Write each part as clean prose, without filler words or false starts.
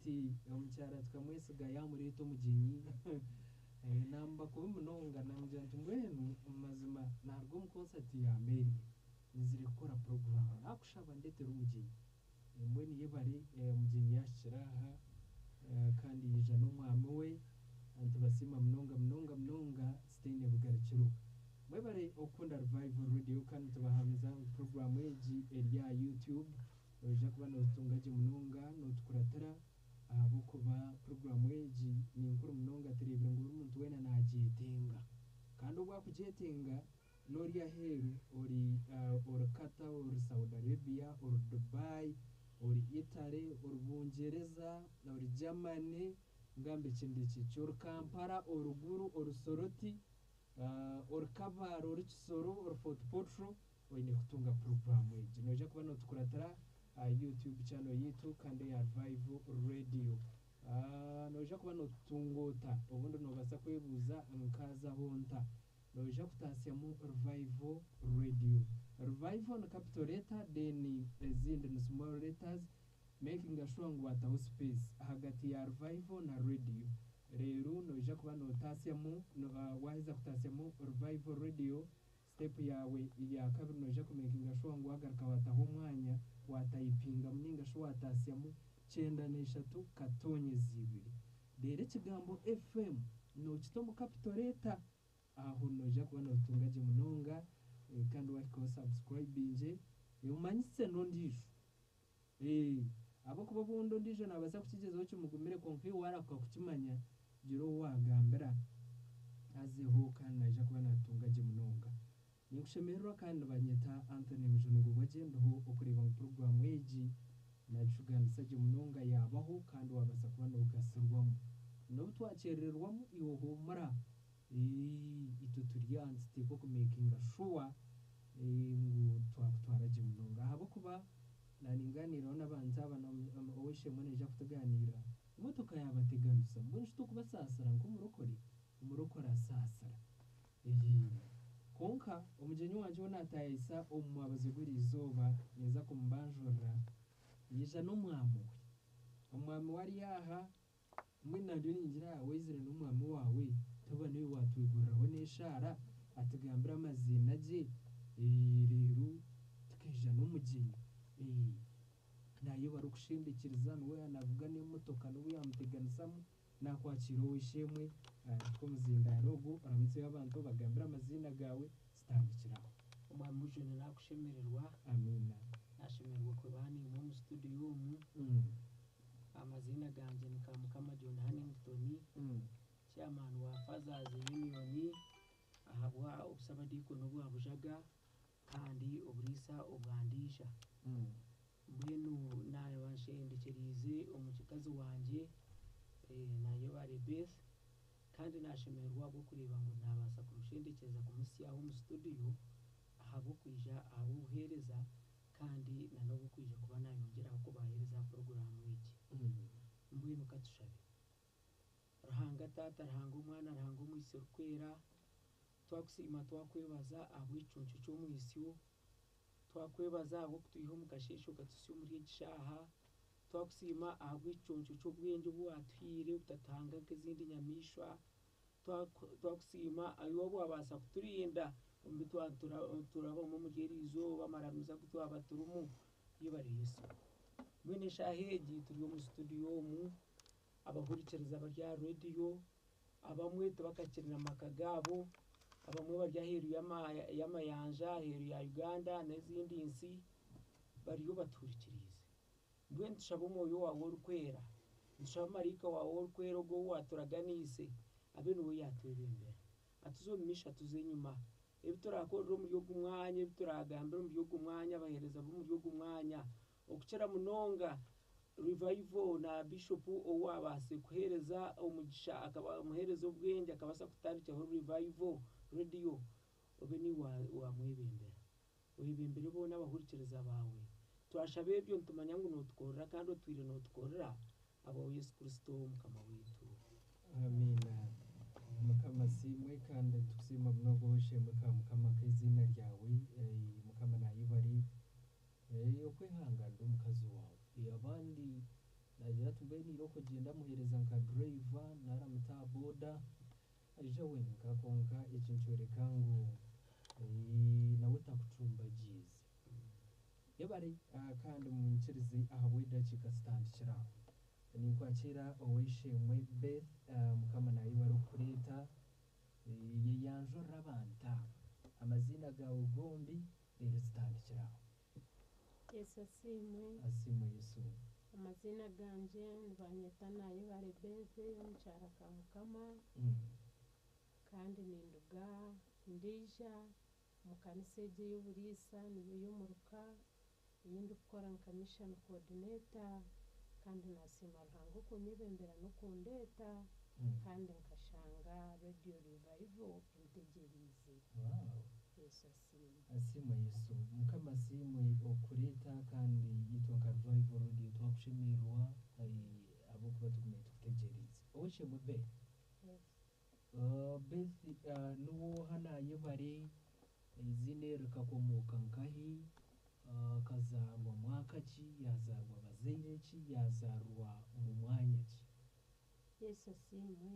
Hati omukyara tukamwesiga yaamureeta omugyenyi. Namba kubi munonga naamugira nti mbwenu omu mazima naaruga omu konsati ya Mary nyizire kukora puroguraamu naakushaba ndeetere omugyenyi. Mbwenu yebare omugyenyi yaahikire aha kandi yaija n'omwami we nitubasiima munonga munonga munonga zitaine bugarukiro. Mwebare okukunda Revival Radio kandi nitubahamiza ngu puroguraamu egi eri aha YouTube noija kuba noozitunga gye munonga nootukuratira ahabw'okuba puroguraamu egi ni nkuru munonga tureebire ngu buri muntu weena naagyetenga. Kandi obu akugyetenga n'ori aheeru ori ori Qatar, ori Saudi Arabia, ori Dubai, ori Italy, ori Bungyereza, ori Germany, ngambe ekindi ki, ori Kampala, ori Gulu, ori Soroti, ori Kabale, ori Kisoro, ori Fort Portal, oine kutunga puroguraamu egi. Noija kuba nootukuratira aha YouTube channel yaitu kandi eya Revival Radio. Noija kuba nootutunga ota? Obundi noobaasa kwebuuza nkaazaho nta? Noija kutaasyamu Revival Radio. Revival ni capital letter then ezindi ni small letters making sure ngu waataho space ahagati ya Revival na Radio. Reero noija kuba nootaasyamu, waaheza kutaasyamu Revival Radio, step yaawe ya kabiri noija kumeekinga sure ngu waagaruka waataho omwanya, waatayipingamu nainga shi waataasyamu kyenda n'eshatu katoonyeza ibiri. Reero ekigambo FM nookita omu capital letter. Aho noija kuba nootunga gye munonga kandi waahika osubscribingye, omanyise n'ondiijo. Ahabw'okuba obundi ondiijo naabaasa kukigyezaho kimugumire kwonka iwe waarahuka kukimanya, gira ou waagambira azeho kandi naija kuba naatunga gye munonga. Ninkushemererwa kandi nibanyeta Anthony Mujuni Ngubwagye ndiho okureeba ngu puroguraamu egi naagishugaanisa gye munonga yaabaho kandi waabaasa kuba noogasirwamu. N'obu twakyerererwamu iwe huumura, itwe turi aha nituteekwa okumeekinga shuwa ngu twakutwara gye munonga ahabw'okuba naaningaaniiraho n'abantu aba ow'eishe-emwe naija kutugaaniirira, emotoka yaabateganisa mbwenu shi tokubasaasira nk'omurokore? Omurokore asaasira. Kwonka omugyenyi wangye ou naataayaayisa omu mwabazyo gw'eriizooba ninza kumubanjurira, yaija n'omwami we. Omwami we ari aha, mbwenu nangye ningira waizire n'omwami waawe, toba niiwe waatwiguriraho n'eshaara atugambire amaziina gye, reero tukaija n'omugyenyi. Naayebare okushendekyereza niwe yaanavuga n'emotoka n'obu yaamuteganisamu, naakwakiira ow'eishe-emwe nk'omuzindaaro ogu, oramutseyo abantu obagambire amaziina gaawe tutandikire aho. Omwami Mujuni nakushemererwa. Amiina. Nashemererwa kuba naimwe omu studio omu. Amaziina gangye ni Kamukama John Hannington, chairman wa Fathers Union ahabwa obusabadiikoni obwa Bujaga kandi oburiisa obwa Ndiija. Mbwenu naaba nshendekyereize omukazi wangye Nayebare Beth kandi nashemererwa ahabw'okureeba ngu naabaasa kumushendekyereza kumuhitsyaho omu studio ahabw'okwija ahabw'obuheereza kandi n'obw'okwija kuba naayongyeraho kubaheereza aha puroguraamu egi. Mbwenu ka tushabe. Ruhanga Taata, Ruhanga Omwana, Ruhanga Omwitsyo Orikwera, twakusiima twakwebaza ahabw'ekicuncu ky'omwitsyo, twakwebaza ahabw'okutwiha omu kasheeshe okatuhitsya omuri egi shaaha, twakusiima ahabw'ekicuncu ky'obwengye obu waatuhaire obutatuhanga nk'ezindi nyamaishwa, twakusiima iwe obu waabaasa kuturinda omu bi twaturabamu omuri eri izooba amaramizo agu twaba turimu, yebare Yesu. Mbwenu eshaaha egi turi omu studio omu, abahurikiriza bari aha rediyo, abamwe tibakakiri na maka gaabo, abamwe bari aheeru y'amayanja, aheeru ya Uganda n'ezindi nsi, bariyo batuhurikiriize. Mbwenu nitushaba omwoyo waawe orikwera, nitushaba maraika waawe orikwera ogwo ou waaturaganiise abe niwe yaatwebembera. Atuze omu maisho atuze enyima. Ebi turaakorere omuri ogu mwanya, ebi turaagambire omuri ogu mwanya, abaheereza b'omuri ogu mwanya, okukira munonga Revival na Bishop ou waabaasire kuheereza omugisha akamuheereza obwengye akabaasa kutandikiraho Revival Radio, obe niiwe waamwebembera. Oyebembere boona abahurikiriza baawe. Twashaba ebyo nitumanya ngu nootukorera kandi otwire nootukorera ahabwa Yesu Kristo Mukama waitu. Amiina. Mukama asiimwe kandi tukusiima munonga ow'eishe-emwe ka Mukama nk'eiziina ryawe. Mukama nayebare okwehanganira omukazi waawe. Abandi Naagira ati mbwenu irooko gyenda amuheereza nka driver nari amute aha boda aija wenka kwonka eki nikyoreka ngu nawe takucumbagiize. Yebare kandi munyikirize ahabw'edakiika zitandikire aho. Ninkwakiira ow'eishe-emwe Beth Mukama nayebare okukureeta yeyanjurire abantu aba. Amaziina gaawe gombi reero tutandikire aho. Yesu asiimwe. Asiimwe Yesu. Amaziina gangye nibanyeta Nayebare Beth omukyara Kamukama kandi ninduga Ndeija omu kanisa egi ey'oburiisa niyo y'omuruka ei ndikukora nka mission coordinator kandi nasiima Ruhanga okunyebembera n'okundeeta kandi nkashanga Radio Revival entegyereize. Wow. Yesu asiimwe. Asiimwe Yesu. Mukama asiimwe okureeta kandi itwe nka Revival Radio twakushemererwa ahabw'okuba tugumire tukutegyereize. Ow'eishe-emwe Beth. Yes. Beth niwe oha Nayebare, eiziina eri rikakomooka nkahi, akazaarwa mwaka ki, yaazaarwa bazaire ki, yaazaarwa mu mwanya ki? Yesu asiimwe.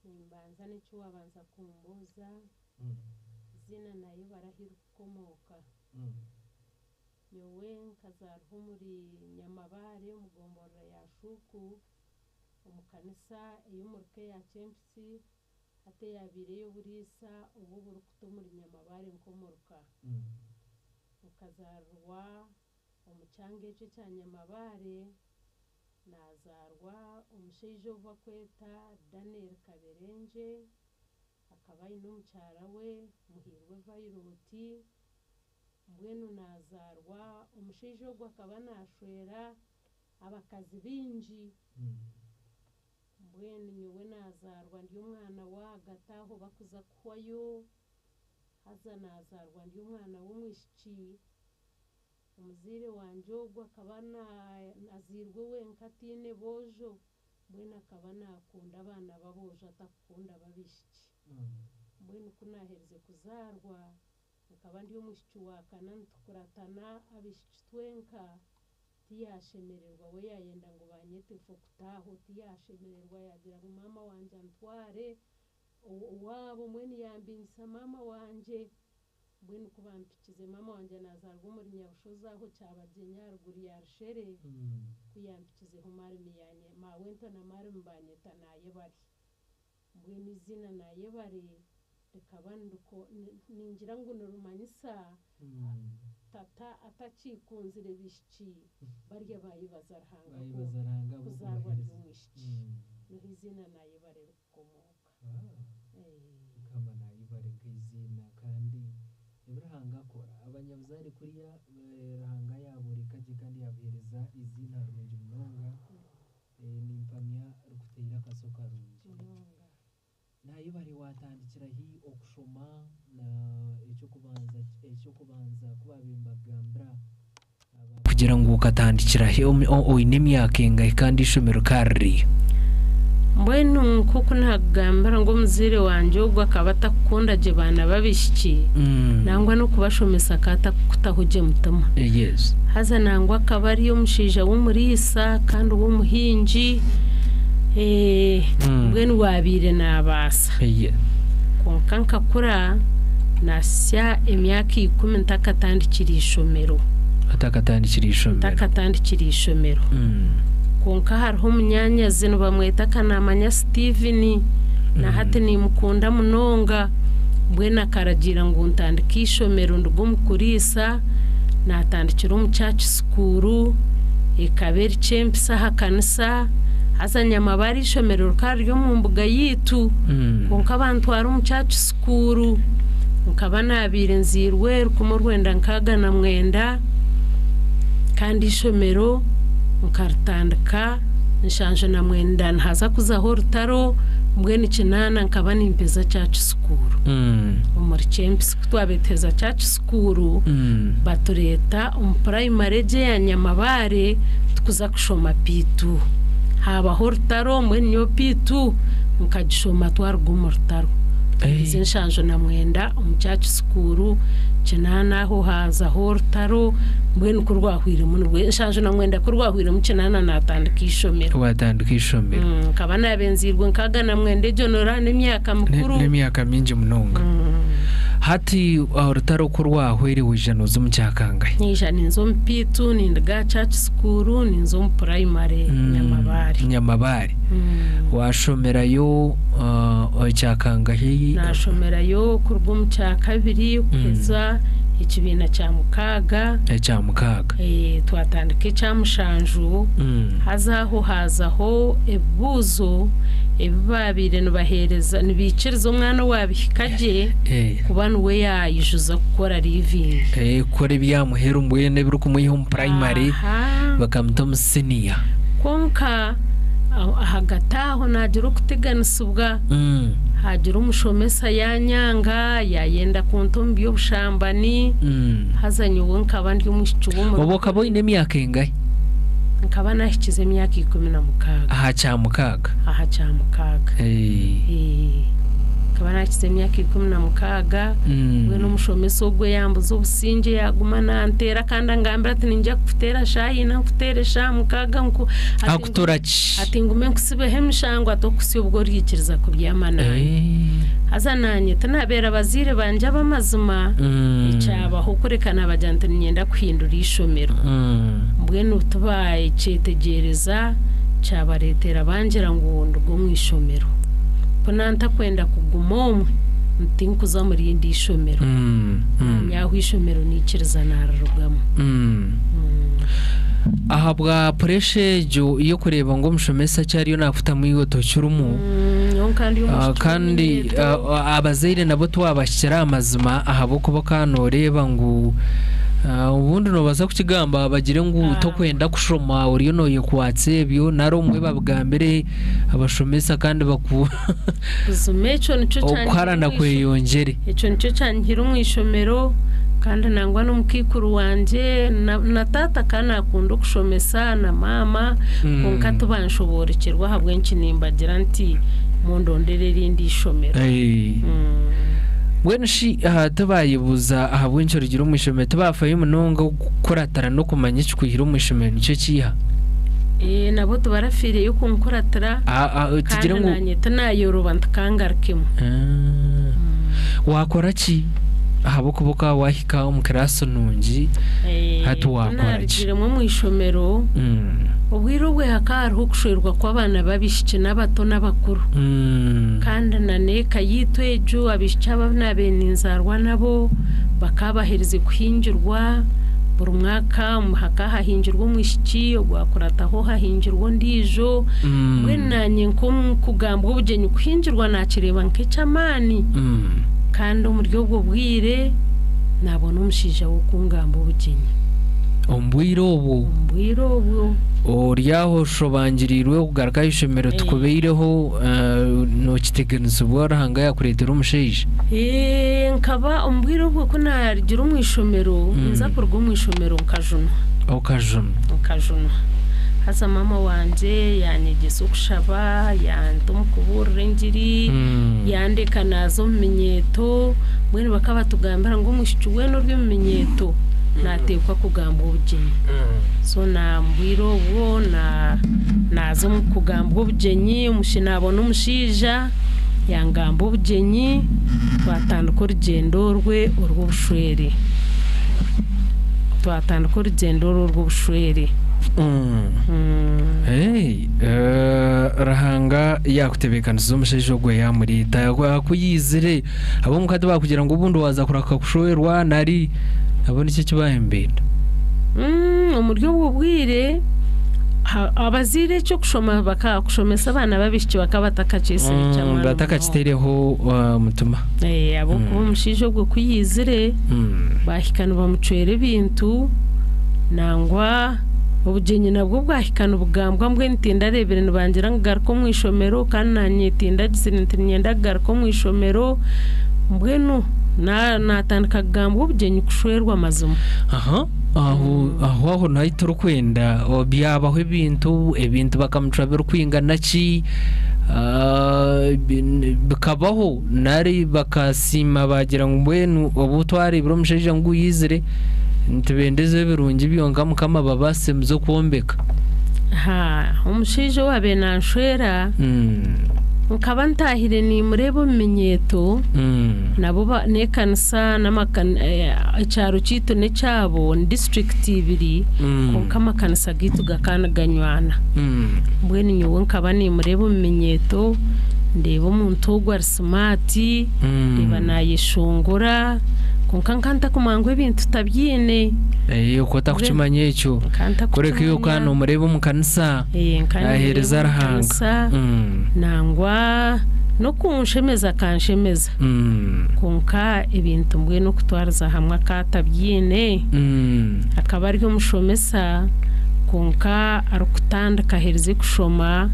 Nimbanza n'eki waabanza kumbuuza, eiziina Nayebare ahu ririkukomooka. Nyowe nkazaarwa omuri Nyamabaare omu gomborora ya Shuuku, omu kanisa ey'omuruka eya Kyempisi, hati eyaabaire ey'oburiisa obu oburikuta omuri Nyamabaare nk'omuruka. Nkazaarwa omu kyanga ekyo ekya Nyamabaare, naazaarwa omushaija ou barikweta Daniel Kaberengye, akaba aine omukyara we Muhiirwe Violet, mbwenu naazaarwa omushaija ogu akaba naashwera abakazi baingi. Mbwenu nyowe naazaarwa ndi omwana w'ahagati aho bakuza kuhwayo, haza naazaarwa ndi omwana w'omwishiki. Omuzaire wangye ogwo akaba azairwe wenka ataine boojo, mbwenu akaba naakunda abaana b'aboojo atakukunda b'abaishiki. Mbwenu ku naaherize kuzaarwa, nkaba ndi omwishiki wa kana nitukuratana abaishiki twenka, tiyashemererwa we yaayenda ngu banyete Fokutaaho, tiyashemererwa yaagira ngu maama wangye antware owaabo mbwenu yambingisa maama wangye. Mbwenu ku bampikize maama wangye naazaarwa omuri Nyabushozi aho Kyabagyenyi aharuguru ya Rushere, ku yampikizeho maarimi yanye maawento na maarimi banyeta Nayebare. Mbwenu eiziina Nayebare rikaba ningira ngu nirimanyisa tata atakikunzire baishiki barya bayebaza Ruhanga Bayebaza Ruhanga kuzaarwa ahabw'okubaheereza. ry'omwishiki. Niho eiziina Nayebare ririkukomooka. Mukama nayebare nk'eiziina kandi ebi Ruhanga akora. Abanyabuzaare kuriya Ruhanga yaaboreka gye kandi yaabaheereza eiziina rirungi munonga. Nimpamya rikuteire akaso karungi. Munonga. Nayebare waatandikira hi okushoma na eky'okubanza eky'okubanza ku baabaire nibakugambira Kugira ngu okatandikira hi oine emyaka engahi kandi eishomero ka riri? Mbwenu nk'oku naakugambira ngu omuzaire wangye ogwo akaba atakukunda gye baana b'abaishiki, nangwa n'okubashomesa akaba atakukutaho gye mutima. Haza nangwa akaba ari omushaija w'omuriisa kandi w'omuhingi, mbwenu waabaire naabaasa. Kwonka nkakura naahitsya emyaka ikumi ntakatandikire ishomero. Otakatandikire ishomero. Ntakatandikire ishomero. Kwonka hariho omunyaanyazi nibamweta Kanamanya Steven, na hati nimukunda munonga, mbwenu akaragiira ngu ntandike eishomero nduge omu kuriisa, naatandikira omu church school, ekaba eri Kyempisi aha kanisa, haza Nyamabare eishomero rikaba riri omu mbuga yaitu, kwonka bantwara omu church school, nkaba naabaire nzairwe 1969 kandi eishomero nkaritandika 79 nihaza kuzaho orutaro, mbwenu 80 nkaba nimpeza church school omuri Kyempisi. Ku twabaire tuheza church school, batureeta omu purayimare egi eya Nyamabaare tukuza kushoma P2. Haabaho orutaro mbwenu nyowe P2 nkagishoma twaruga omu rutaro. Nza enshanju na mwenda omu church school, kinaana aho haazaho orutaro, mbwenu ku rwahwiremu nibwo 79 ku rwahwiremu kinaana naatandika eishomero. Waatandika eishomero. Nkaba naabenziirwe nkaaga na mwenda egyo nooraba n'emyaka mikuru. N'emyaka mingi munonga. Hati orutaro ku rwahweire waija nooza omu kyakangahi? Naija ninza omu P2 ninduga aha church school ninza omu primary Nyamabaare. Nyamabaare. Waashomerayo ekyakangahi? Naashomerayo kuruga omu kyakabiri kuheza ekibiina kya mukaaga. Ekya mukaaga. Twatandika ekya mushanju haza aho haazaho ebibuuzo ebi baabaire nibaheereza nibaikiriza omwana owaabihika gye kuba niwe yaijuza kukora liivingi. Kukora ebyamuheru mbwenu ebirikumwiha omu purayimare bakamuta omu siniya. Kwonka ahagati aho naagira okuteganisibwa, haagira omushomesa yaanyanga, yaayenda kunta omu by'obushambani, haza nyowe nkaba ndi omwishiki w'omurokore. Obwo okaba oine emyaka engahi? Nkaba naahikize emyaka 16. Aha kyamukaaga? Aha kyamukaaga. Nkaba naahikize emyaka 16, mbwenu omushomesa ogwo yambuza obusingye yaaguma nanteera kandi angambira ati niinyija kukuteera shaaha ina nkuteere shaaha mukaaga nku ati Akutura ki? ati ngume nkutsibeho emishango ati okuhitsya obu oriikiriza kubyama naanye. Haza naanye tinabeera bazaire bangye ab'amazima, ekyabaho kureka naabagira nti niinyenda kuhindura eishomero. Mbwenu tibakyetegyereza kyabareetera bangira ngu nduge omu ishomero. Ku naantakwenda kuguma omwe, tinkuza omu rindi ishomero. Naanye aho eishomero naikiriza naarirugamu. Ahabwa puresha egyo y'okureeba ngu omushomesa akyariyo naakutamu iwe tokirimu, Nyowe nka ndi omwishiki kandi w'omunyeeto. abazaire nabo twabahikira aha mazima ahabw'okuba okaba nooreeba ngu obundi noobaasa kukigamba bagire ngu tokwenda kushoma oriyo nooyekwatsa ebyo nari obumwe babigambire abashomesa kandi baku Buzima ekyo nikyo kyanyihire okuharana omu isho- kweyongyere. Ekyo nikyo kyanyihire omu ishomero kandi nangwa n'omukaikuru wangye na, na taata ka naakunda okushomesa na maama kwonka tibanshoboorokyerwa ahabw'enki nimbagira nti mundondere erindi ishomero. Mbwenu shi tibayebuuza ahabw'enki orugire omu ishomero? Tibaafayo munonga kukuratira n'okumanya ekikwihire omu ishomero nikyo kiiha? Nabo tibarafiireyo kunkuratira Tugire kandi ngu naanye tinaayoroba nti kangarukemu. Waakora ki ahabw'okuba okaba waahika omu kiraasi nungi hati Ku waakora ki? naarugiremu omu ishomero, obwire obwe hakaba hariho okushwerwa kw'abaana b'abaishiki n'abato n'abakuru. Kandi na n'eka yaitu egyo abaishiki abu naabaire ninzaarwa nabo bakaba baherize kuhingirwa, buri mwaka hakaba hahingirwa omwishiki, ogwakurataho hahingirwa ondiijo. Mbwenu naanye nk'omu kugambwa obugyenyi kuhingirwa naakireeba nk'eky'amaani. Kandi omuri obwo bwire naabona omushaija w'okungamba obugyenyi. Omu bwire obwo? Omu bwire obwo. Ori aho oshobangiriirwe okugaruka aha ishomero tikubaireho nookiteganisibwa Ruhanga yaakureetera omushaija? Nkaba omu bwire obwo ku naarugire omu ishomero, ninza kuruga omu ishomero nkajunwa. Okajunwa? Nkajunwa. Haza maama wangye yaanyegyesa okushaba, yanta omu kubuurira engiri, yandeka naaza omu minyeeto, mbwenu bakaba batugambira ngu omwishiki weena ori omu minyeeto naateekwa kugambwa obugyenyi. So naabwire obwo naaza omu kugambwa obugyenyi, naabona omushaija yangamba obugyenyi, twatandika orugyendo orwe orw'obushwere. Twatandika orugyendo orwo orw'obushwere. Hey, Ruhanga yaakutebeekanisiza omushaija ogwo yaamureeta ku yaizire ab'omuka tibakugira ngu obundi waaza kuraka kushwerwa nari nabo niki eki baahembeire? Omuri obwo bwire abazaire eky'okushoma kushomesa abaana b'abaishiki bakaba batakakyetsire ky'amaani munonga. Batakakitaireho mutima. Ahabw'okuba omushaija ogwo ku yaizire baahika nibamucwera ebintu nangwa obugyenyi nabwo bwahika nibugambwa mbwenu tindareebire nibangira ngu garuka omu ishomero kandi naanye tindagizire nti niinyenda kugaruka omu ishomero mbwenu naatandika kugambwa obugyenyi kushwerwa mazima. Aha, aho aho aho nahi turikwenda byabaho ebintu, ebintu bakamucwa birikwingana ki? Bikabaho nari bakasiima baagira ngu mbwenu obu twareebire omushaija ngu yaizire nitubendeza ebirungi byonka Mukama ababaasise muze kwombeka. Omushaija owaabaire nanshwera nkaba ntaahire nimureeba omu minyeeto nabo n'ekanisa ekyaro kyaitu n'ekyabo ni disiturikiti ibiri kwonka amakanisa gaitu gakaba niganywana. Mbwenu nyowe nkaba nimureeba omu minyeeto ndeeba omuntu ogu ari simaati ndeeba naayeshongora kwonka nkaba ntakumanya ngu ebintu tabyine. Okaba otakukimanya ekyo kureka iwe okaba noomureeba omu kanisa naaheereza Ruhanga. Nangwa n'okunshemeza akanshemeza kwonka ebintu mbwenu okutwariza hamwe akaba atabyine. Akaba ari omushomesa kwonka arikutandika aherize kushoma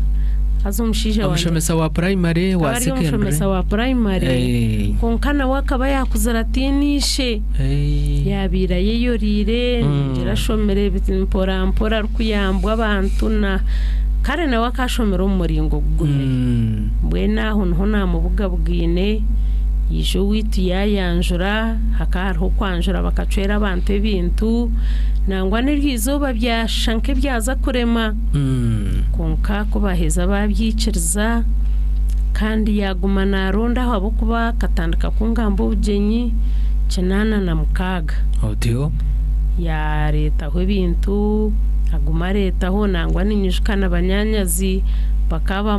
haza omushaija wangye Omushomesa wa purayimare, wa akaba ari sekendure? omushomesa wa purayimare kwonka nawe akaba yaakuzire ataine ishe. Yaabaire ayeyoreire ningira ashomire mpora mpora arikuyambwa abantu na kare nawe akaba ashomire omu muringo gugumire. Mbwenu aho niho naamubugabugaine yaija owaitu yaayanjura hakaba hariho okwanjura bakacwera abantu ebintu nangwa n'eryo izooba byashusha nk'ebyaza kurema kwonka ku baaheza baabyikiriza kandi yaaguma naaronda ahabw'okuba akatandika kungamba obugyenyi 86. Otyo. Yaareetaho ebintu aguma areetaho nangwa ninyijuka na banyaanyazi bakaba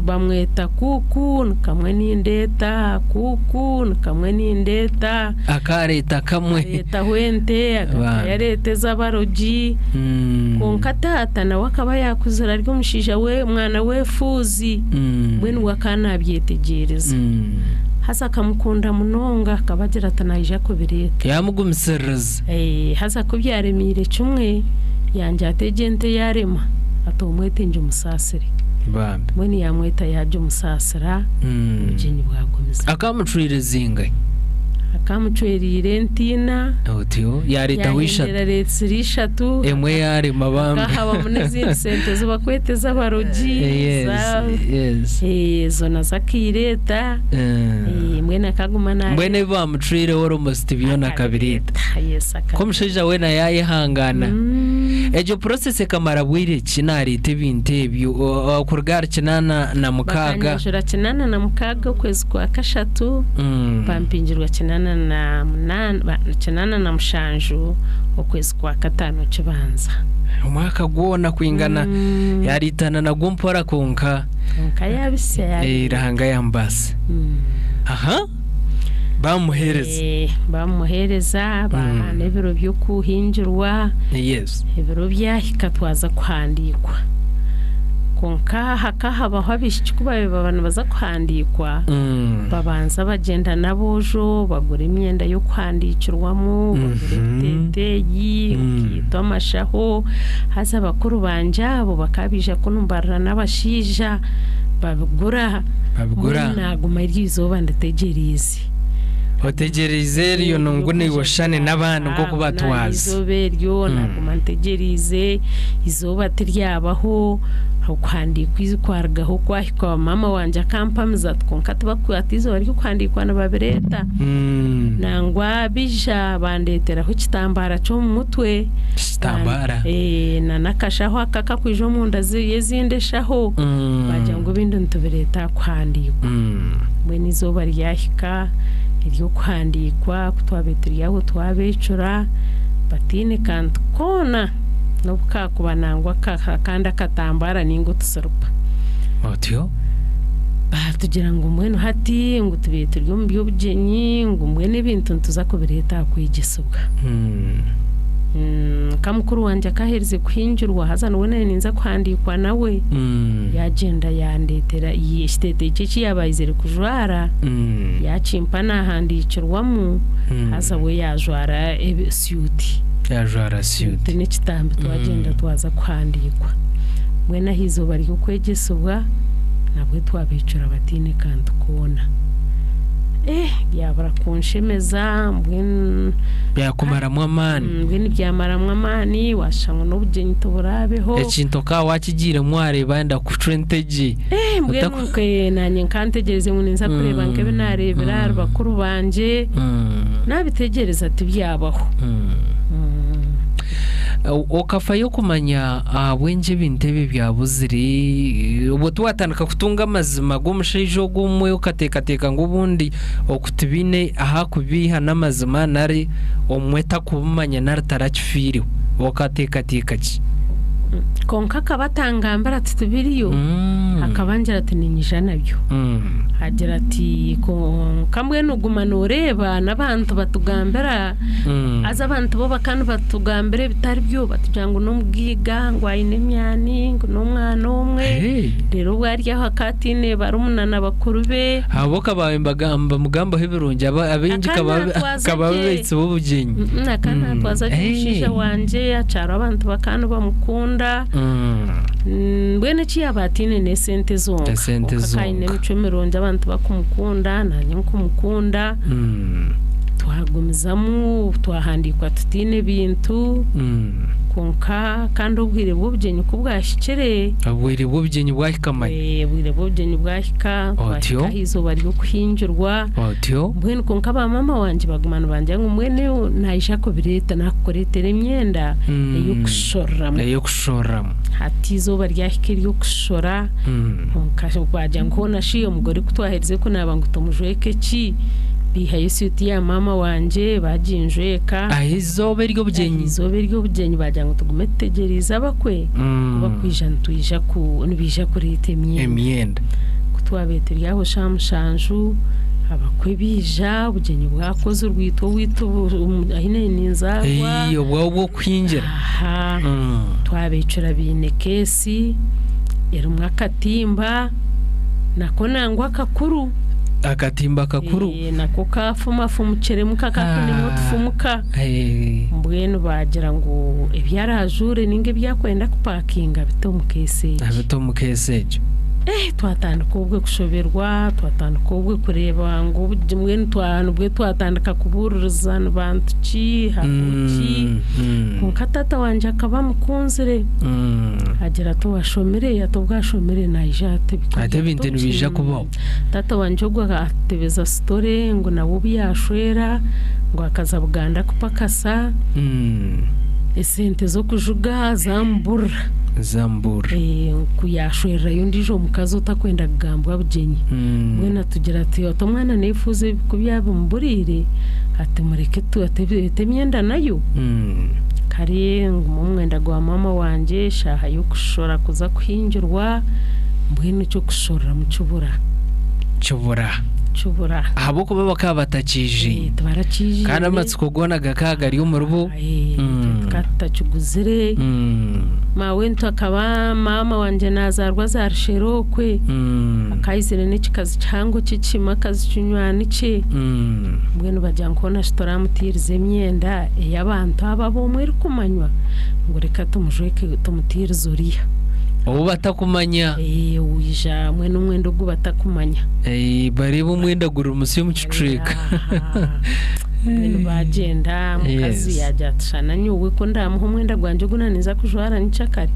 bamweta kuuku nikamwe nindeeta kuuku nikamwe nindeeta. Akaareeta kamwe. Areetaho ente agaruka yareeta ez'abarogi kwonka taata nawe akaba yaakuzire ari omushaija omwana w'efuuzi mbwenu we akaba naabyetegyereza. Haza akamukunda munonga akaba agira ati naija kubireeta. Yaamugumisiririza. Haza ku byaremeire kimwe yangira ati egi ente yaarema ati omwete ngimusaasire. Bambi. Mbwenu yaamweta yaagimusaasira obugyenyi bwagumizamu. Akamucwire zingahi? Akamucwereire ente ina. Otyo yaareetaho ishatu. Yahendera areetsire ishatu. Emwe yaarema bambi. Hakahabamu n'ezindi sente ezi bakweta ez'abarogi. Yes, yes. Ezo nazo akaireeta. Mbwenu akaguma naareeta. Mbwenu ebi bamucwireho almost byona akabireeta. Yes, akabireeta. Ko omushaija weena yaayehangana. Egyo process ekamara bwire ki naareeta ebintu ebyo okuruga ahari 86? Bakanyanjura 86 okwezi kwa kashatu, bampingirwa 88 87 okwezi kwa kataano kibanza. Omwaka gwona kwingana yareetana nagwo mpora kwonka. Kwonka yaabisya yabireeta. Ruhanga yaamubaasa. Aha! Bamuheereza. Bamuheereza bahaana ebiro by'okuhingirwa. Yes. Ebiro byahika twaza kuhandiikwa. Kwonka hakahabaho abaishiki ku baabaire baba nibaza kuhandiikwa, babanza bagyenda n'aboojo bagura emyenda y'okuhandiikirwamu, bagura ebiteeteeyi, enkaito, amashaho. Haza bakuru bangye abo bakaba baija kunumbarira n'abashaija babigura. Babigura. Mbwenu naaguma eryo izooba nditegyereize. Otegyereize eryo ngu naiwe oshushane n'abandi nk'oku batwaza. Izooba eryo naaguma ntegyereize, izooba tiryabaho, okuhandiikwa kwarugaho kwahika maama wangye akampamiza ati kwonka tibakukwata eizooba ry'okuhandiikwa nibabireeta. Nangwa baija bandeeteraho ekitambaara ky'omu mutwe. Ekitambara? N'akashaho aka akakwija omunda y'ezindi eshaho. Baagira ngu ebindi nitubireeta aha kuhandiikwa. Mbwenu eizooba ryahika ery'okuhandiikwa ku twabaire turi aho twabecura bataine kantu koona n'obu kaakuba nangwa akandi akatambara nainga otusiripa. Otyo? Baatugira ngu mbwenu hati ngu tubaire turi omu by'obugyenyi ngu mbwenu ebintu nituza kubireeta aha kwegyesibwa. Nka mukuru wangye akaherize kuhingirwa haza niwe naabaire ninza kuhandiikwa nawe yaagyenda yandeetera ekiteeteeyi kye eki yaaba aizire kujwara yaakimpa naahandiikirwamu haza we yaajwara siyuti. Yaajwara siyuti. N'ekitambi twagyenda twaza kuhandiikwa. Mbwenu aha izooba ry'okwegyesibwa nabwe twabecura bataine kantu koona. Eh, byabura kunshemeza mbwenu Byakumaramu amaani. Mbwenu byamaramu amaani waashusha ngu n'obugyenyi tiburaabeho. Ekintu okaba waakigiiremu wareeba yenda kukucwa entegye. Eh, mbwenu Otaku- nke naanye nkantegyereize ngu ninza kureeba nk'ebi naareebire ahari bakuru bangye. Naabitegyereza tibyabaho. Okafayo kumanya ahabw'enki ebintu ebi byabuzire? Obwo tiwatandika kutunga amazima g'omushaija ogwo omwe okateekateeka ngu obundi oku tibaine ahu akubiiha n'amazima nari omwe takubimanya nari tarakifiireho? Okateekateeka ki? Kwonka akaba atangambira ati tibiriyo, akaba angira ati niinyija nabyo. Agira ati kwonka mbwenu guma nooreeba n'abantu batugambira, haza abantu bo bakaba nibatugambira ebitari byo, batugira ngu n'omugaiga, ngu aine emyani, ngu n'omwana omwe, reero obu ari aho akaba ataine barumuna na bakuru be. Abo okaba nibamugambaho ebirungi, abaingi akaba abaitsi b'obugyenyi. Akaba naatwaza gye omushaija wangye, aha kyaro abantu bakaba nibamukunda. Mbwenu eki yaaba ataine n'esente zonka. Esente Kwonka akaba aine zonka. emicwe mirungi abantu bakumukunda naanye nkumukunda. Twagumizamu twahandiikwa tutaine bintu kwonka kandi obwire bw'obugyenyi ku bwahikire, Obwire bw'obugyenyi bwahika manya. obwire bw'obugyenyi bwahika Otyo. twahika aha izooba ry'okuhingirwa. Otyo. Mbwenu kwonka ba maama wangye baguma nibangira ngu mbwenu naija kubireeta naakukureetera emyenda ey'okushoreramu. Ey'okushoreramu. Hati eizooba ryahika ery'okushora, kwonka baagira ngu hoona shi omugore ku twaherize kunaaba ngu tumujweke ki? Baihayo esuuti ya maama wangye baaginjweka. Aha izooba ery'obugyenyi. Aha izooba ery'obugyenyi baagira ngu tugume tutegyereize abakwe, ku bakwija nitwija ku nibaija kureeta emyenda. Emyenda. Ku twabaire turi aho shaaha mushanju, abakwe baija, obugyenyi bwakozirwe itwe owaitu ahi naabaire ninzaarwa. Eii obwawe obw'okuhingira. Aha. Twabeecura baine keesi erimu akatimba nako nangwa kakuru. Akatimba kakuru. Nako kafumafumukiremu kakaba otufumuka. Mbwenu baagira ngu ebi araajuure nainga ebi arikwenda kupakinga abite omu keesi egyo. Abite omu keesi egyo. Twatandika obwe kushoberwa, twatandika obwe kureeba ngu mbwenu nibwe twatandika kubuuririza ni bantu ki, hariho ki. Kwonka taata wangye akaba amukunzire, agira ati owashomire ati obu ashomire naija Ati ebintu nibiija kubaho. Taata wangye ogwo akatebeza sitore ngu nawe obu yaashwera ngu akaza Buganda kupakasa, esente z'okujuga zaamuburira. Zamuburira. Ku yaashwererayo ondiijo mukazi otakwenda kugambwa bugyenyi. Mbwenu atugira ati ati omwana neefuuza ebi ku byabimuburiire, ati mureke tu ati emyenda nayo. Kare nguma omwenda gwa maama wangye eshaaha y'okushora kuza kuhingirwa, mbwenu eky'okushoreramu kibura. Kibura. Kibura. Ahabw'okuba bakaba batakiijaine. Tibarakiijaine. Kandi amatsiko goona gakaba gari omuribo. Tukaba tutakiguzire. Maawe akaba maama wangye naazaarwa za Rushere okwe. Akaba aizire n'ekikazi kihango ky'ekihima akazi kinywani kye. Mbwenu bagira ngu hoona shi toramutiiriza emyenda ey'abantu aba ab'omwe erikumanywa ngu reka tumujweke tumutiirize oriya. Ou batakumanya. Oija mbwenu omwenda ogu batakumanya. Bareeba omwenda guri musya omu kicweka. Mbwenu baagyenda omukazi yaagira ati shana nyowe ku ndaamuhe omwenda gwangye ogu naaninza kujwara nyekyakare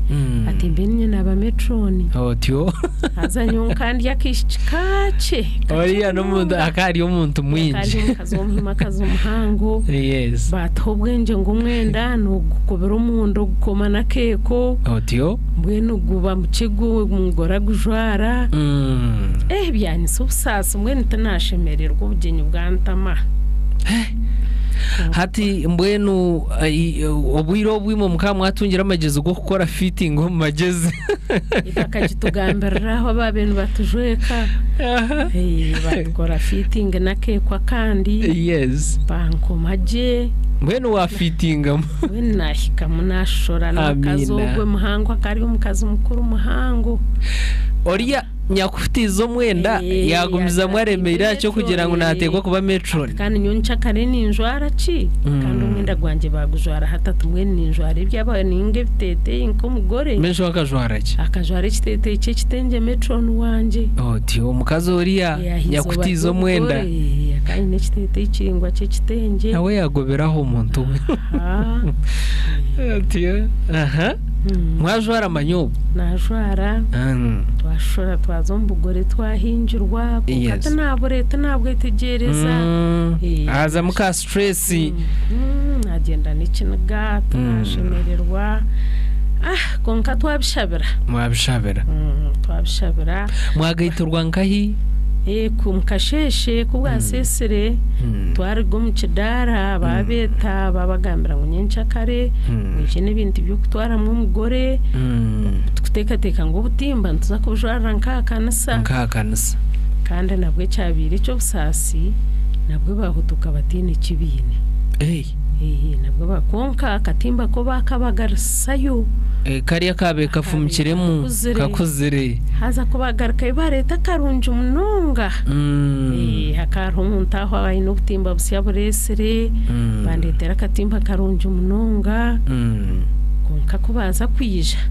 ati mbe niinye naaba metroni. Otyo. Haza nyowe nkandya akaishiki kakye. Oriya n'omuntu akaba ari omuntu mwingi. Akaba ari omukazi w'omuhimakazi muhango. Baatuha obwengye ngu omwenda noogukubira omunda ogukoma n'akeeko. Otyo. Mbwenu guba mukye omugore agujwara. Byanyitsa obusaasi mbwenu tinashemererwa obugyenyi bwantama. Hati mbwenu obwire obu imwe mukaba mwatungire amagyezi g'okukora fitting omu magyezi. Bakagitugambirira aho abaabaire nibatujweka. Batukora fitting n'akeeko akandi. Yes. Bankoma gye. Mbwenu waafiitingamu. Mbwenu naahikamu naashora n'omukazi Amiina. ogwe muhango akaba ari omukazi mukuru muhango. Oriya. Nyakufutiiza omwenda Eh, yagumizamu yagira ati, aremeire aha ky'okugira ngu "Metron, naateekwa kuba metron. Kandi nyowe nkyakare ninjwara ki? Kandi omwenda gwangye bagujwara hatatu mbwenu ninjwara ebyaba ninga ebiteeteeyi nk'omugore. Mbwenu shi akajwara ki? Akajwara ekiteeteeyi ky'ekitengye metron wangye. Oti omukazi oriya Eh, aha izooba nyakutiiza omwenda ry'obugore, eh, akaba aine ekiteeteeyi kiraingwa ky'ekitengye. nawe yagoberaho omuntu we. Aha. Oti aha. Mwajwara manya obwo? Najwara. Twashora twaza omu bugore twahingirwa kwonka tinaburee tinabwetegyereza. Hazamu ka stress. Nagyenda n'ekiniga tinashemererwa ah kwonka twabishabira. Mwabishabira. Twabishabira. Mwagaiturwa nkahi? Omu kasheeshe ku bwaseesire twaruga omu kidaara baabeeta baabagambira ngu nyenkyakare mwije n'ebintu by'okutwaramu omugore tukuteekateeka ngu obutimba nituza kubujwarira nk'aha kanisa. Nk'aha kanisa. Kandi nabwo ekyabaire eky'obusaasi nabwo baahutuka bataine ki baine. Nabwo kwonka akatimba ko baakabagarisayo. Kariya akaabaire kafumukiremu kakuzire. Haza ku baagarukayo baareeta akarungi munonga. Hakaba hariho omuntu aho aine obutimba busya bureesire, bandeetera akatimba karungi munonga. Kwonka ku baaza kwija,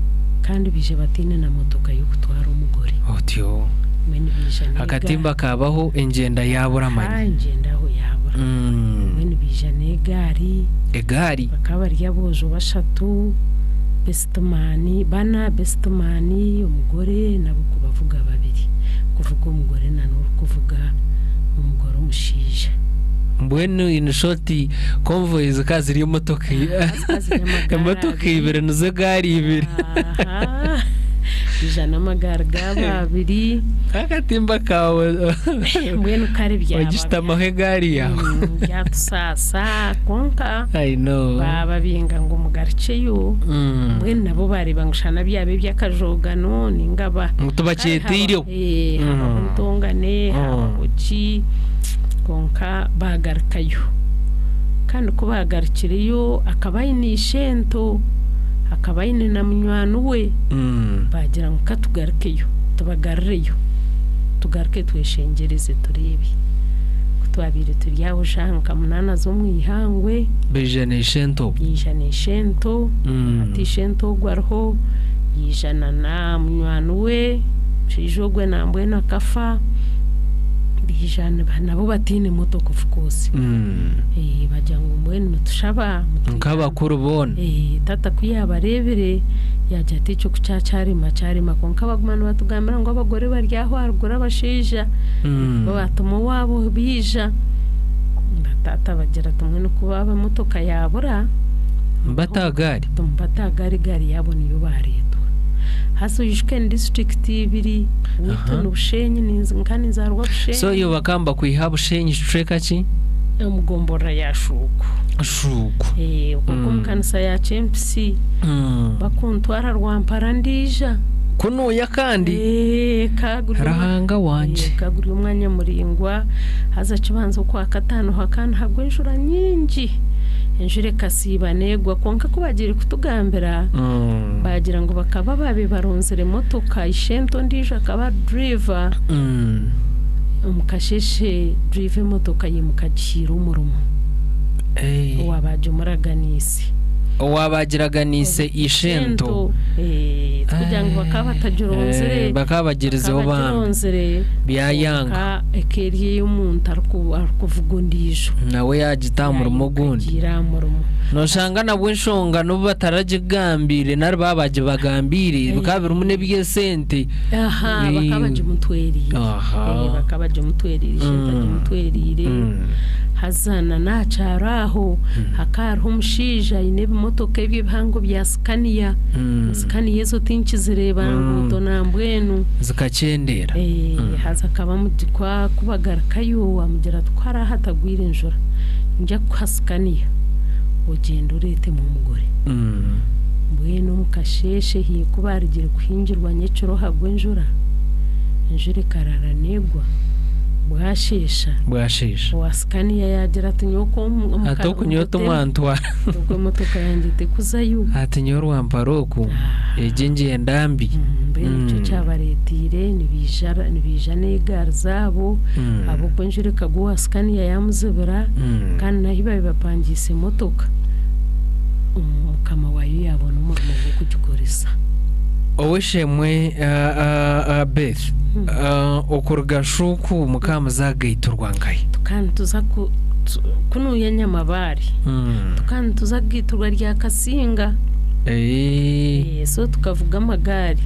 kandi baija bataine na motoka y'okutwara omugore. Otyo. Mbwenu baija n'egaari. Akatimba kaabaho engyenda yaabura manya. Engyenda aho yaabura. Mbwenu baija n'egaari. Egaari? Bakaba bari aboojo bashatu. Besitimaani bana, besitimaani, omugore n'ab'okubavuga babiri. Orikuvuga omugore na n'orikuvuga omugore omushaija. Mbwenu in short convoy zikaba ziri emotoka emotoka ibiri nizo gaari ibiri. Aha. Baija n'amagaari gaabo abiri. Akatimba kaawe Mbwenu kare byaba ogishutamaho egaari yaawe. Byatusaasa kwonka I know. baababinga ngu mugarukyeyo. Mbwenu nabo baareeba ngu shana byaba eby'akajogano ninga ba Ngu tubakyeteireho. Kare habaho entongane, habaho ki kwonka baagarukayo. Kandi ku baagarukireyo akaba aine ishento, akaba aine na munywani we. Baagira ngu ka tugarukeyo, tubagarureyo, tugaruke tweshengyereze tureebe. Ku twabaire turi aho shaaha nka munaana z'omu ihangwe. Baija na ishento. Yaija na ishento, hati ishento ogwo ariho, yaija na na munywani we, omushaija ogwo nambwenu akafa. Baija nabo bataine motoka of course. Bagira ngu mbwenu nitushaba Nk'abakuru boona. Taata ku yaabareebire yaagira ati ekyo ku kyakyarema kyarema kwonka baguma nibatugambira ngu abagore bari aho aharuguru abashaija bo baatuma owaabo baija. Taata abagira ati mbwenu ku baaba emotoka yaabura Mubate aha gaari. Mubate aha gaari egaari yaabo niyo baareetwa. Haza oijuke ni disiturikiti ibiri, owaitu ni Bushenyi nka ninzaarwa Bushenyi. So iwe bakaba nibakwiha Bushenyi kicweka ki? Omu gomborora ya Shuuku. Shuuku. Okwo omu kanisa ya Kyempisi. Bakuntwara Rwampara ndiija. Kunuuya kandi? Ruhanga wangye. Ka guri omwanya muraingwa haza kibanza Okwakataano hakaba nihagwa enjura nyingi. Enjura ekasiiba neegwa kwonka ku baagiire kutugambira baagira ngu bakaba baabaire baronzire emotoka ishento ondiijo akaba ari duriiva omu kasheeshe duriiva emotoka yaimuka agihaire omurimo owaaba agimuraganiise. Owaaba agiraganiise ishento. Tikugira ngu bakaba batagironzire. Bakaba bagirizeho Bakaba bambi. bagironzire Byayanga. kwonka eka eri ey'omuntu arikuvuga ondiijo. Nawe yaagita aha murimo ogundi. Yaagiira aha murimo. Nooshanga nabwo enshonga n'obu bataragigambiire nari baaba bagibagambiire bikaba birimu n'eby'esente. Aha, bakaba bagimutwereire. Bakaba bagimutwereire, ishente agimutwereire. Haza na n'aha kyaro aho hakaba hariho omushaija aine ebimotoka ebyo ebihango bya sikaniya. Sikaniya ezo tinkizireeba aha nguuto nambwenu. Zikakyendeera. Haza akaba ku bagarukayo amugira ati ku haraabe hatagwire njura ningya kukuha sikaniya ogyende oreetemu omugore. Mbwenu omu kasheeshe ku baarugire kuhingirwa nyekiro hagwa enjura, enjura ekaraara neegwa. Bwasheesha. Bwasheesha. Owa Scania yaagira ati nyowe ku omu Ati oku nyowe timwantwara. Ogwo emotoka yangye tekuzayo. Ati nyowe rwampara oku egi engyenda mbi. Mbwenu nikyo kyabareeteire nibaija nibaija n'egaari zaabo ahabw'okuba enjura ekagwa owa Scania yaamuzibira kandi n'ahu baabaire bapangiise emotoka mukama waayo yaabona omurimo gw'okugikoresa. Ow'eishe-emwe Beth, okuruga shuuku mukaba muzagaiturwa nkahi? Tukaba nituza kunuya Nyamabaare. Tukaba nituza kugaiturwa rya Kasinga. So tukavuga amagaari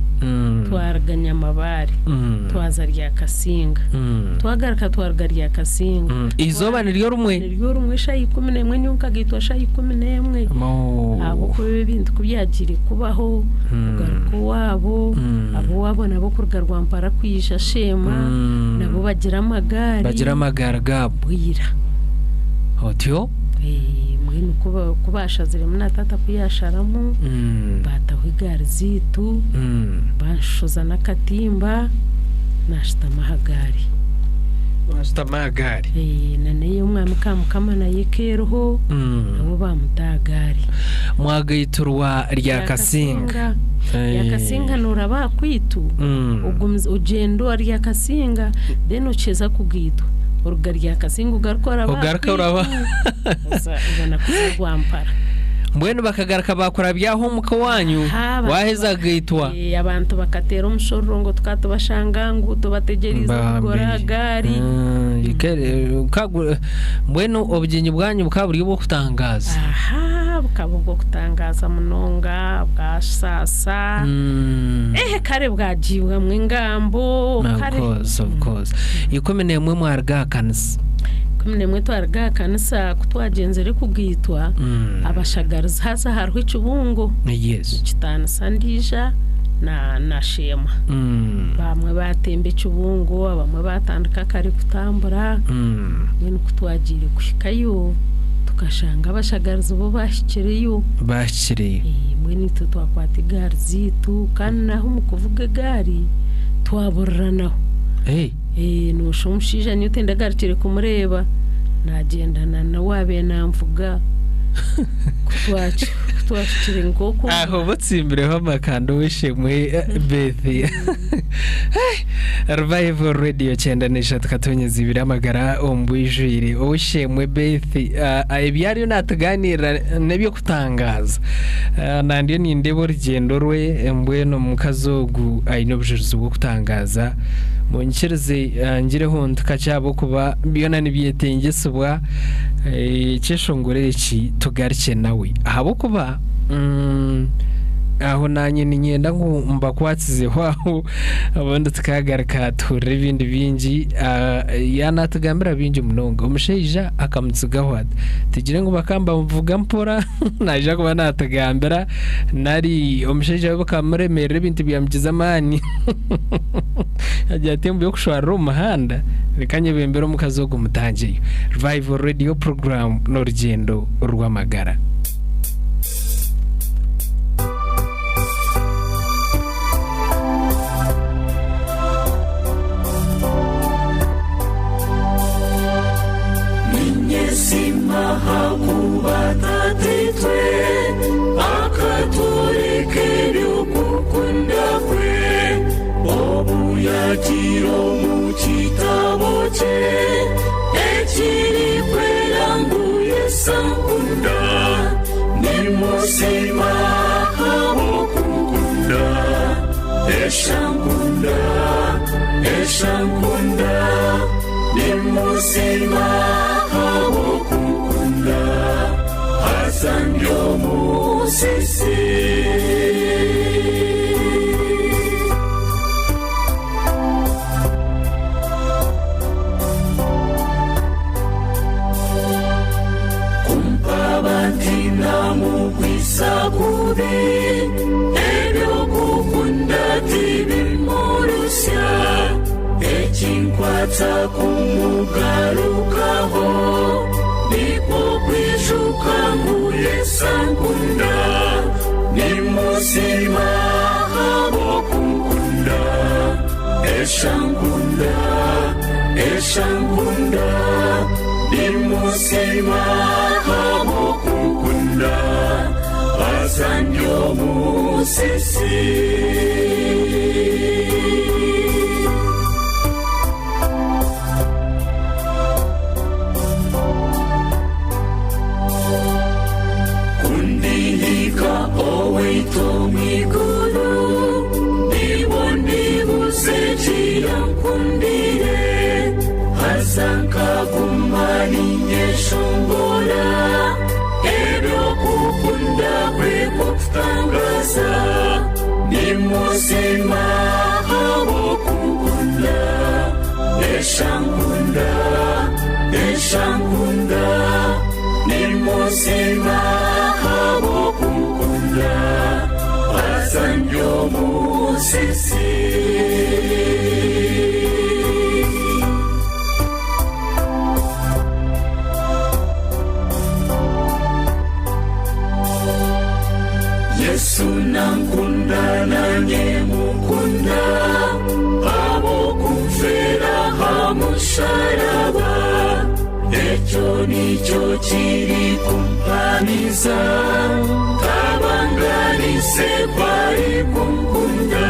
twaruga Nyamabaare twaza rya Kasinga. Twagaruka twaruga rya Kasinga. Eizooba niryo rimwe? Niryo rimwe eshaaha 11 nyowe nkagaitwa shaaha 11. Ahabw'okuba ebi ebintu ku byagiire kubaho, kugaruka owaabo, ab'owaabo nabo kuruga Rwampara kwija Sheema, nabo bagira amagaari. Bagira amagaari gaabo. Bwira. Otyo? Mbwenu ku baashaziremu na taata ku yaasharamu, baataho egaari zaitu, banshushuza n'akatimba, naashutama aha gaari. Waashutama aha gaari? Na n'ey'omwami Kamukama nayo eka eriho, nabo baamuta aha gaari. Mwagaiturwa rya Kasinga. Rya Kasinga nooraba aha kwitu, ogumize ogyenda owa rya Kasinga, then okiheza kugaitwa, oruga rya Kasinga ogaruka oraba aha Ogaruka oraba. kwitu, oza obona kuza Rwampara. Mbwenu bakagaruka baakurabyaho omuka owaanyu Aha, abantu waaheza kugaitwa? Abantu bakateera omushororongo tukaba tubashanga aha nguuto bategyereize kugura aha gaari. Mbwenu obugyenyi bwanyu bukaba buri obw'okutangaaza? Aha, bukaba obw'okutangaaza munonga, bwashaasha. Ehe kare bwagiibwamu engambo, kare. Of course, of course. 11 mwaruga aha kanisa? 11 twaruga aha kanisa ku twagyenzire kugaitwa, abashagarizi haza hariho ekibungo nikitaanisa Ndiija na Sheema. Bamwe baatemba ekibungo, abamwe baatandika kare kutambura. Mbwenu ku twagiire kuhikayo, tukashanga abashagarizi bo baahikireyo. Baahikireyo. Mbwenu itwe twakwata egaari zaitu kandi naho omu kuvuga egaari twaburiranaho. Nooshusha omushaija nyowe tindagarukire kumureeba, naagyendana n'owaabaire nanvuga ku twahikire nk'okwo. Aho butsimbireho amakanda ow'eishe-emwe Beth. Revival Radio 93.2 amagara omu bwijwire. Ow'eishe-emwe Beth ebi ariyo naatugaaniirira n'eby'okutangaaza. Nandiyo nindeeba orugyendo rwe mbwenu omukazi ogu aine obujurizi bw'okutangaaza. Munyikirize ngireho nti kakye ahabw'okuba byona nibyetengyesibwa ekyeshongoro eki tugarukye nawe ahabw'okuba aho naanye niinyenda ngu mbakwatsizeho aho obundi tukagaruka tuhurire ebindi bingi yaanatugambira bingi munonga omushaija akamutsigaho ati tugire ngu bakaba nibamuvuga mpora naija kuba naatugambira nari omushaija we bikamuremerera ebintu byamugiza amaani agira ati embu y'okushwarira omu muhanda reka nyebembere omukazi ogu mutangyeyo. Revival Radio Program n'orugyendo rw'amagara. Ninyesiima ahakuba Tataitwe akatworeka eby'okukunda kwe, obu yaagiire omu kitabo kye ekirikwera ngu Yesu ankunda. Nimusiima ahabw'okunkunda, Yesu ankunda, Yesu ankunda. Nimusiima ahabw'okunkunda, haza ndi omusiisi. Ku mpaba ntinamugwisa kubi, eby'okukunda tibimurusya, ekinkwatsa kumugarukaho, nikwo kwijuka ngu Yesu ankunda, nimusiima ahabw'okunkunda, Yesu ankunda, Yesu. Eshankunda Nimusiima ahabw'okunkunda Haza ndi omusiisi. Ku ndihika owaitu omu iguru, Nibwo ndibuza eki yankundire, Haza nkaguma niinyeshongora Eby'okukunda kwe kw'okutangaaza. Nimusiima ahabw'okunkunda, Eshankunda, Eshankunda, Nimusiima ahabw'okunkunda, Haza ndi omusiisi. Yesu nankunda nanye mukunda Ahabw'okunfeera aha musharaba Ekyo nikyo kiri kumpamiza Ntabanganise ku arikunkunda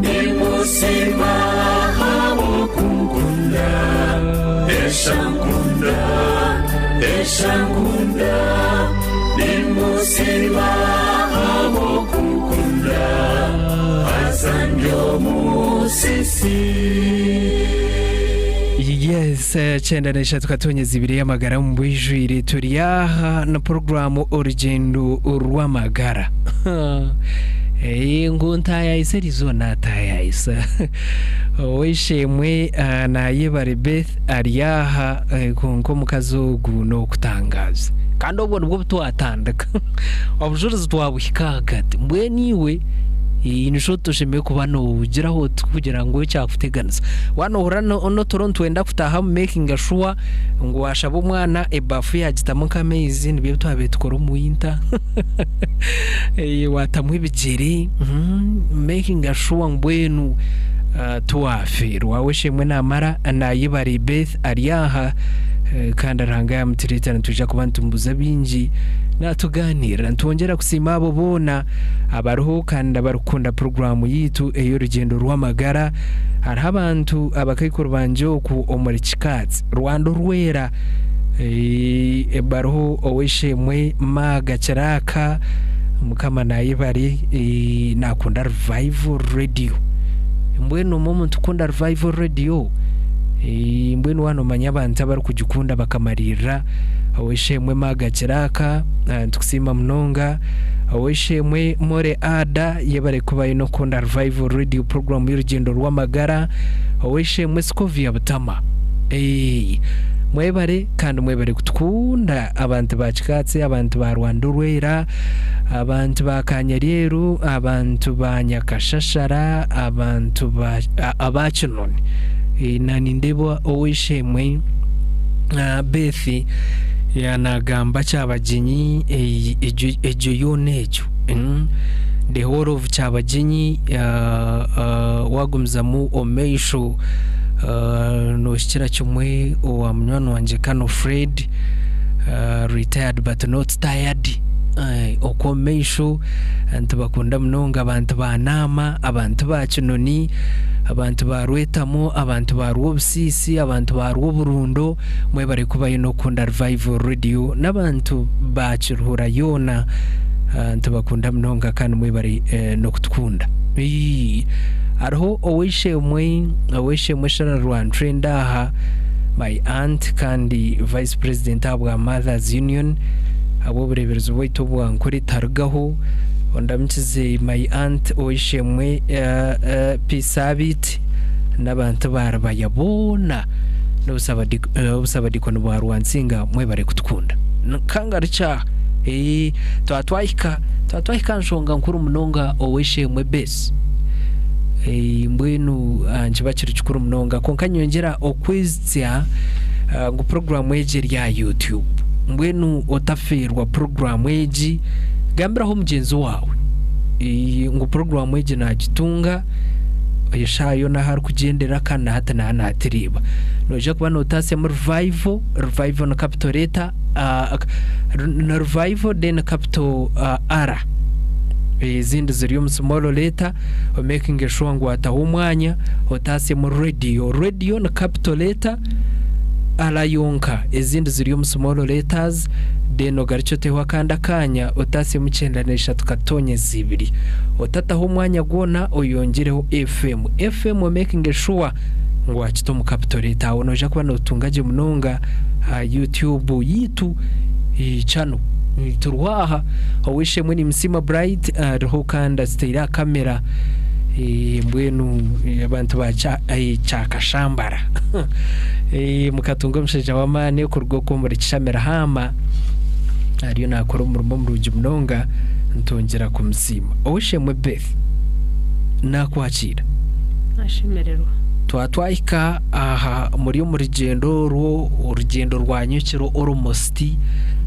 Nimusiima ahabw'okunkunda Eshankunda, eshankunda Nimusiima ahabw'okunkunda Haza ndi omusiisi. Yes, 93 katonyeza ibiri y'amagara mu bwijwire turi aha na porogaramu Orugyendo rw'amagara. Eh, ngu ntayayisa eriizooba naatayayisa. Ow'eishe-emwe ah, nayebare Beth ari aha eh, kwonka omukazi ogu n'ow'okutangaaza. Kandi obwo nibwo obu twatandika. Obujurizi twabuhika ahagati. Mbwenu iwe eh, nikyo toshemereire kuba noogiraho oti kugira ngu ekyakuteganisa. Waaba noohurira n'oturo nitwenda kutaaha omu making sure ngu waashaba omwana ebaafu yaagitamu nk'amaizi nibyo ebi twabaire tukora omu winter. Waatamu ebigyere, making sure mbwenu tiwaafeerwa. Ow'eishe-emwe naamara naayebare Beth ari aha kandi Ruhanga yaamutureetera nitwija kuba nitumubuuza bingi naatugaaniirira. Nitwongyera kusiima abo boona abariho kandi abarikukunda puroguraamu yaitu ey'orugyendo rw'amagara. Hariho abantu abakaikuru bangye oku omuri Kikaatsi, Rwanda Orwera, bariho ow'eishe-emwe Maaga Kiraaka, Mukama nayebare, nakunda Revival Radio. Mbwenu omwe omuntu kukunda Revival Radio, mbwenu waaba noomanya abantu abarikugikunda bakamariirira, ow'eishe-emwe Maaga Kiraaka, nitukusiima munonga. Ow'eishe-emwe More Ada, yebare kuba aine okukunda Revival Radio puroguraamu y'orugyendo rw'amagara. Ow'eishe-emwe Scovia Butama, Mwebare kandi mwebare kutukunda abantu ba Kikaatsi, abantu ba Rwanda Orwera, abantu ba Kanyaryeru, abantu ba Nyakashashara, abantu ba aba Kinoni. Na nindeeba ow'eishe-emwe Beth yaanagamba Kyabagyenyi egyo yoona egyo. The whole of Kyabagyenyi waagumizamu omu maisho Nohikira kimwe owa munywani wangye Kano Fred, retired but not tired, okwo omu maisho nitubakunda munonga abantu ba Naama, abantu ba Kinoni, abantu ba Rwetamu, abantu ba Rwobusiisi, abantu ba Rwoburundo, mwebare kubayo n'okukunda Revival Radio n'abantu ba Kiruhura yoona nitubakunda munonga kandi mwebare n'okutukunda. Hariho ow'eishe-emwe, ow'eishe-emwe Shara Rwantrenda aha, my aunt kandi vice president ahabwa Mothers Union, ahabw'obureeberezi bwaitu obwa Nkore Tarugaho. Ondamukize my aunt ow'eishe-emwe Peace Sabiiti n'abantu ba Rubaya boona n'obusabadiikoni bwa Rwansinga mwebare kutukunda. Nkangarukye aha, twaba twahika, twaba twahika aha nshonga nkuru munonga ow'eishe-emwe Bess. Mbwenu nikiba kiri kikuru munonga kwonka nyongyera okwizitsya ngu puroguraamu egi eri aha YouTube. Mbwenu otafeerwa puroguraamu egi, gambiraho mugyenzi waawe ngu puroguraamu egi naagitunga, Eshaaha yoona ahu arikugyendera kandi na hati naaba naatureeba. Noija kuba nootaasyamu Revival, Revival ni capital letter, ni Revival then capital R. Ezindi ziri omu small letter, omekinge sure ngu waataho omwanya otaasyemu Radio. Radio ni capital letter R yonka, ezindi ziri omu small letters, then ogarukye oteho akandi akaanya otaasyemu 93 katoonyeza ibiri. Otataho omwanya gwona oyongyereho FM. FM omekinge sure ngu waakita omu capital letter. Aho noija kuba nootunga gye munonga aha YouTube yaitu channel. Turiho aha, ow'eishe-emwe ni Musiima Bright ariho kandi azitaire aha kamera mbwenu abantu ba Kyakashambara mukatunga omushaija w'amaani kuruga okwo omuri Kishamira Haama ariyo naakora omurimo murungi munonga ntongyera kumusiima. Ow'eishe-emwe Beth naakwakiira. Nashemererwa. Twaba twahika aha muri omu rugyendo orwo, orugyendo rwa nyekiro almost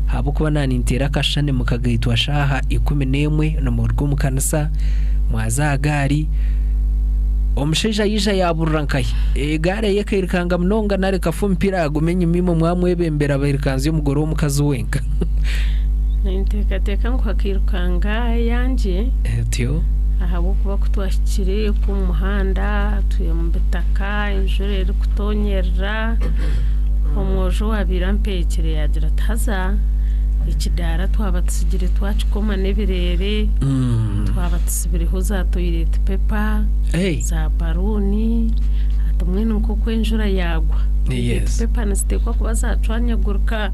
ahabw'okuba naaba ninteera akashushani mukagaitwa shaaha 11 nimuruga omu kanisa mwaza aha gaari, omushaija yaija yaaburira nkahi? Egaari ye ekairukanga munonga nari ekafa omupiira yaaguma enyima imwe mwamwebembera bairikanzya omugore w'omukazi wenka. Ninteekateeka ngu hakairukanga eyangye. Otyo. Ahabw'okuba ku twahikire oku omu muhanda turi omu bitaka enjura erikutoonyerera, omwojo owaabaire ampeekire yaagira ati haza ekidaara twaba tutsigire twakikoma n'ebireere, twaba tutsibireho za toyireti pepa, za baruuni, hati mbwenu nk'oku enjura yaagwa, toyireti pepa niziteekwa kuba zaacwanyagurika,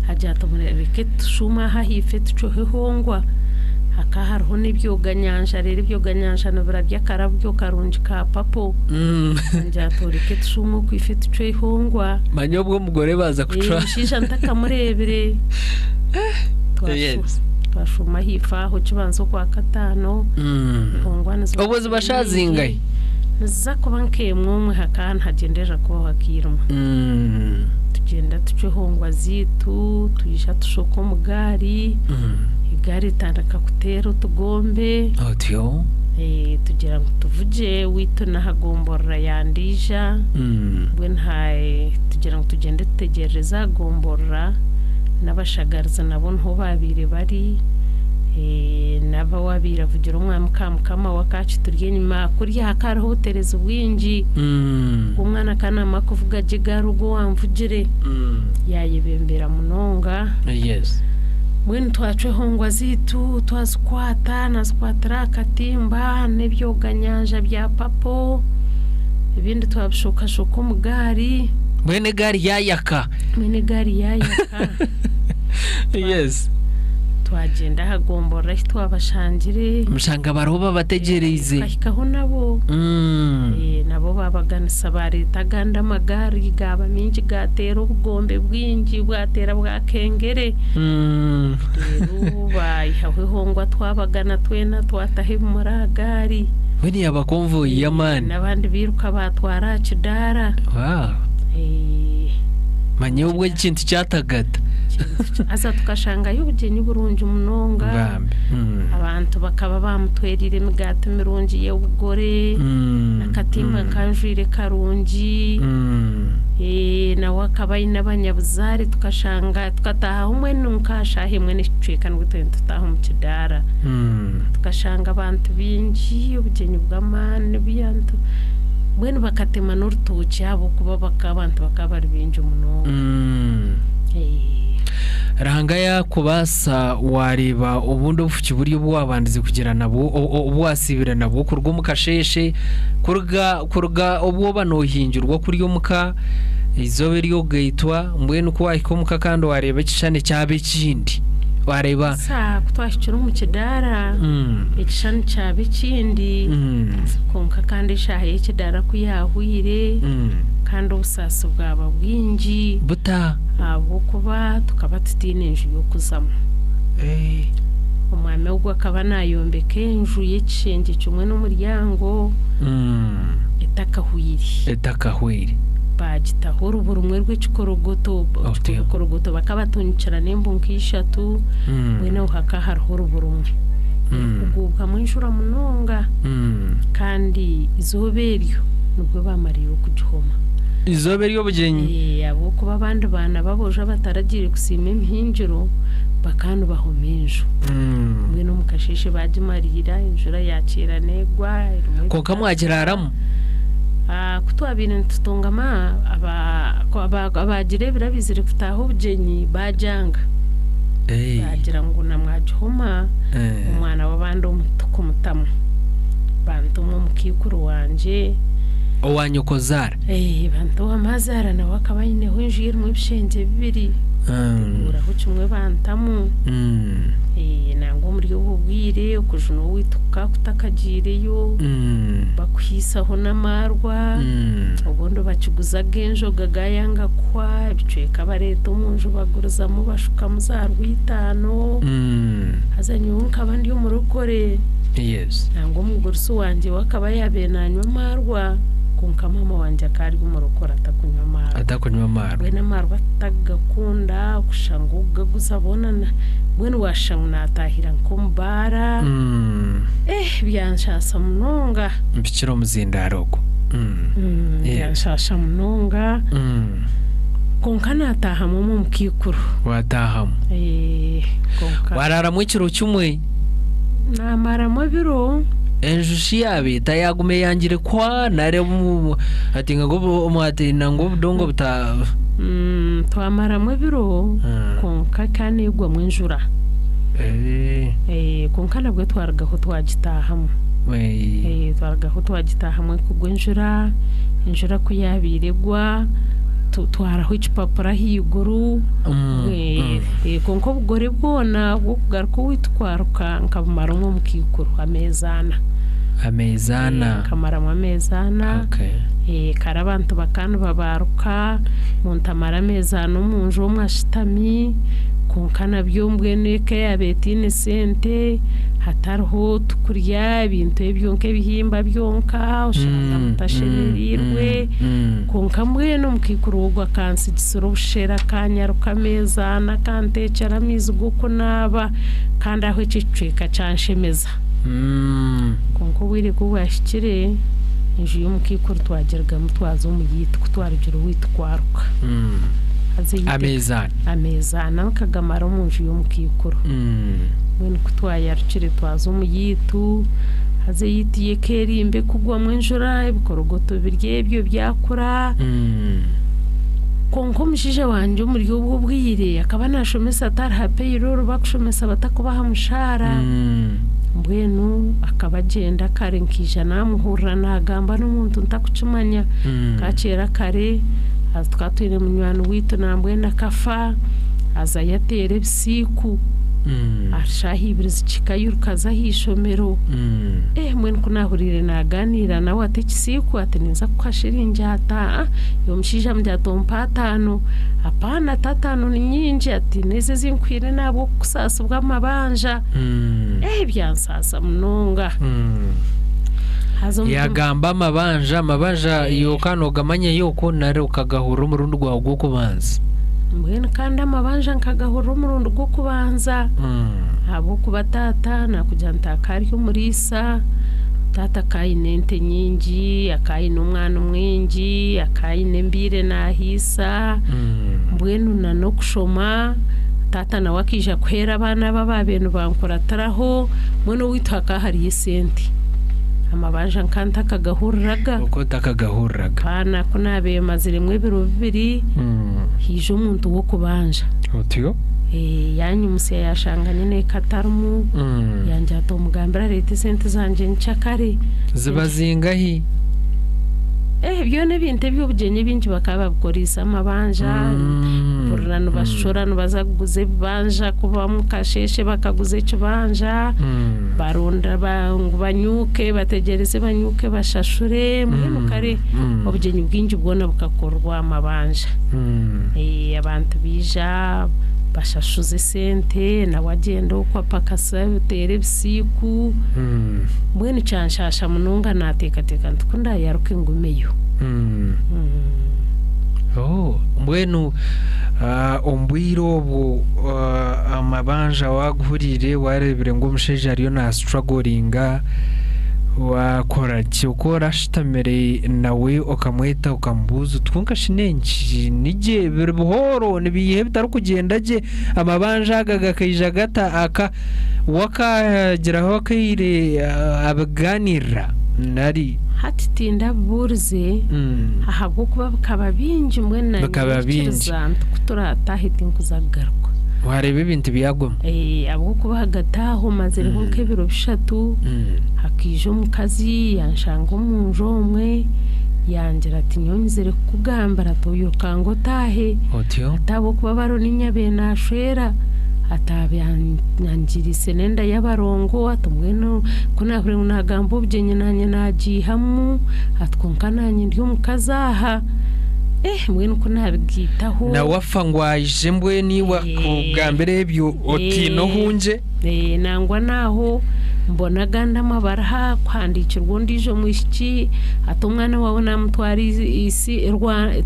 agira ati mureke tushuume aha ahaifo tucweho ehongwa. Hakaba hariho n'ebyoganyanja reero ebyoganyanja nibirabya akarabyo karungi ka papo. Ngira ati oreke tushuume oku ife tucwe eihongwa. Manya obwo omugore baaza kucwa. Omushaija ntakamureebire. Yes. Twashuuma ahaifo aho kibanza okwakataano. Ehongwa niziba Obwo ziba shaaha zingahi? Niziza kuba nk'emwe omwe hakaba nihagyenderera kubaho akairima. Tugyenda tucwa ehongwa zaitu, twija tushoka omu gaari. Egaari etandika kuteera otugombe. Otyo. Tugira ngu tuvugye waitu n'aha gomborora ya Ndiija. Mbwenu tugira ngu tugyende tutegyerereze aha gomborora n'abashagarizi nabo niho baabaire bari. N'aba owaabaire avugira omwami Kamukama we akakituri enyima. Kuriya hakaba hariho obuterezi bwingi. Omwana akaba naamara kuvuga gye egaari ogwo owanvugire yaayebembera munonga. Mbwenu twacwa ehongwa zaitu twazikwata nazikwatira aha katimba n'ebyoganyanja bya papo ebindi twabishokashoka omu gaari. Mbwenu egaari yaayaka. Mbwenu egaari yaayaka. Twagyenda aha gomborora ahi twabashangire. Mushanga bariho babategyereize. Tukahikaho nabo. Nabo babaganisa bareeta agandi amagaari gaaba mingi gaateera obugombe bwingi bwateera bwakengere. Reero baihaho ehongwa twabagana twena twataho ebimuri aha gaari. Mbwenu yaaba konvoyi y'amaani. N'abandi bairuka baatwara aha kidaara. Manya obwo ekintu kyatagata. Haza tukashangayo obugyenyi burungi munonga. Bambi. Abantu bakaba bamutwereire emigaati mirungi y'obugore, n'akatimba nkanjwire karungi. Nawe akaba aine abanyabuzaare tukashanga tukataahaho mbwenu nka shaaha emwe n'ekicweka nibwo twena tutaaha omu kidaara. Tukashanga abantu baingi obugyenyi bw'amaani byantu mbwenu bakatema n'orutookye ahabw'okuba abantu bakaba bari baingi munonga. Ruhanga yaakubaasa waareeba obundi obufuki buri obu waabandize kugira nabwo obu waasiibire nabwo kuruga omu kasheeshe kuruga kuruga obu oba noohingirwa kuri omuka eizooba eryogaitwa mbwenu ku waahika omuka kandi waareeba ekishushani kyaba ekindi waareeba Sa ku twahikire omu kidaara ekishushani kyaba ekindi kwonka kandi eshaaha y'ekidaara ku yaahwire kandi obusaasi bwaba bwingi buta ahabw'okuba tukaba tutaine enju y'okuzamu. Omwami ogwo akaba naayombeka enju y'ekishengye kimwe n'omuryango etakahwire. Etakahwire. Baagitaho orubu rumwe rw'ekikorogoto. Ekikorogoto bakabatungikira n'embu nk'ishatu mbwenu aho hakaba hariho orubu rumwe. Erikuguubwamu enjura munonga. Kandi eizooba eryo nibwo baamariire okugihoma. Eizooba ery'obugyenyi? Ahabw'okuba abandi baana b'aboojo abataragiire kusiima emihingiro bakaba nibahoma enju. Mbwenu omu kasheeshe baagimariira, enjura yaakyera neegwa erimu Kwonka ebitaasa. mwagiraaramu? Ku twabaire nitutungama, abaagira ebiro abaizire kutaaha obugyenyi baagyanga. Baagira ngu na mwagihoma, omwana w'abandi tikumutamu. Bantuma omukaikuru wangye. Owa nyokozaara? Banta owa maazaara nawe akaba aineho enju ye erimu ebishengye bibiri. Banteguuraho kimwe bantamu. Nangwa omuri obwo bwire okujuna owaitu kukaba kutakagiireyo, bakuhiisaho n'amaarwa, obundi bakiguzaga enjoga gaayanga kuhwa, ebicweka bareeta omu nju bagurizamu bashukamu za rwitaano. Haza nyowe nkaba ndi omurokore. Nangwa omugurusi wangye we akaba yaabaire naanywa amaarwa, kwonka maama wangye akaba ari omurokore atakunywa amaarwa. Atakunywa amaarwa. Mbwenu amaarwa atagakunda, okushusha ngu okugaguza boona na mbwenu waashusha ngu naataahira nk'omu baara. Eh byanshaasa munonga. Mpikire omuzindaaro ogwo. Byanshaasha munonga. Kwonka naataahamu omwo omu kaikuru. Waataahamu. Kwonka. Waaraaramu ekiro kimwe. Naamaramu ebiro. Enju shi yaabeeta yaaguma eyangire kuhwa nari ati nangwa obudongo buta. Twamaramu ebiro kwonka ekaba neegwamu enjura. Kwonka nabwo twarugaho twagitaahamu. Twarugaho twagitaahamu erikugwa enjura, enjura ku yaabaire egwa tutwaraho ekipapura ahaiguru. Kwonka obugore bwona bw'okugaruka owaitu kwaruka nkabumara omwo omu kaikuru ameezi ana. Ameezi ana. Nkamaramu ameezi ana. Kare abantu bakaba nibabaruka, omuntu amara ameezi ana omu nju omwe ashutami, kwonka nabyo mbwenu eka yaaba etaine sente, hatariho tukurya ebintu ebyo nk'ebihimba byonka, oshanga mutashemereirwe. Kwonka mbwenu omukaikuru ogwo akantsigisira obushera, akanyaruka ameezi ana, akanteekyera amaizi g'okunaaba, kandi aho ekyo ekicweka kyanshemeza. Kwonka obwire ku bwahikire, enju y'omukaikuru twagirugamu twaza omu yaitu, ku twarugire owaitu kwaruka. Haza eyaitu Ameezi ana. Ameezi ana nkagamara omu nju y'omukaikuru. Mbwenu ku twayarukire twaza omu yaitu, haza eyaitu yo eka eri mbi ekugwamu enjura, ebikorogoto biri ebyo byakura. Kwonka omushaija wangye omuri obwo obwire akaba naashomesa atari ha payroll bakushomesa batakubaha mushaara. Mbwenu akaba agyenda kare nkaija naamuhurira naagamba n'omuntu ntakukimanya. Kakyera kare haza tukaba twine munywani waitu nambwenu akafa, azayo ateera ebisiiku. Aha shaaha ibiri zikihika airuka aza aha ishomero. Eh mbwenu ku naahuriire naaganiira nawe ati ekisiiku ati ninza kukuha shiringi ata, omushaija amugira ati ompe ataano. Apaana ati ataano ni nyingi ati n'ezi ezi nkuhaire n'ahabw'okukusaasibwa amabanja. Eh byansaasa munonga. Haza omutima. Yaagamba amabanja, amabanja iwe okaba noogamanya okwo nari okagahurira omurundi gwawe gw'okubanza? Mbwenu kandi amabanja nkagahurira omurundi gw'okubanza ahabw'okuba taata naakugira nti akaba ari omuriisa, taata akaba aine ente nyingi, akaba aine omwana mwingi, akaba aine embiire naahiisa, mbwenu na n'okushoma taata nawe akaija kuheera abaana abe abaabaire nibankuratiraho, mbwenu owaitu hakaba hariyo esente. Amabanja nkaba ntakagahuriraga. Okaba otakagahuriraga. Abaana ku naabaire maziremu ebiro bibiri, haija omuntu w'okubanja. Otyo? Yaanyimutsya yaashanga nyine eka atarimu, yangira ati omugambire areete esente zangye nkyakare. Ziba zingahi? Byona ebintu eby'obugyenyi ebingi bakaba babikoreise amabanja, mpurira nibashora nibaza kuguza ebibanja kuba omu kasheeshe bakaguza ekibanja, baronda ngu banyuuke bategyereze banyuuke bashashure, mbwenu kare obugyenyi bwingi bwona bukakorwa aha mabanja. Abantu baija bashashuza esente nawe agyenda okwo apakasa ateera ebisiiku, mbwenu kyanshaasha munonga naateekateeka nti ku ndaayaruke ngumeyo. Oh, mbwenu omu bwire obwo amabanja waaguhuriire waareebire ngu omushaija ariyo naasituragoringa waakora ki? Oku orashutamire nawe okamweta okamubuuza oti kwonka shi n'enki? Ni gye? Biri buhooro? Nibiiha ebitarikugyenda gye? Amabanja aga gakaija gata? Aka we akagiraho akaire abigaaniirira nari? Hati tindabibuurize ahabw'okuba bikaba bingi mbwenu naanye Bikaba bingi. nyikiriza nti ku turaataahe tinkuza kugaruka. Waareeba ebintu byaguma. Ahabw'okuba ahagati aho mazireho nk'ebiro bishatu, hakaija omukazi yanshanga omu nju omwe yangira ati nyowe nyizire kukugambira ati oirukange otaahe Otyo. ati ahabw'okuba baro niinye abaire naashwera ati angiriise n'enda y'abarongo ati mbwenu ku naahurire ngu naagamba obugyenyi naanye naagiihamu ati kwonka naanye ndi omukazi aha. Eh mbwenu ku naabigaitaho. Nawe afa ngu aije mbwenu iwe akugambira ebyo otiine ohungye. Nangwa n'aho mbona agandi amabaruha kuhandiikirwa ondiijo mwishiki ati omwana waawe naamutwara isi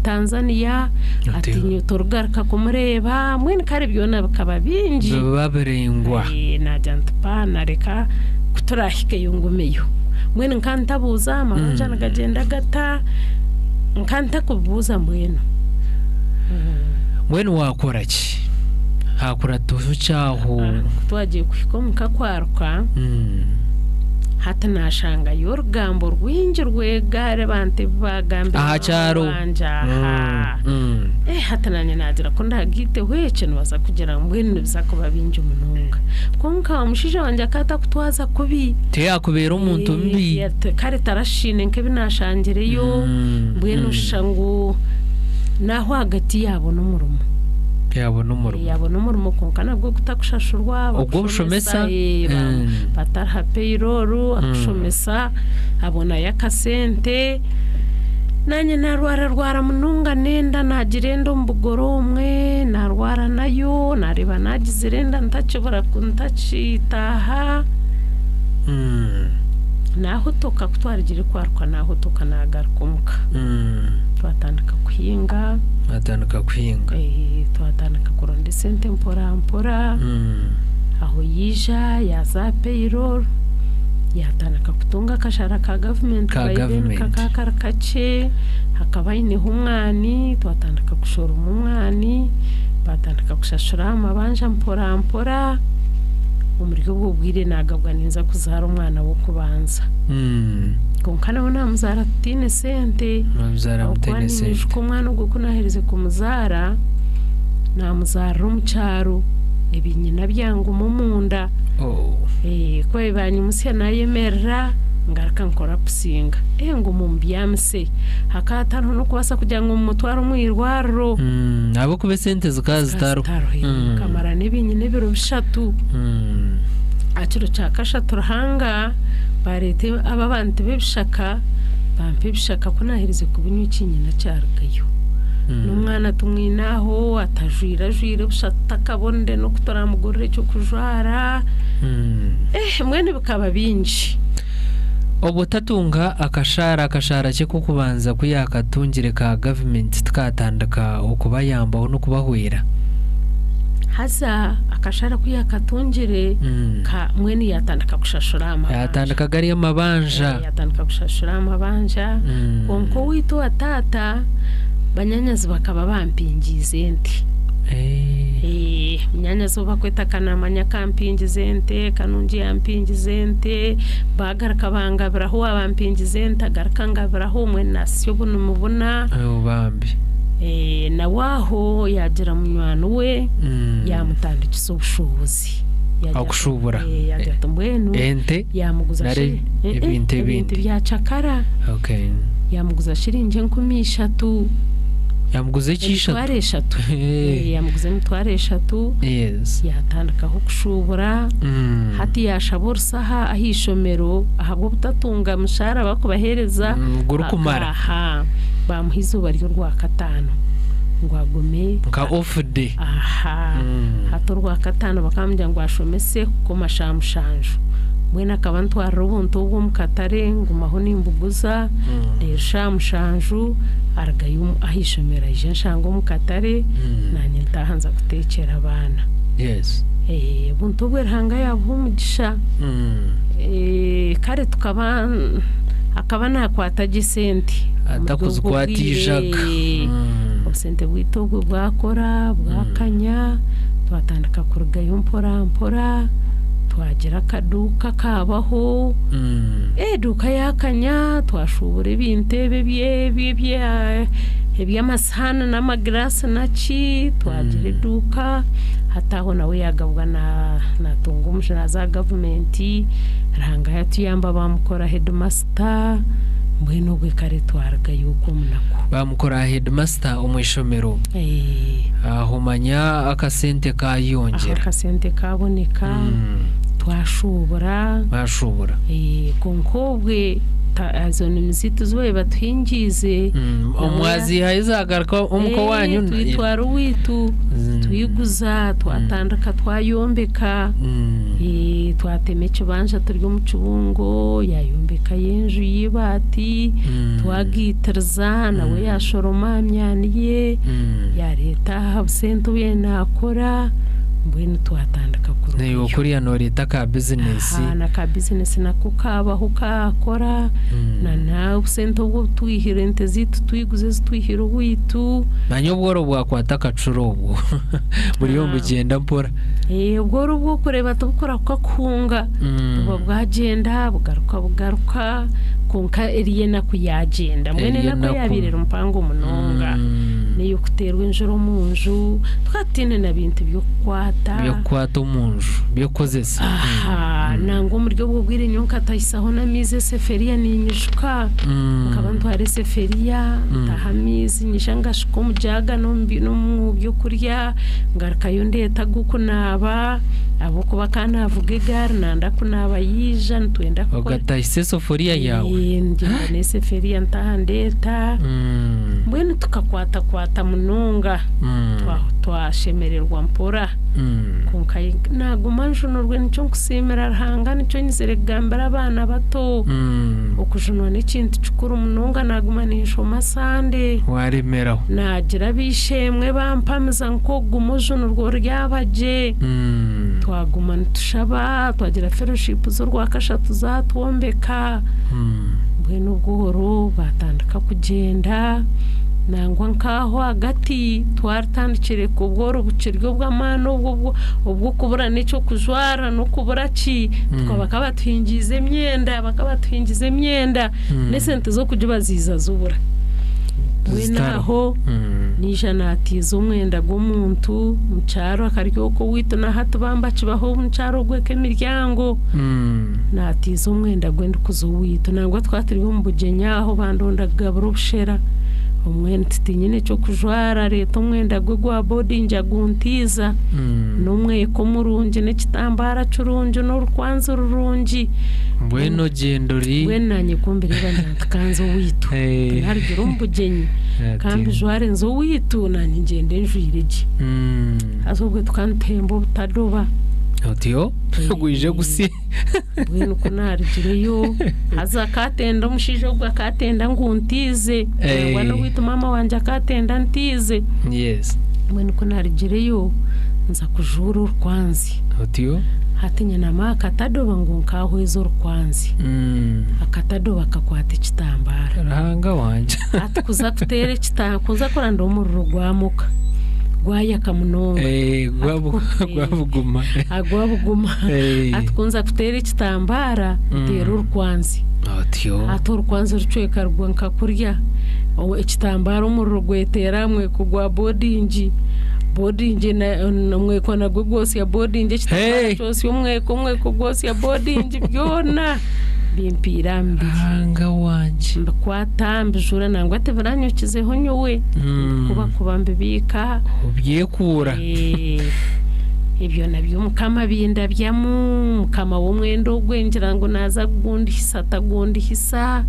Tanzania ati nyowe torigaruka kumureeba mbwenu kare byona bikaba bingi. Biba biraingwa. Naagira nti paana reka ku turaahikeyo ngumeyo. Mbwenu nkantabuuza amabanja nigagyenda gata nkantakubibuuza mbwenu. Mbwenu waakora ki? Haakurataho ki aho? Ku twagiye kuhika omu ka kwaruka, hati naashangayo orugambo rwingi rw'egaari abantu ebi baagambire Aha kyaro. wangye aha. Eh, hati naanye naagira ku ndaagiiteho ekyo nibaza kugira ngu mbwenu nibiza kuba bingi munonga. Kwonka omushaija wangye akaba atakutwaza kubi. Tiyakubeera omuntu mubi. Eh, kare tarashiine nk'ebi naashangireyo, mbwenu oshusha ngu N'ahu ahagati yaabona omurimo. Yaabona omurimo. Yaabona omurimo kwonka nabwo gutakushashurwa. Ogw'obushomesa? Batariha payroll, akushomesa abonayo akasente. Naanye naarwararwara munonga n'enda naagira enda omu bugoro obumwe, naarwara nayo, naareeba naagizire enda ntakibura ntakitaaha. Naahotoka ku twarugire kwaruka naahotoka naagaruka omuka. Twatandika kuhinga. Mwatandika kuhinga. Twatandika kuronda esente mpora mpora. Aho yaija yaaza aha payroll, yaatandika kutunga akashara ka gavumenti Ka by then gavumenti. kakaba kari kakye, hakaba haineho omwani, twatandika kushoroma omwani, baatandika kushashura aha mabanja mpora mpora. Omuri obwo bwire naagabwa ninza kuzaara omwana w'okubanza. Kwonka nawe naamuzaara tutaine sente. Mwamuzaara Ahabw'okuba mutaine sente. ninyijuka omwana ogwo ku naaherize kumuzaara, naamuzaarira omu kyaro, ebinyina byanguma omunda. Oh. Ku baabaire baanyimutsya naayemerera, ngaruka nkorapusinga. Nguma mubyamise. Hakaba hatariho n'okubaasa kugira ngu mumutware omu irwariro. Ahabw'okuba esente zikaba zitariho. Zitariho. Nkamara n'ebinyina ebiro bishatu. Aha kiro kya kashatu Ruhanga baareeta aba abantu b'ebishaka bampa ebishaka ku naaherize kubinywa ekinyina kyarugayo. N'omwana tumwine aho atajwaire ajwaire busha tutakabonire n'oku turamugurira eky'okujwara. Mbwenu bikaba bingi. Obwo tatunga akashaara akashaara kye k'okubanza ku yaakatungire ka gavumenti tikatandika okubayambaho n'okubahwera. Haza akashaara ku yaakatungire ka mbwenu yaatandika kushashura aha mabanja. Yaatandika gari amabanja. Yaatandika kushashura aha mabanja. Kwonka owaitu owa taata, banyaanyazi bakaba bampingiize ente. Munyaanyazi ou barikweta Kanamanya akampingiza ente, Kanungi yampingiza ente, baagaruka bangabiraho waaba ampingiza ente agaruka angabiraho mbwenu naasya obunumi buna. Oh bambi. Nawe aho yaagira munywani we yaamutandikisa obushuubuzi. Yaagira ati- Okushuubura. Yaagira ati mbwenu Ente yaamuguza nari ebintu ebintu ebindi. bya cakara. Yaamuguza shiringi 3000. Yamuguza ekiishatu. Emitwaro eshatu. Yamuguza 30,000. Yes. Yaatandikaho kushuubura. Hati yaashaba orusaha aha ishomero ahabw'obutatunga mushaara barikubaheereza. Gurikumara. Aha, baamuha eizooba ry'orwakataano ngu agume. Nka off day. Aha. Hati orwakataano bakamugira ngu ashomese kukoma shaaha 7. Mbwenu akaba ntwarira obuntu obwo omu katare ngumaho nimbuguza reero shaaha 7 arugayo aha ishomero aija anshanga omu katare naanye ntaaha nza kuteekyera abaana. Yes. Obuntu obwe Ruhanga yaabuha omugisha. Kare tukaba akaba naakwata gye esente. Atakuzikwata ijaga. Obusente bwaitu obwo bwakora bwakanya twatandika kurugayo mpora mpora twagira akaduuka kabaho eduuka yakanya twashuubura ebintu ebi eby'amasihaani n'amagiraasi naki twagira eduuka hati aho nawe yaagabwa naatunga omushara naaza aha gavumenti Ruhanga yatuyamba baamukora heedimasita mbwenu obwe kare twarugayo okwo omunaku. Baamukora heedimasita omu ishomero. Aho manya akasente Aho kayongyera. Akasente kaboneka twashuubura. Mwashuubura. Kwonka obwe ezo nimi zaitu ezi baabaire batuhingiize. Mwaziihayo zaagaruka omuka owaanyu? Twitwara owaitu twiguza twatandika twayombeka twatema ekibanja turi omu kibungo yayombekayo enju y'eibaati twagiitiriza nawe yaashoroma aha myani ye yareeta aha busente obu yaaba naakora mbwenu twatandika Naiwe kurugayo. kuriya nooreeta ka bizinesi. Aha na ka bizinesi nako kabaho kakora na obusente obu twihire ente zaitu twiguza ezi twihire owaitu. Manya obworo bwakwata akacuro obwo buriyo nibugyenda mpora. Obworo obw'okureeba tibukurahuka kuhunga buba bwagyenda bugaruka bugaruka kwonka eriyo enaku yaagyenda mbwenu Eriyo enaku enaku. yaabaire eri mpango munonga n'ey'okuteerwa enjura omu nju tukaba tutaine na bintu by'okukwata. By'okukwata omu nju by'okukozesa. Aha nangwa omuri obwo bwire nyowe nkatahisaho n'amaizi eseferiya ninyijuka nkaba ntwara eseferiya ntaha amaizi nyija ngashuka omu jaaga n'omu byokurya ngarukayo ndeeta ag'okunaaba ahabw'okuba akaba naavuga egaari nanda kunaaba yaija nitwenda kukora. Ogatahisa esefuriya yaawe. Ngyenda n'eseferiya ntaaha ndeeta mbwenu tukakwatakwata munonga twashemererwa mpora kwonka naaguma njunurwe nikyo nkusiimira Ruhanga nikyo nyizire kugambira abaana bato okujunwa n'ekintu kikuru munonga naaguma ninshoma Sande. Waremeraho. Naagira ab'eishe-emwe bampamiza nk'okuguma ojunurwe oryaba gye. Twaguma nitushaba twagira fellowship z'orwakashatu zatwombeka mbwenu obworo bwatandika kugyenda nangwa nk'aho ahagati twaratandikire obworo bukiri obw'amaani obwo obw'okubura n'eky'okujwara n'okubura ki tukaba bakabatuhingiiza emyenda bakabatuhingiza emyenda n'esente z'okugiba ziiza zibura mbwenu Zitariho. Aho naija naatiiza omwenda gw'omuntu omu kyaro akari okwo owaitu na hati bambakibaho omu kyaro ogweka emiryango naatiiza omwenda gwe ndikuza owaitu nangwa twaba turi omu bugyenyi aho bandonda kugabura obushera omwenda titinyine ky'okujwara areeta omwenda gwe gwa bodingi aguntiiza n'omweko murungi n'ekitambaara kirungi n'orukwanzi rurungi. Mbwenu ogyenda ori. Mbwenu naanye ku mbireeba ngira kanze owaitu narugira omu bugyenyi kambijware nze owaitu naanye ngyende njwire gye haza obwe tukaba nituhemba obutadoba. Otyo gwije gusi. Mbwenu ku naarugireyo haza akatenda omushaija ogwo akatenda ngu ntiize nangwa n'owaitu maama wangye akatenda ntiize. Yes. Mbwenu ku naarugireyo nza kujuura orukwanzi. Otyo. Hati nyinama aha katadoba ngu nkahweza orukwanzi akatadoba kakwata ekitambaara. Ruhanga wangye. Hati kuza kuteera ekitambara kuza kuranda omuriro gwamuka gwayaka munonga. Gwabuguma. Gwabuguma. Hati kunza kuteera ekitambaara nteera orukwanzi. Otyo. Hati orukwanzi rucweka rugwa nka kurya ekitambaara omuriro gweteera aha mweko gwa bodingi bodingi omweko nagwo gwosya bodingi ekitambaara kyosya omweko omweko gwosya bodingi byona bimpiire aha mubiri. Ruhanga wangye. Mbikwata mbijuura nangwa tibiranyokizeho nyowe kuba kuba mbibiika. Obyekuura. Ebyo nabyo Mukama bindabyamu Mukama w'omwenda ogwe ngira ngu naaza kugundihisa tagundihisa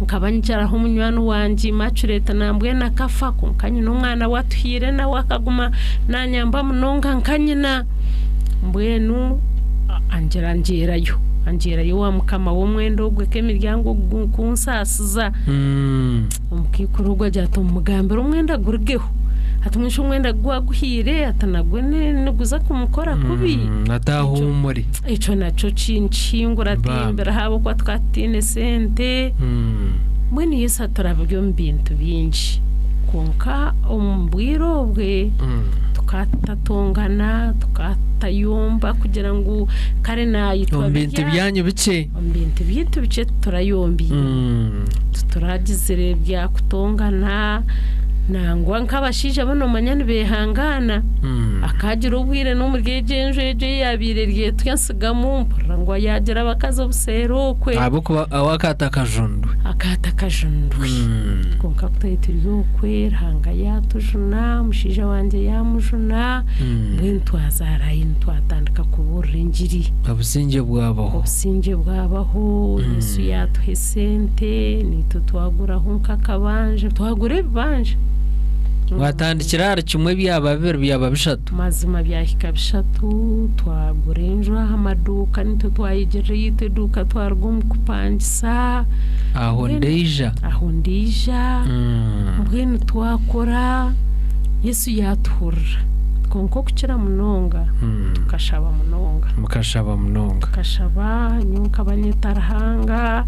nkaba ngyaraho munywani wangye Immaculate nambwenu akafa kwonka nyine omwana we atuhiire nawe akaguma nanyamba munonga nka nyina mbwenu angira ngyerayo. Angiirayo owa mukama w'omwenda ogwe k'emiryango kunsaasiza. Omukaikuru ogwo agira ati omugambire omwenda gurugeho. Ati mbwenu shi omwenda gu aguhaire ati nagwo niguza kumukora kubi? Ati ahuumure. Ekyo nakyo kinkihingura Bambi. timbiriho ahabw'okuba tukaba tutaine sente. Mbwenu Yesu aturabire omu bintu bingi. Kwonka omu bwire obwe tukaba tutatongana, tukaba tutayomba kugira ngu kare naitwa Omu bintu birya. byanyu bikye. Omu bintu byaitu bikye titurayombire. Tituragizire byakutongana nangwa nk'abashaija bo noomanya nibeehangaana. Akaagira obwire n'omuri egyo enju egyo ei yaabaire eri etyo entsigamu mpurira ngu yaagira abakazi obuseeri okwe. Ahabw'okuba we akaata akajundwe. Akaata akajundwe. Kwonka ku twaba turi okwe Ruhanga yaatujuna, omushaija wangye yaamujuna, mbwenu twazaara ahi twatandika kubuurira engiri. Obusingye bwabaho. Obusingye bwabaho, Yesu yaatuha esente, naitwe twaguraho nk'akabanja, twagura ebibanja. Mwatandikira ahari kimwe byaba bibiri byaba bishatu. Mazima byahika bishatu, twagura enju aha maduuka nitwe twayegirira eyaitu eduuka twaruga omu kupangisa. Aho ndeija. Aho ndeija. Mbwenu twakora, Yesu yaatuhurira. Kwonka okukira munonga, tukashaba munonga. Mukashaba munonga. Tukashaba, nyowe nkaba nyeta Ruhanga,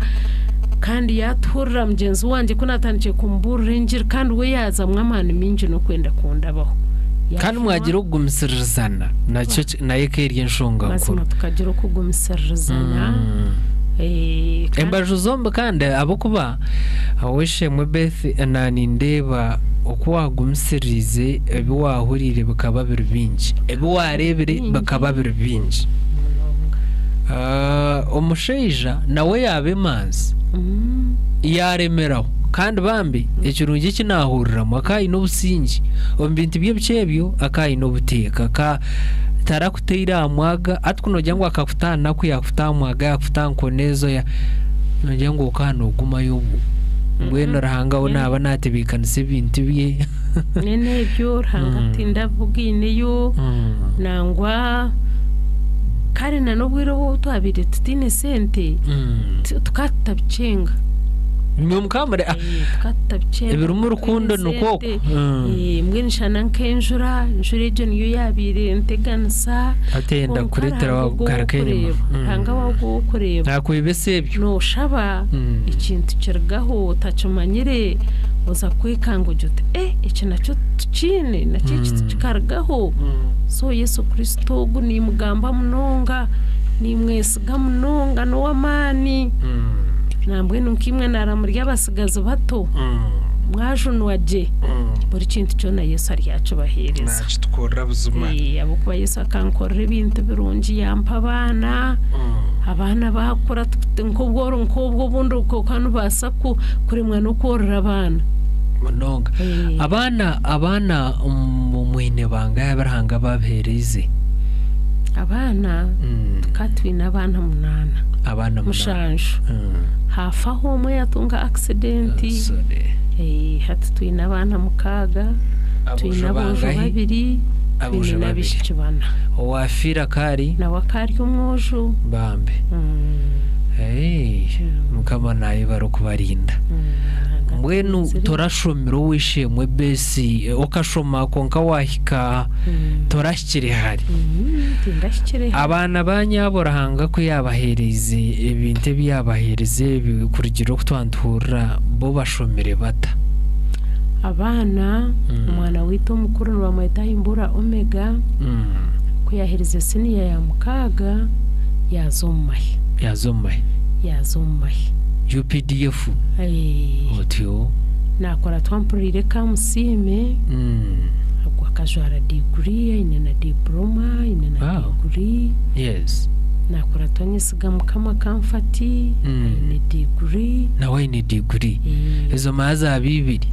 kandi yaatuhurira mugyenzi wangye ku naatandikire kumubuurira engiri kandi we yaazamu amaani maingi n'okwenda kundabaho. Kandi mwagira okugumisiririzana nakyo nayo eka eri enshonga nkuru. Mazima tukagira okugumisiririzana. Embaju zombi kandi ahabw'okuba ow'eishe-emwe Beth na nindeeba oku waagumisiririize ebi waahuriire bikaba biri bingi, ebi waareebire bikaba biri bingi. Omushaija nawe yaaba emanzi yaaremeraho kandi bambi ekirungi eki naahuriramu akaba aine obusingye omu bintu bye bikye ebyo akaba aine obuteeka tarakutaire aha mwaga hati ku noogira ngu akakuta aha naku yaakuta aha mwaga yaakuta aha nkoni ezo noogira ngu okaba noogumayo obwo mbwenu Ruhanga we naaba naatebeekanisa ebintu bye. Mbwenu ebyo Ruhanga tindabugaineyo nangwa kare na n'obwire obu twabaire tutaine sente tukaba tutabikyenga. Imwe mukaba muri Tukaba tutabikyenga. Ebirimu rukundo nikwo okwo. Mbwenu shana nk'enjura, enjura egyo niyo yaabaire enteganisa. Hati eyenda kukureetera waagaruka enyima. Ruhanga waaba ogwo ow'okureeba. Naakwebesa ebyo. Nooshaba ekintu kirugaho otakimanyire oza kwekanga ogira oti eh eki nakyo tukiine nakyo eki kikarugaho. So Yesu Kristo ogu nimugamba munonga, nimwesiga munonga n'ow'amaani. Nambwenu nkaimwe naaramurya abatsigazi bato, mwajunwa gye, buri kintu kyona Yesu aryakibaheereza. Naakitukorera buzima. Ahabw'okuba Yesu akankorera ebintu birungi yampa abaana, abaana baakura nk'obworo nk'obwo obundi okaba noobaasa kuremwa n'okworora abaana. Munonga. Abaana abaana mwine bangahi abu Ruhanga ababaheereize? Abaana tukaba twine abaana munaana. Abaana munaana. Mushanju. Haafaho omwe yaatunga accident. Hati twine abaana mukaaga, twine Aboojo aboojo bangahi? babiri, twine Aboojo babiri. n'abaishiki bana. Owaafiire akaba ari? Nawe akaba ari omwojo. Bambi. Mukama naayebare okubarinda. Mbwenu torashomire ow'eishe-emwe Besi, okashoma kwonka waahika torahikire hare. Tindahikire hare. Abaana ba nyaabo Ruhanga ku yaabaheereize ebintu ebi yaabaheerize ebi kurugiirira oku twaba nituhurira, bo bashomire bata? Abaana, omwana waitu omukuru nibamweta Himbura Omega, ku yaaherize siniya ya mukaaga yaaza omu mahe. Yaaza omu mahe. Yaaza omu mahe. UPDF? Otyo. Naakora twampuriire Kamusiime, agwo akajwara diguri aine na diporoma aine na diguri. Yes. Naakora twanyesiga Mukama Kamfati aine diguri. Nawe aine diguri. Ezo mara zaaba ibiri.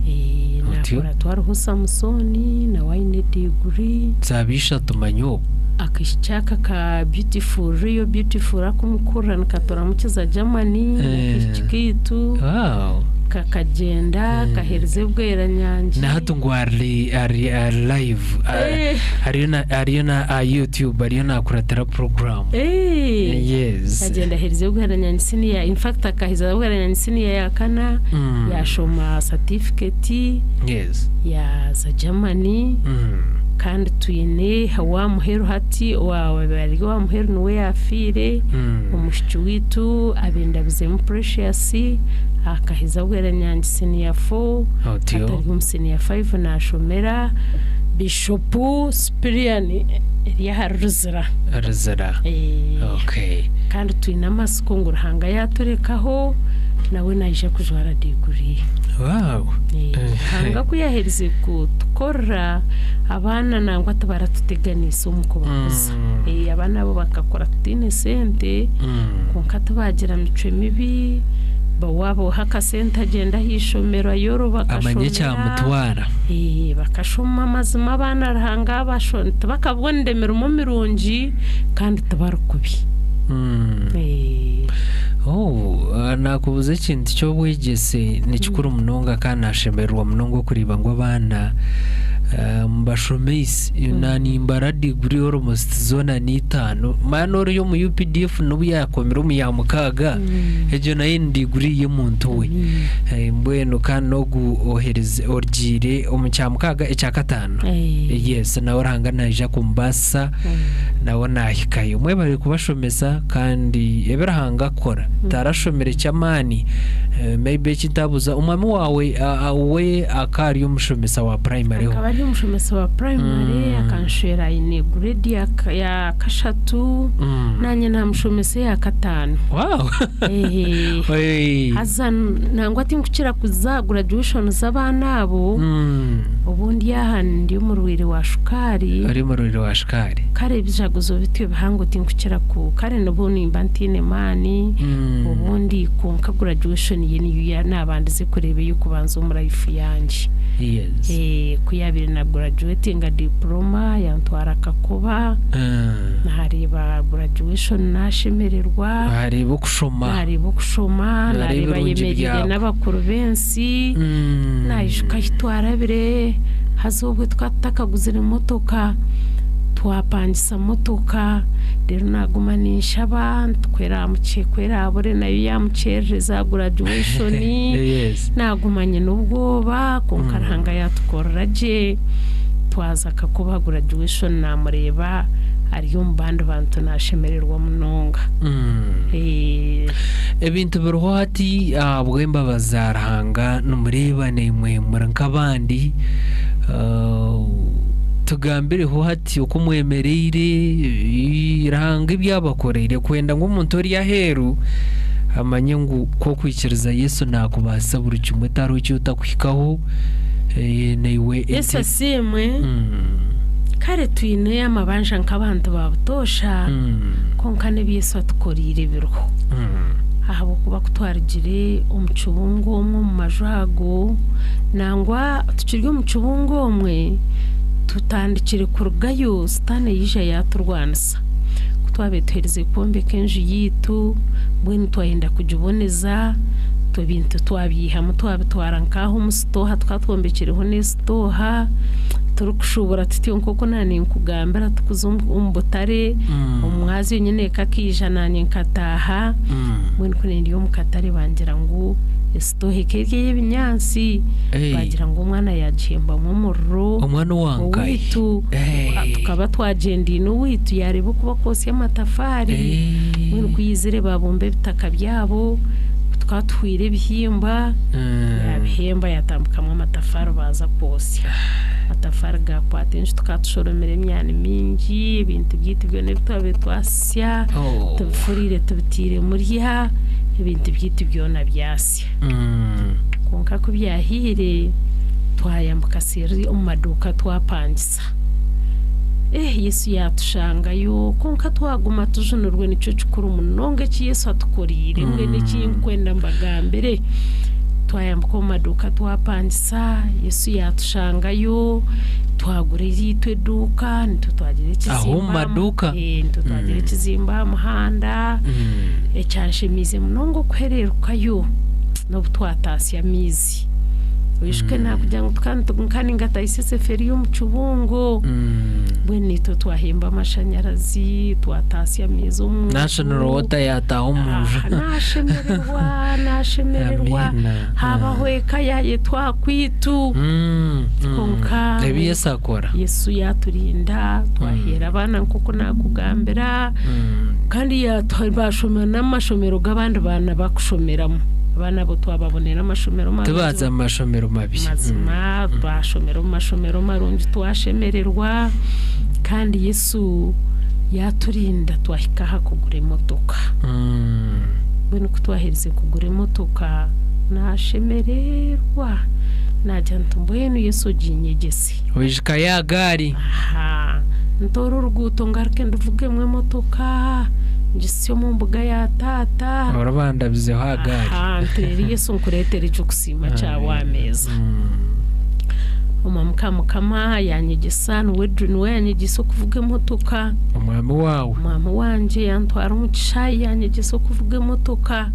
Otyo. Naakora twariho Samusooni nawe aine diguri. Zaaba ishatu manya obwo. Akaishiki aka ka Beautiful Real Beautiful ak'omukurura nikaturamukiza Germany, akaishiki kaitu. Wow. Kakagyenda kahereza ebweranyangi. Na hati ngu ari ari ari live ariyo na aha YouTube ariyo nakuratira program. Yes. Kagyenda ahereza ebweranyangi senior, in fact akaheza ebweranyangi senior ya kana, yashoma certificate, yaaza Germany. Kandi twine owa muheru hati, owabaire ari owa muheru niwe yaafiire, omwishiki waitu Abendabizemu Precious akaheza Bweranyangi siniya 4, hati ari omu siniya 5 naashomera Bishopu Cyprian eri ahari Ruzira. Ruzira. Okay. Kandi twine amatsiko ngu Ruhanga yaaturekaho nawe naija kujwara diguri. Wow. Ruhanga ku yaaherize kutukorera abaana nangwa tibaratuteganisa omu kubakuza. Abaana abo bakakura tutaine sente kwonka tibaagira micwe mibi, waaba oha akasente agyenda aha ishomero ayoroba Amanye akashomera. ekyamutwara. Bakashoma amazima abaana Ruhanga tibakabonire emirimo mirungi kandi tibari kubi. Oh, nakubuuza ekintu ky'obwegyese ni kikuru munonga kandi nashemererwa munonga okureeba ngu abaana mbashomeise. Nanimbara diguri almost zoona n'itaano. Manya n'ori omu UPDF n'obu yaakomire omu ya mukaaga, egyo nayo ni diguri y'omuntu we. Mbwenu kandi n'ogu oherize ogiire omu kya mukaaga ekya kataano. Yes, nawe Ruhanga naija kumubaasisa nawe naahikayo. Mwebare kubashomesa kandi ebi Ruhanga akora tarashomire ky'amaani. Maybe eki ntabuuza omwami waawe we akaba ari omushomesa wa primary ho? Akaba ari omushomesa wa primary, akanshwera aine grade ya kashatu, naanye naamushomesa eya kataano. Wow! Haza nangwa tinkukira kuza aha graduation z'abaana abo, obundi aha ndi omurwaire wa shukaari. Ori omurwaire wa shukaari. Kare ebijaguzo bityo bihango tinkukira ku kare nibwo nimba ntaine maani, obundi kwonka graduation ye niyo naabandize kureeba ey'okubanza omu life yangye. Ku yaabaire na graduatinga diploma yantwara Kakoba, naareeba graduation naashemererwa. Naareeba okushoma. Naareeba okushoma, Naareeba naareeba ebirungi ayemereire byawe. n'abakuru b'ensi, naijuka ahi twarabire, haza obwe tukaba tutakaguzire motoka, twapangisa motoka, reero naaguma ninshaba nti ku eraabure nayo yaamukyerereza aha graduation, naaguma nyine obwoba kwonka Ruhanga yaatukorera gye, twaza Kakoba aha graduation naamureeba ari omu bandi bantu naashemererwa munonga. Ebintu biriho hati ahabw'embabazi za Ruhanga nimureeba naimwe muri nk'abandi. Tugambireho hati oku mwemereire Ruhanga ebi abakoreire kwenda ngu omuntu ori aheeru amanye ngu ku okwikiriza Yesu naakubaasisa buri kimwe tihariho eki otakuhikaho naiwe. Yesu asiimwe. Kare twine amabanja nk'abantu ba butoosha, kwonka n'ebi Yesu atukoreire biriho. Ahabw'okuba ku twarugire omu kibungo omwe omu maju ago, nangwa tukiri omu kibungo omwe, tutandikire kurugayo Sitaane yaija yaaturwanisa. Ku twabaire tuherize kwombeka enju yaitu, mbwenu twayenda kugiboneza, ebintu twabyihamu twabitwara nk'aha omu sitooha, tukaba twombekireho n'esitooha, turikushuubura tutyo nk'oku naaninkugambira turikuza omu butare, omumwazyo nyineeka akaija naanye nkataaha, mbwenu ku ndi omu katare bangira ngu esitooha eka eri ey'ebinyaatsi, bagira ngu omwana yaagihembamu omuriro, Omwana owankahi? owaitu tukaba twagyendaine owaitu yaareeba oku barikwotsya amatafaari, mbwenu ku yaizire baabumba ebitaka byabo, tukaba tuhwire ebihimba, yaabihemba yaatambikamu amatafaari baaza kwotsya. Amatafaari gaakwata enju tukaba tushoromire emyani mingi, ebintu byaitu byona ebi twabaire twasya, tubifuriire tubitaire murya, ebintu byaitu byona byasya. Kwonka ku byahiire, twayambuka seeri omu maduuka twapangisa. Yesu yaatushangayo, kwonka twaguma tujunirwe nikyo kikuru munonga eki Yesu atukoreire mbwenu eki nkwenda mbagambire. Twayambuka omu maduuka twapangisa, Yesu yaatushangayo, twagura eriitwe eduuka, nitwe twagira Aho omu ekizimbe aha maduuka? Nitwe twagira ekizimbe aha muhanda, ekyanshemeize munonga okuhereerukayo. N'obu twataasya amaizi. Oijuke naakugira ngu tukaba nitu nka ningatahisa eseferiya omu kibungo. Mbwenu naitwe twahemba amashanyarazi, twataasya amaizi omu nju. National water yaataaha omu nju. Ah, naashemererwa, naashemererwa. Amiina. Haabaho eka yaayetwa kweitu. Kwonka Ebi Yesu akora. Yesu yaaturinda, twaheera abaana nk'oku naakugambira. Kandi yaatuha baashoma n'amashomero g'abandi baana bakushomeramu. Abaana abo twababonera amashomero marungi. Tibaaza mu mashomero mabi. Mazima twashomera omu mashomero marungi twashemererwa kandi Yesu yaaturinda twahika aha kugura emotoka. Mbwenu ku twaherize kugura emotoka naashemererwa naagira nti mbwenu Yesu oginyegyese. Oijuka ya gaari. Aha, ntoore oruguuto ngaruke nduvugemu emotoka ngisye omu mbuga ya taata. Orabandabizeho aha gaari. Aha, nteere Yesu nkureetere eky'okusiima kyawe aha meeza. Omwami ka Mukama yanyegyesa niwe niwe yanyegyesa okuvuga emotoka. Omwami waawe. Omwami wangye yantwara omu kishaayi yanyegyesa okuvuga emotoka.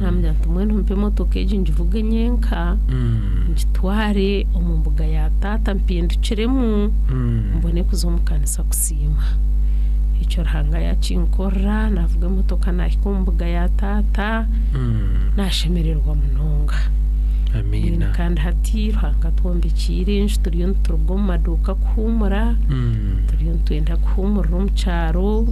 Namugira nti mbwenu mpa emotoka egi ngivuge nyenka, ngitware omu mbuga ya taata mpindukiremu mbone kuza omu kanisa kusiima. Ekyo Ruhanga yakinkorera navuga emotoka nahika omu mbuga ya taata nashemererwa munonga. Amiina. Kandi hati Ruhanga atwombekiire enju turiyo nituruga omu maduuka kuhuumura, turiyo nitwenda kuhuumurira omu kyaro,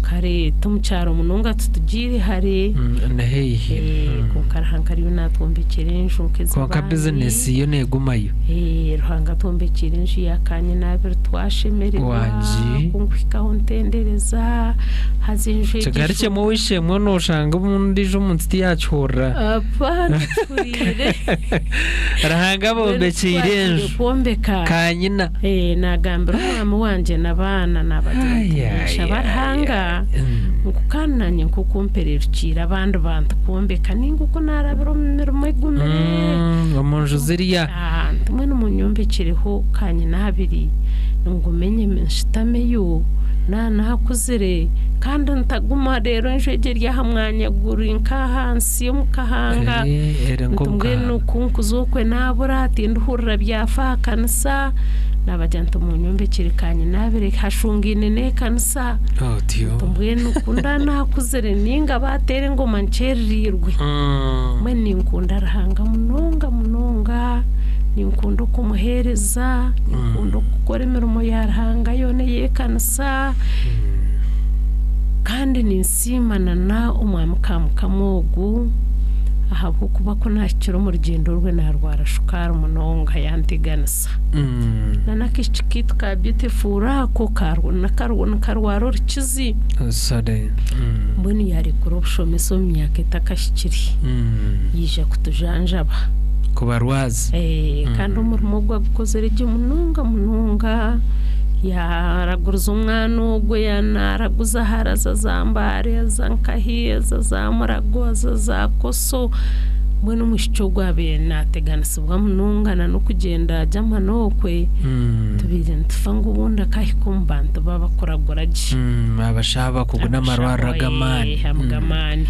kare ti omu kyaro munonga titugiire hare. Ni haihi. Kwonka Ruhanga ariyo natwombekyera enju Kwonka nk'ez'abandi. bizinesi yo neegumayo. Ruhanga atwombekiire enju ya kanyina abiri twashemererwa Wangi. kunkuhikaho ntendereza haza enju egi Kigarukyemu ow'eishe-emwe nooshanga ondiijo omuntu tiyakihurira. Apaana kihuriire. Ruhanga abombekyeire enju. Kwombeka. Kanyina. Nagambira omwami wangye n'abaana nabagira nti Ai, ai, ninshaba ai, Ruhanga ai. ngu kandi nanye nk'oku mpererukiire abandi bantu kwombeka ninga oku narabire omu mirimo egumire. Omu nju ziriya. Ah, nti mbwenu munyombekireho kanyina abiri ngume nyeme nshutameyo na nakuzire kandi ntaguma reero enju egi eri aha mwanya guri nk'ahansi omu kahanga. Eri Nti nk'omu mbwenu kahanga. ku nkuza okwe nabura tindihurira byafa aha kanisa nabagira nti munyombekere kanyina abiri hashungaine n'ekanisa. Otyo. Nti mbwenu ku nda nakuzire ninga bateera engoma nkyereriirwe. Mbwenu ninkunda Ruhanga munonga munonga, ninkunda okumuheereza, ninkunda okukora emirimo ya Ruhanga yoona ey'ekanisa. Kandi ninsiima na na omwami Kamukama ogu ahabw'okuba ku naahikire omu rugyendo rwe naarwara shukaari munonga yanteganisa. Na n'akaishiki kaitu ka Beautiful ako nikarwara orukizi. Sorry. Mbwenu yaarekura obushomesa omu myaka etakahikire. Yaija kutujanjaba. Kubarwaza. Kandi omurimo ogu agukozire gye munonga munonga. Yaaraguriza omwana ogwo naaraguza hare aza za Mbare aza nkahi aza za Murago aza za Koso. Mbwenu omwishiki ogwo abaire naateganisibwa munonga na n'okugyenda Germany okwe, tubaire nitufa ngu obundi akaahika omu bantu babakuragura gye. Abashaho abakugu n'amarwariro ag'amaani. Ag'amaani.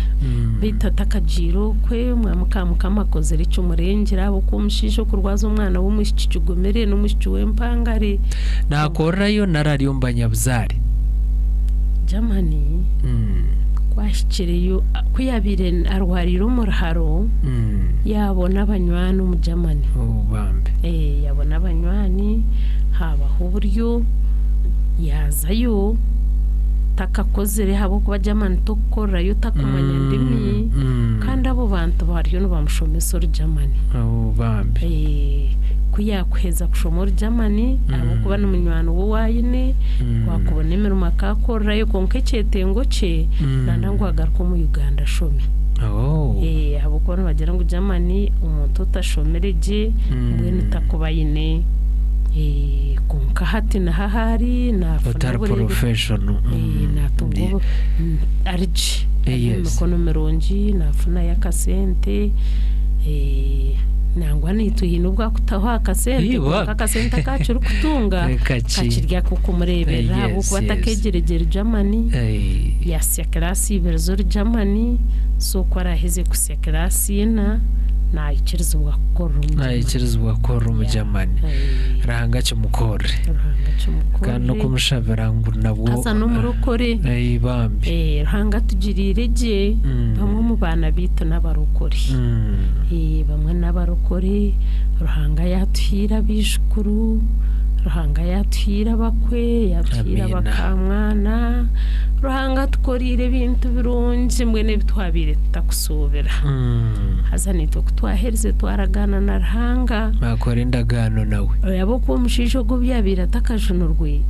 Beitu atakagiire okwe omwami Kamukama akozire ekimurengire ahabw'okuba omushaija okurwaza omwana w'omwishiki kigumire n'omwishiki w'empangare. Naakorerayo nari ari omu banyabuzaare? Germany ku ahikireyo ku yaabaire arwariire omu ruharo yaabona abanywani omu Germany. Oh, bambi. Yaabona abanywani haabaho oburyo yaazayo takakozire ahabw'okuba Germany tokukorerayo otakumanya ndimi kandi abo bantu bariyo nibamushomesa orugyamani. Oh, bambi. Ku yaakuheeza kushoma orugyamani ahabw'okuba ni munywani we ou aine waakubona emirimo akaakorerayo kwonka ekyetengo kye nanda ngu agaruke omu Uganda ashome. Oh. Ahabw'okuba nibagira ngu Germany omuntu otashomire gye mbwenu takuba aine kwonka hati niho ahu ari naafuna Otari obureebe professional. Naatunga ari gye ari omu mikono mirungi naafunayo akasente. Nangwa naitwe haine obu akutaho akasente Iwa. kwonka akasente aku akirikutunga Kaki. kakiri ak'okumureeberera ahabw'okuba atakeegyire gye Germany. Yaasya kiraasi ibiri z'Orugyamani, so ku araaheze kusya kiraasi ina, naikirizibwa kukorera omu Germany. Naikirizibwa kukorera omu Germany. Ruhanga akimukorere. Ruhanga akimukorere. Kandi n'okumushaba ngu nabwo. Haza n'omurokore. Bambi. Ruhanga atugiriire gye, bamwe omu baana baitu n'abarokore. Bamwe n'abarokore, Ruhanga yaatuhaire abaijukuru, Ruhanga yaatuhaire abakwe, yaatuhaire Amiina. abakamwana, Ruhanga atukoreire ebintu birungi mbwenu ebi twabaire tutakusuubira. Haza naitwe ku twaherize twaragaana na Ruhanga. Mwakora endagaano nawe. Ahabw'okuba omushaija ogu obu yaabaire atakajunirwe,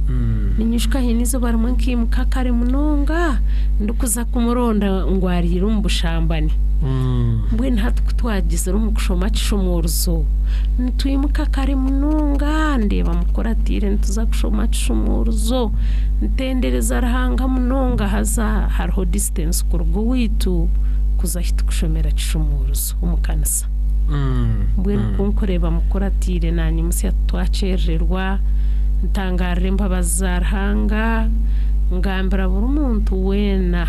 niinyushuka haine eizooba rimwe nkaimuka kare munonga ndikuza kumuronda ngu ariire omu bushambani. Mbwenu hati ku twagizire omu kushoma kishumuurizo, nitwimuka kare munonga ndeeba mukuratiire nituza kushoma kishumuurizo, ntendereza Ruhanga munonga haza hariho distance kuruga owaitu kuza ahu turikushomera kishumuurizo omu kanisa. Mbwenu ku nkureeba mukuratiire naanyimutsya titwakyerererwa, ntangaarira embabazi za Ruhanga, ngambira buri muntu weena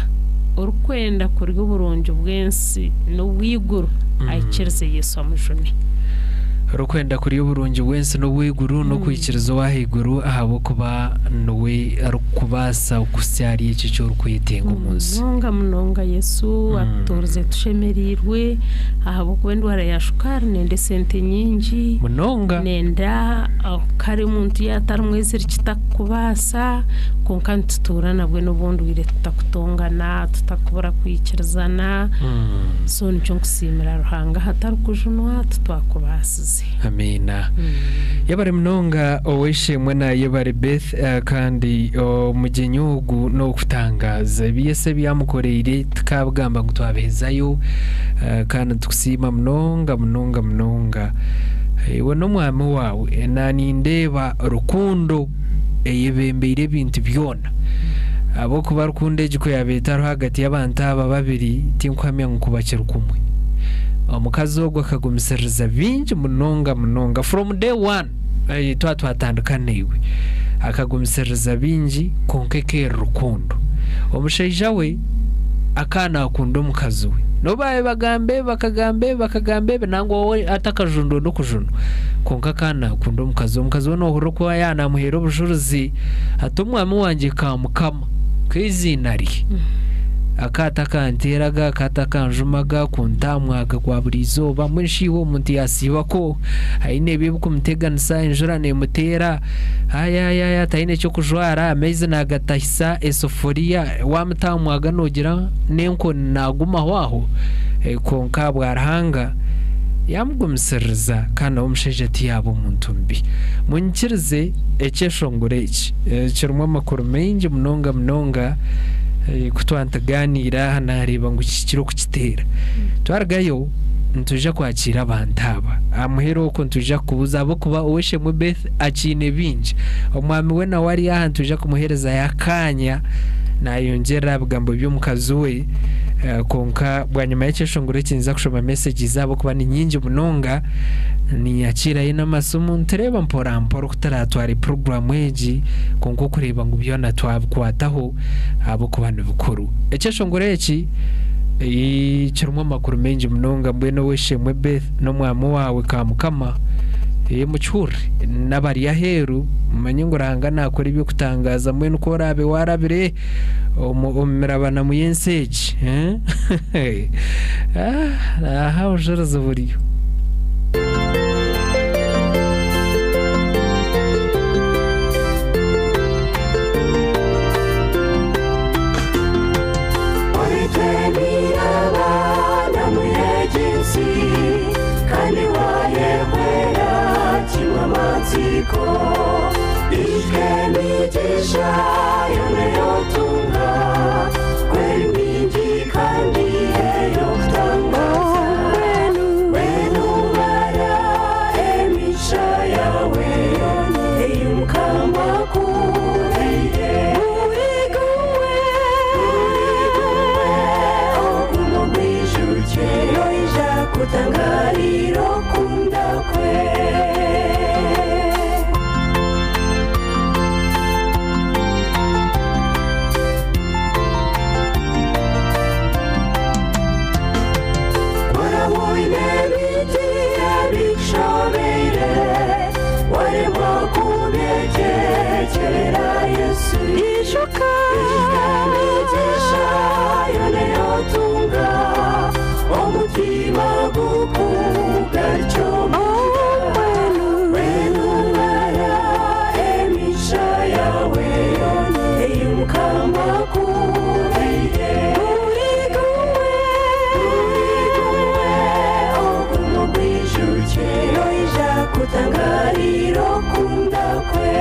orikwenda kurya oburungi bw'ensi n'obw'eiguru aikirize Yesu amujune. Orikwenda kurya oburungi bw'ensi n'obw'eiguru n'okwikiriza ow'ahaiguru ahabw'okuba niwe arikukubaasa kuhitsya ahari ekyo eki orikwetenga omu nsi. Munonga munonga Yesu atutoorize tushemereirwe ahabw'okuba endwara ya shukaari nenda esente nyingi. Munonga. Nenda kare omuntu yaaba atari mweziriki takukubaasa kwonka nitutuura nabwe n'obundi bwire tutakutongana tutakubura kwikirizana so nikyo nkusiimira Ruhanga ahatari kujunwa titwakubaasize. Amiina. Yebare munonga ow'eishe-emwe na yebare Beth kandi omugyenyi ogu n'ow'okutangaaza. Ebi Yesu ebi yaamukoreire tikaabigamba ngu twabihezayo kandi nitukusiima munonga munonga munonga. Iwe n'omwami waawe naanindeeba rukundo eyebembeire ebintu byona. Ahabw'okuba rukundo egi ku yaabaire etariho ahagati y'abantu aba babiri tinkuhamya ngu bakiri kumwe. Omukazi ogwo akagumisiririza bingi munonga munonga from day one twaba twatandika naiwe akagumisiririza bingi kwonka eka eri rukundo. Omushaija we akaba naakunda omukazi we n'obu baabaire bagamba ebi bakagamba ebi bakagamba ebi nangwa we atakajundwa n'okujunwa kwonka akaba naakunda omukazi we. Omukazi we noohurira oku yaaba naamuheera obujurizi ati omwami wangye ka mukama k'eiziina rye. Akaba atakanteeraga, akaba atakanjumaga, kuntaamwaga kwa buri izooba. Mbwenu shi iwe omuntu yaasiiba kwo aine ebi ebirikumuteganisa, enjura neemuteera, haaya taine ky'okujwara, amaizi naagatahisa esefuriya, waamutaamwaga noogira n'enkoni naagumaho aho. Kwonka ahabwa Ruhanga yaamugumisiririza kandi nawe omushaija tiyaaba omuntu mubi. Munyikirize ekyeshongoro eki kirimu amakuru maingi munonga munonga. Ku twaba nitugaaniira aha naareeba ngu kihikire okukiteera. Twarugayo nitwija kwakiira abantu aba. Aha muheru okwo nitwija kukubuuza ahabw'okuba ow'eishe-emwe Beth akiine bingi. Omwami we nawe ari aha nitwija kumuheerezayo akaanya naayongyerera aha bigambo by'omukazi we. Kwonka bwanyima y'ekyeshongoro eki ninza kushoma mesegi ahabw'okuba ni nyingi munonga. Ninyakiirayo n'amasimu nitureeba mporampora oku turaatware puroguraamu egi kwonka okureeba ngu byona twabikwataho ahabw'okuba ni bikuru. Ekyeshongoro eki kirimu amakuru maingi munonga mbwenu ow'eishe-emwe Beth n'omwami waawe Kamukama mukihurire. N'abari aheeru mumanye ngu Ruhanga naakora eby'okutangaaza mbwenu ku oraabe waarabire omu mirabanamu y'ensi egi aha obujurizi buriyo. Kutangariro kumwe. Ijuka emigisha yoona ei otunga omutima gukugarukye omu mbwenu mara emigisha yaawe ei Mukama akuhaire. Buri gumwe ogume ogwijukye noija kutangaarira okunda kwe.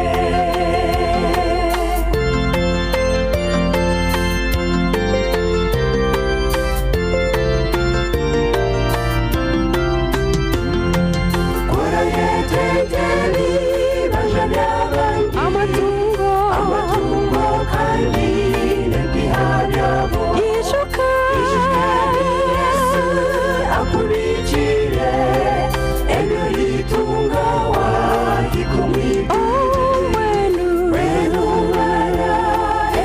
Amatungo amatungo kandi n'ebiha byabo. Ijuka Yesu akubikire ebyo yitunga wahika omwiguru. Mbwenu mara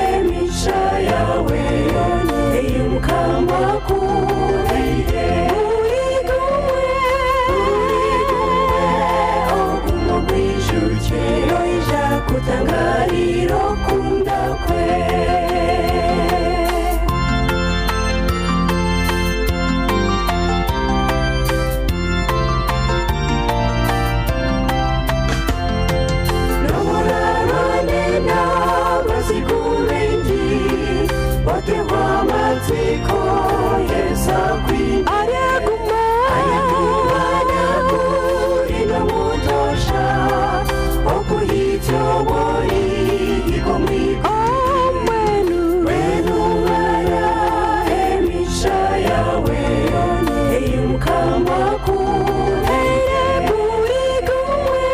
emigisha yawe ei Mukama akuhaire. Buri gumwe ogume ogwijukye noija kutangaarira okunda kwe. Nomurarane n'abazigu baingi batehwa amatsiko Yesu akwine. Aryaguma nakurinda omutosha okuhitsya obu orihika omu iguru. Mbwenu mara emigisha yaawe ei Mukama akuhaire. Buri gumwe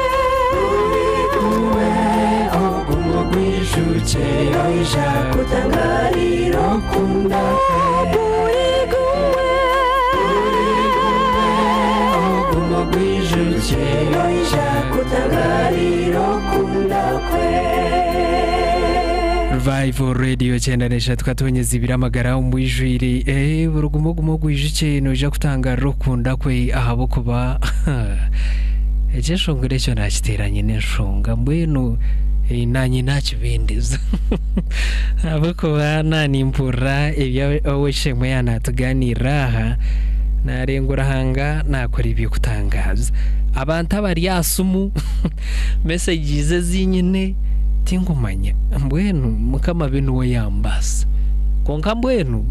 ogume ogwijukye noija kutangaarira okunda kwe. Buri gumwe ogume ogwijukye noija kutangaarira okunda kwe. Revival Radio 93 katonyeza ibiri amagara omwijwire buri gumwe ogume ogwijukye noija kutangarira okukunda kwe ahabw'okuba ekyeshongoro ekyo nakiteeranye n'enshonga mbwenu nanye nakibendeza ahabw'okuba nanimpurira ebi ow'eishe-emwe yaanatugaanirira aha narenga Ruhanga nakora eby'okutangaaza. Abantu abari aha simu messages ezi nyine tinkumanya mbwenu Mukama abe niwe yambaasa kwonka mbwenu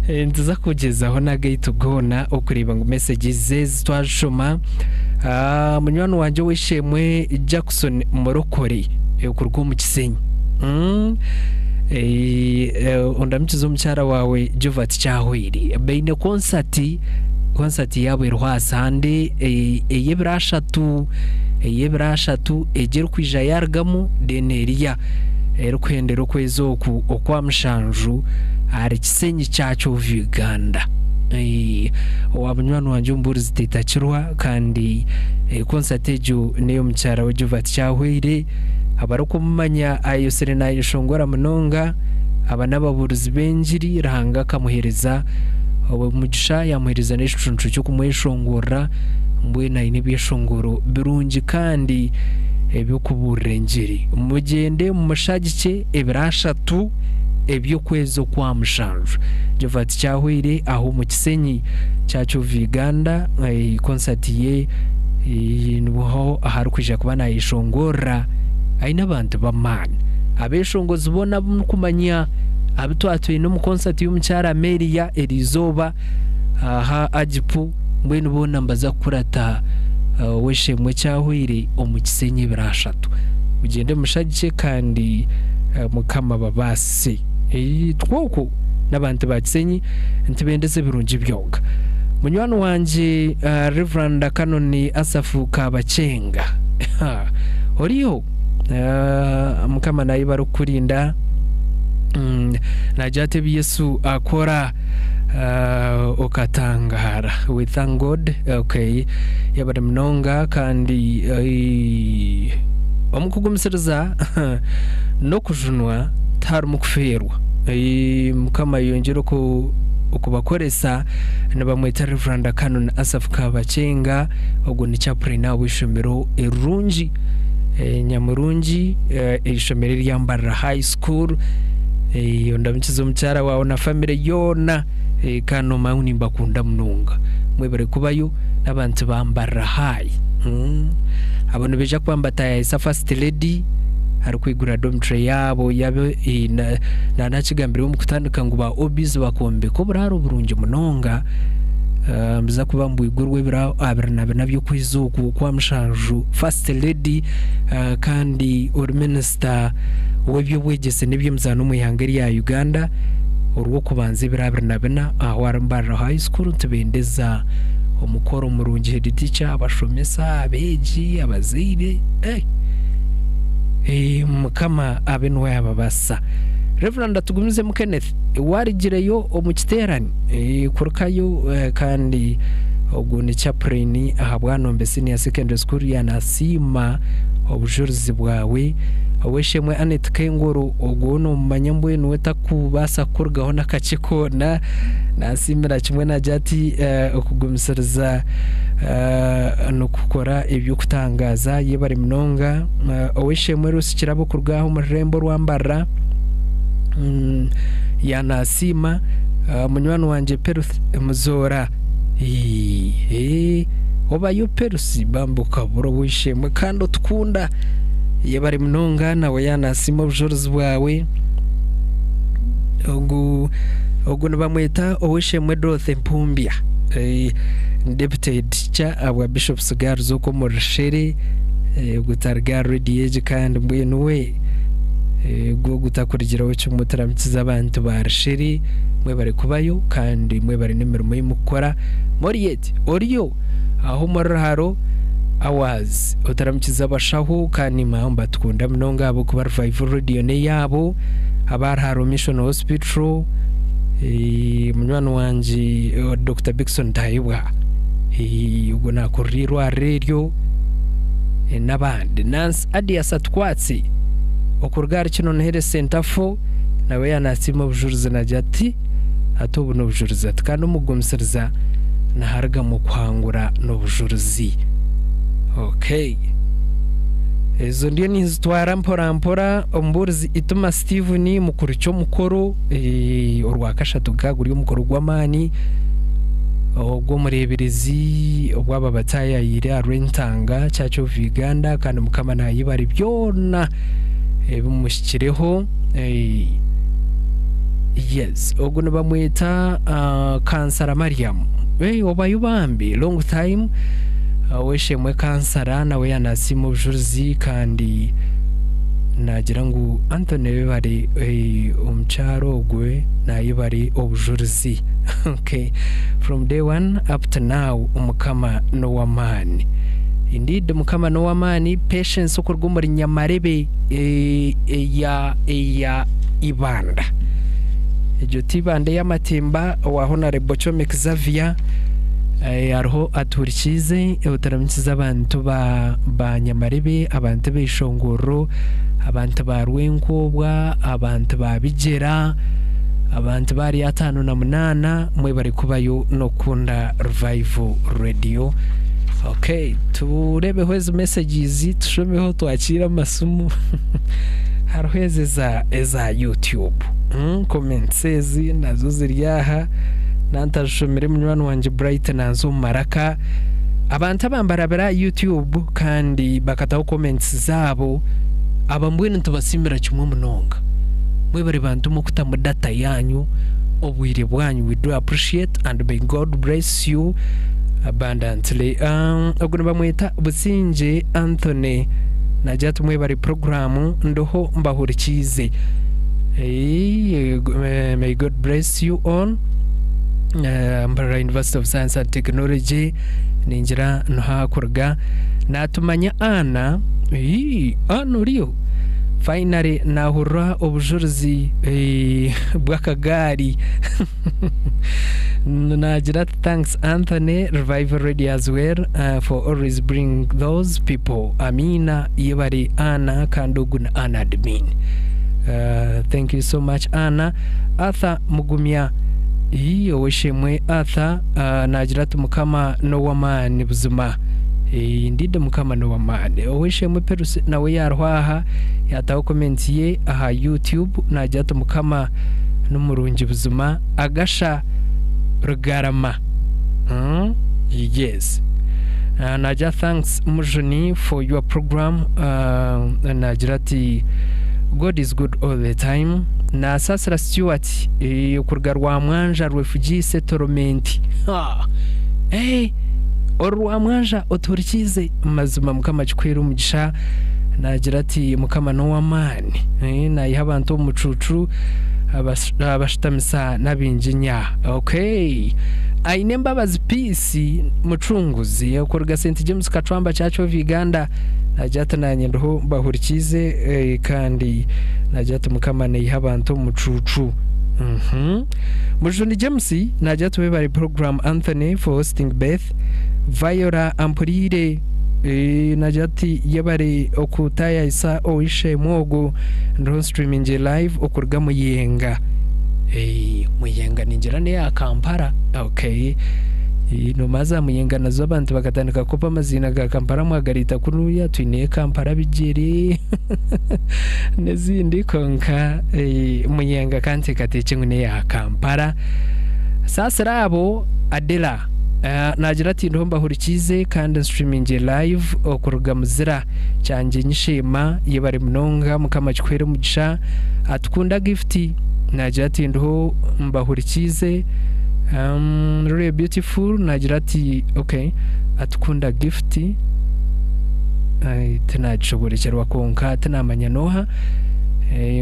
nituza kugyezaho n'agaitu goona okureeba ngu messages ezi twazishoma. Munywani wangye ow'eishe-emwe Jackson Murokore okuruga omu Kisenyi ondamukize omukyara waawe Jovat Kyahwire baine konsati konsati yaabo eriho aha Sande ey'ebiro ashatu ey'ebiro ashatu egyo erikwija yarugamu then eriya erikuhendera okwezi oku okwa mushanju ahari Kisenyi Church of Uganda. Owa munywani wangye omubuurizi Titakirwa kandi konsati egyo n'ey'omukyara we Jovat Kyahwire. Abarikumumanya ayosire nayeshongora munonga aba n'ababuurizi b'engiri Ruhanga akamuheereza omugisha yamuheereza n'ekicuncu ky'okumweshongorera mbwenu aine ebyeshongoro birungi kandi eby'okubuurira engiri. Mugyende mumushagikye ebiro ashatu eby'okwezi okwa mushanju. Jovat Kyahwire aho omu Kisenyi Church of Uganda konsati ye niho aharikwija kuba nayeshongorera aine abantu b'amaani. Abeshongozi boona abu murikumanya abu twaba twine omu konsati y'omukyara Amelia eriizooba aha Agipu mbwenu boona nibaza kukurata ow'eishe-emwe Kyahwire omu Kisenyi ebiro ashatu. Mugyende mumushagikye kandi Mukama ababaasise. Twokwo n'abantu ba Kisenyi nitubendeza ebirungi byonka. Munywani wangye Rev. Canon Asaph Kabakyenga oriho? Mukama nayebare kukurinda. Nagira ati ebi Yesu akora okatangara. We thank God. Okay. Yebare munonga kandi omu kugumisiriza n'okujunwa tiharimu kufeerwa. Mukama ayongyere okubakoresa. Nibamweta Rev. Canon Asaph Kabakyenga ogwo ni chaplain w'eishomero erirungi Nyamurungi eishomero erya Mbarara High School. Ondamukize omukyara waawe na famire yoona kandi nomanya ngu nimbakunda munonga. Mwebare kubayo n'abantu ba Mbarara High. Abo nibaija kuba nibataayaayisa First Lady arikwigura dormitory yaabo yaaba naanakigambire omu kutandika ngu ba OBs bakombeka oburaaro burungi munonga nibuza kuba nibwigurwa ebiro 24 by'okwezi oku okwamushanju. First Lady kandi ori minisita w'eby'obwegyese n'eby'emizaano omu ihanga erya Uganda orw'okubanza ebiro 24 ahu ari Mbarara High School nitubendeza omukoro murungi head teacher, abashomesa, abeegi, abazaire eh Mukama abe niwe yababasa. Rev. Atugumizemu Kenneth warigireyo omu kiteerane kurukayo kandi ogu ni chaplain aha Bwanombe Senior Secondary School yanasiima obujurizi bwawe. Ow'eishe-emwe Annet Kengoro ogwo nomumanya mbwenu we takubaasa kukurugaho n'akakye koona nasiimira kimwe nagira ati okugumisiriza nikukora eby'okutangaaza yebare munonga. Ow'eishe-emwe Ruth Kirabo kuruga aha omu rurembo orwa Mbarara yanasiima. Munywani wangye Peruth Muzoora obayo Perusi bambi okabura ow'eishe-emwe kandi otukunda yebare munonga nawe yanasiima obujurizi bwawe. Ogu ogu nibamweta ow'eishe-emwe Dorothy Mpumbya ni deputy head teacher ahabwa Bishop's Girls okwo omuri Rushere ogwo tariga aha radio egi kandi mbwenu we ogwo gutakurugiraho kimwe turamukize abantu ba Rushere mwebare kubayo kandi mwebare n'emirimo ei murikukora. Moriet oriyo aho omuri Ruharo Hours otaramukize abashaho kandi nimanya nibatukunda munonga ahabw'okuba Revival Radio n'eyaabo aba Ruharo Mission Hospital munywani wangye Dokita Dickson Tayebwa ogwo nakurira eirwariro eryo n'abandi. Nancy Adias Atukwatse okuruga ahari Kinono Health Centre 4 nawe yanasiima obujurizi nagira ati hati obu n'obujurizi ati kandi omukugumisiriza niharugamu okuhangura n'obujurizi. Okay. Ezo ndiyo ninzitwara mpora mpora. Omubuurizi Ituma Steven mukuru ky'omukoro orwakashatu gukaba guri omukoro gw'amaani ogw'omureeberezi obwaba bataayayiire aha Rwentanga Church of Uganda kandi Mukama naayebare byona ebimuhikireho. Yes, ogu nibamweta Kansara Mariam. Obayo bambi long time ow'eishe-emwe Kansara nawe yanasiima obujurizi kandi naagira ngu Anthony webare omukyara ogwe nayebare obujurizi. Okay. From day one up to now Mukama n'ow'amaani. Indeed Mukama n'ow'amaani. Patience okuruga omuri Nyamarebe eya eya Ibanda. Egyo ti Ibanda ey'amatimba owa Honarebo Chomi Xavier hariho atuhurikiize otaramukize abantu ba ba Nyamarebe, abantu b'eishongorero, abantu ba Rwenkwobwa, abantu ba Bigyera, abantu ba 58 mwebare kubayo n'okukunda Revival Radio. Okay, tureebeho ezi messages tushomeho twakiire amasimu. Hariho ezi eza eza YouTube. Comments ezi nazo ziri aha. Nantazishomire munywani wangye Bright nanza omu maraka. Abantu aba mbarabira aha YouTube kandi bakataho comments zaabo aba mbwenu nitubasiimira kimwe munonga. Mwebare bantu mwe kutamu data yaanyu, obwire bwanyu we do appreciate and may God bless you abundantly. Ogu nibamweta Busingye Anthony nagira ati mwebare puroguraamu ndiho mbahurikiize. May God bless you all. Mbarara University of Science and Technology ningira niho hakuruga. Natumanya Anna, Anna oriyo? Finally nahurira obujurizi bw'akagaari. Nagira ati thanks Anthony, Revival Radio as well for always bring those people. Amiina yebare Anna kandi ogu ni Anna admin. Thank you so much Anna. Arthur Mugumya ow'eishe-emwe Arthur naagira ati Mukama n'ow'amaani buzima. Indeed Mukama n'ow'amaani. Ow'eishe-emwe Perusi nawe yaariho aha yaataho comment ye aha YouTube naagira ati Mukama n'omurungi buzima agasha Rugarama. Yes. Naagira thanks Mujuni for your program. Naagira ati God is good all the time. Nasaasira Stuart okuruga Rwamwanja Refugee Settlement. Hey, ori Rwamwanja otuhurikiize mazima Mukama akikuheere omugisha. Naagira ati Mukama n'ow'amaani. Naiha abantu omu mucuucu abashutamisa n'abainginya. Okay. Aine embabazi Peace Mucunguzi okuruga St James Kacwamba Church of Uganda naagira ati naanye ndiho mbahurikiize kandi naagira ati Mukama naiha abantu omu mucuucu. Mujuni James naagira ati webare program Anthony for hosting Beth. Viola Ampuriire naagira ati yebare okutaayayisa ow'eishe-emwe ogu ndiho streaming live okuruga Muyenga. Muyenga ningira n'eya Kampala. Okay. Noomanya za Muyenga nazo abantu bakatandika kukopa amaziina ga Kampala mwagareeta kunuya twineyo Kampala Bigyere n'ezindi kwonka Muyenga kanteekateekye ngu n'eya Kampala. Saasira abo Adela naagira ati ndiho mbahurikiize kandi nstreamingire live okuruga Muzira. Kyangye nyisheema yebare munonga Mukama akikuhere omugisha. Atukunda Gift naagira ati ndiho mbahurikiize really beautiful naagira ati okay Atukunda Gift tinaagishoborekyerwa kwonka tinaamanya n'oha.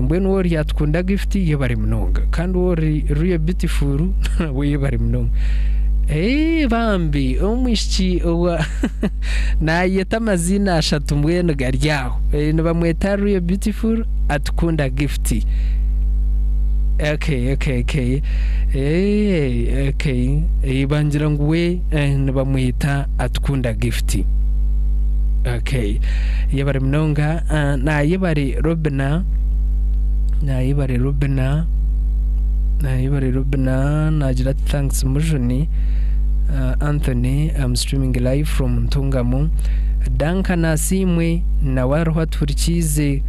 Mbwenu ori Atukunda Gift yebare munonga kandi ori really beautiful nawe yebare munonga. Bambi omwishiki owa naayeta amaziina ashatu mbwenu gari aho. Nibamweta Real Beautiful Atukunda Gift. Okay, okay, okay. Okay. Bangira ngu we nibamweta Atukunda Gift. Okay. Yebare munonga. Nayebare Robina. Nayebare Robina. Nayebare Robina naagira ati thanks Mujuni. Anthony I'm streaming live from Ntungamo. Duncan Asiimwe nawe ariho atuhurikiize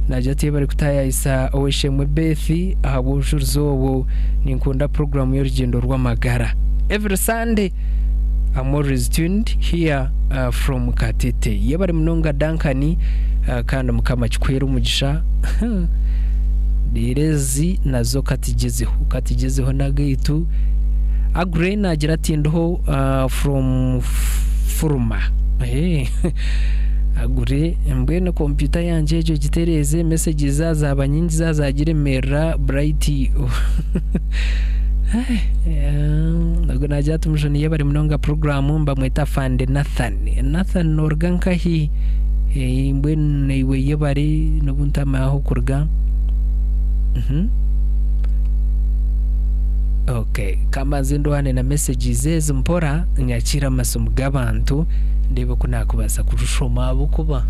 naagira ati yebare kutaayayisa ow'eishe-emwe Beth ahabw'obujurizi obwo ninkunda puroguraamu y'orugyendo rw'amagara. Every Sunday I'm always tuned here from Katete. Yebare munonga Duncan kandi Mukama akikuheere omugisha. Reero ezi nazo katugyezeho katugyezeho n'agaitu. Aggrey naagira ati ndiho from Furuma. Aggrey mbwenu kompyuta yangye egyo gitereeze messages zaaba nyingi zaagiremerera Bright Ogwo naagira ati Mujuni yebare munonga puroguraamu nibamweta Afande Nathan. Nathan nooruga nkahi? Mbwenu naiwe yebare n'obu ntamanya ah'okuruga. Okay, kambanze ndwane na messages ezi mpora nyakiire amasimu g'abantu ndeebe oku naakubaasa kurushoma ahabw'okuba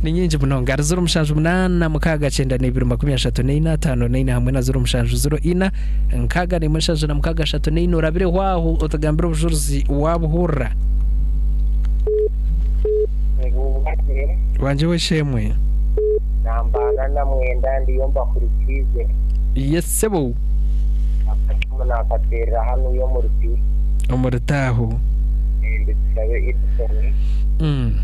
ni nyingi munonga. Hari 078 6 92 34 54 hamwe na 07 04 6 16 34 orabireho aho otugambire obujurizi waabuhurira. Wangye w'eishe-emwe. Nambana na mwenda ndiyo mbahurikiize. Yes sebo. Akasimu nakateerera hanu yo omu ruti. Omu rutaaho. Ndikushabe Edison.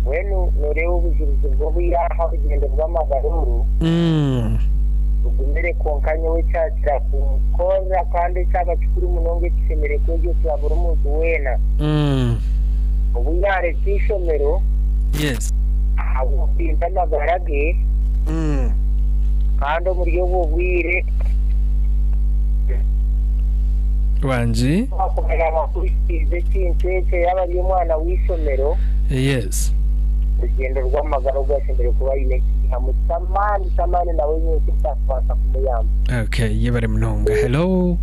Mbwenu nooreeba obujurizi bw'obwire aha orugyendo rw'amagara oru rugumire kwonka nyowe ekyakira kunkorera kandi ekyaba kikuru munonga ekishemereire kwegyesibwa buri muntu weena. Obu yaareka eishomero ahabw'okurinda amagara ge kandi omuri obwo bwire Wangi. Wakumanya abahurikiize ekintu ekyo yaaba ari omwana w'eishomero. Yes. Orugyendo rw'amagara ogu ashemereire kuba aine ekihamu ky'amaani ky'amaani nawe nyentsya ekyakubaasa kumuyamba. Okay, yebare munonga. Hello.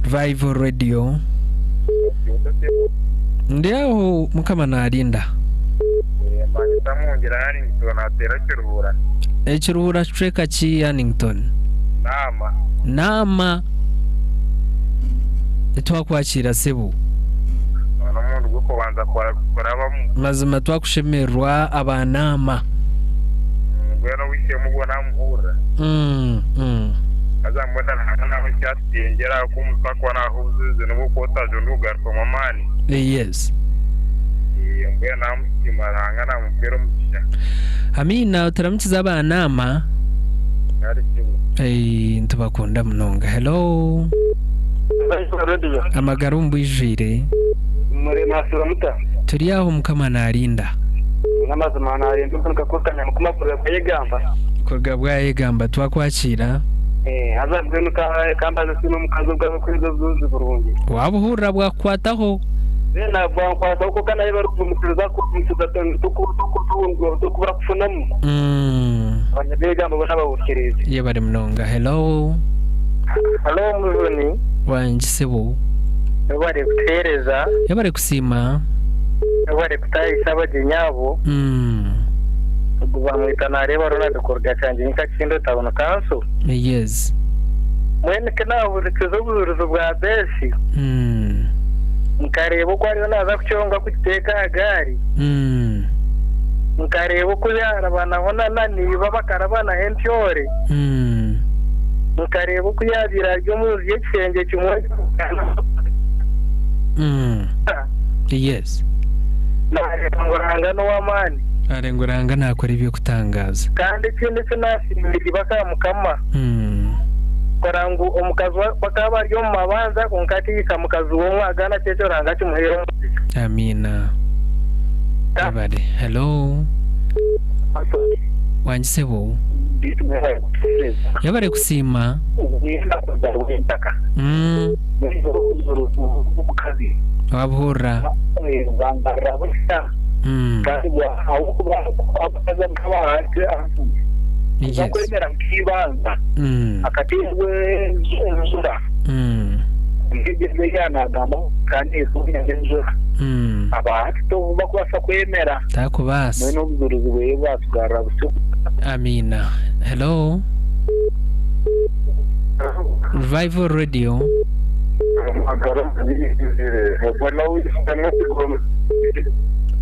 Revival Radio. Ndi aho Mukama naarinda. Mbanyeta Mwongyera Hannington nateera Kiruhura. Ekiruhura kicweka ki Hannington? Naama. Naama. Twakwakira sebo. Gw'okubanza kurabamu. Mazima twakushemererwa abanaama. Mbwenu ow'eishe-emwe ogwo naamuhurira. Haza mbwenu Ruhanga naaha ekyatutengyera ahakuba omuntu akuba naaha obujulizi n'obu okuba otajunda ogarukamu amaani. Yes. Mbwenu naamusiima Ruhanga naamumpera omugisha. Amiina oturamukize abanaama. Kare kimwe. Nitubakunda munonga. Hello. Amagara omu bwijwire. Muri mwasiiba muta? Turi aho Mukama naarinda. N'amazima naarinda omukanika kukanya Mukama kuruga bwayegamba. Kuruga bwayegamba twakwakiira. Haza mbwenu kambaze siime omukazi ogwo arikuhuriza obujulizi burungi. Waabuhurira bwakukwataho? Mbwenu bwankwataho kwonka nawe barikugumisiriza kugumisiriza tokubura kufunamu. Abanyabwegamba boona bahurikiriize. Yebare munonga. Hello. Halo Mujuni. Wangi sebo. Webare kutuheereza. Yebare kusiima. Webare kutaahisa abagyenyi abo. Ogu bamweta Nareeba Ronald kuruga Kyangyenyi Kakindo Town Council. Yes. Mbwenu ku naahurikize obujurizi bwa Besi, nkareeba oku ariyo naaza kukyonga kukiteeka aha gaari, nkareeba oku yaarabanaho na n'iba bakarabanaho entyore, nkareeba oku yaabaire ari omu nju y'ekishengye kimwe Yes. Naareeba ngu Ruhanga n'ow'amaani. Naareeba ngu Ruhanga naakora eby'okutangaaza. Kandi ekindi eki naasiimire iba aka Mukama, kukora ngu omukazi bakaba bari omu mabanja kwonka akihika mukazi we omwagaana ati ekyo Ruhanga akimuhaire omugisha. Amiina. Webare. Hello. Wangi sebo. Yebare kusiima. Wabuhurira. Yes. Takubaasa. Amiina. Hello. Revival Radio.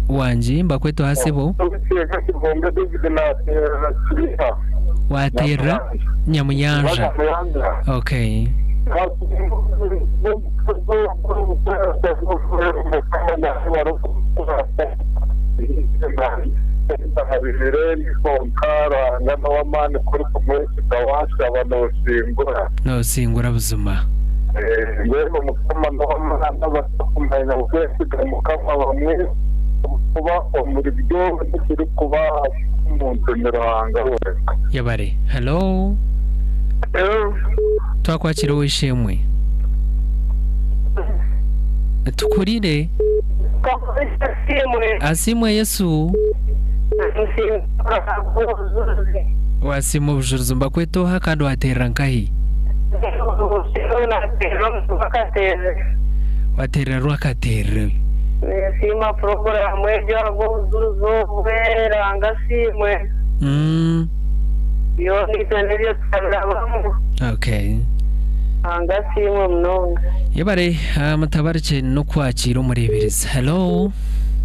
Wangi mbakwetwa ha sebo. Waterra Nyamuyanja. Okay. Nosingura buzima. Mbwenu mukama n'ow'amaani abatakumanya kwesiga mukama bamwe kuba omuri byona ekirikuba omuntu ni Ruhanga wenka. Yebare. Hello. Twakwakira ow'eishe-emwe. Tukurire. Asiimwe Yesu. Wasiima obujurizi nibakweta oha kandi wateerera nkahi? Wateerera Rwakateerere. Ninsiima puroguraamu egyo ahabw'obujurizi obwe Ruhanga asiimwe. Byona itwe nibyo twabirabamu. Okay. Ruhanga asiimwe munonga. Yebare mutabarikye n'okwakiira omureeberezi. Hello.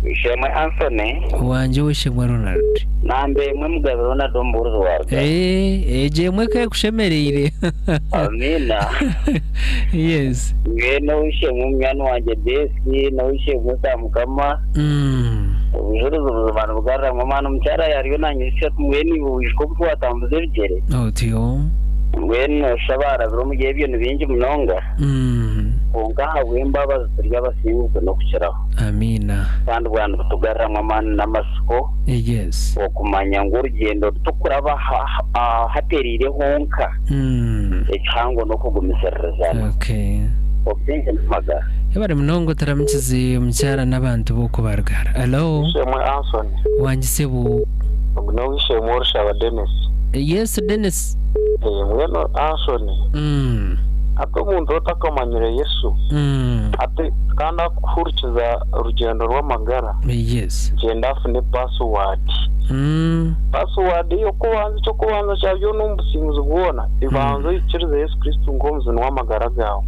Ishemwe Anthony. Wangye ow'eishemwe Ronald. Namba emwe Mugabe Ronald omubuurizi wa Rugari. Eh, egyo emwe ka ekushemereire. Amiina. Yes. Mbwenu ow'eishemwe munywani wangye Besi n'ow'eishemwe Kamukama. Obujurizi buzima nibugaruramu amaani. Omukyara yaariyo naanyijutsya ati mbwenu iwe oijuka obu twatambuza ebigyere? Otyo. Mbwenu nooshusha abaarabire omuri ebyo ni baingi munonga. Kwonka ahabw'embabazi turi abasinguzi n'okukiraho. Amiina. Kandi bwaba nibutugaruramu amaani n'amatsiko. Yes. Okumanya ngu orugyendo oru turikuraba hatereire honka. Ekihango n'okugumisiririzana. Okay. Obusingye n'amagara. Yebare munonga otaramukize omukyara n'abantu b'okubarugara. Hello. Ishemwe Anthony. Wangi sebo. Ogu n'ow'eishe-emwe Orushaba Denis. Yes Denis. Mbwenu Anthony. Hati omuntu otakamanyire Yesu. Hati kandi akuhurikiza orugyendo rw'amagara. Yes. Gyenda afune password. Password y'okubanza eky'okubanza kya byona omu businguzi bwona, ibanza oikirize Yesu Kristo nk'omujuni w'amagara gaawe.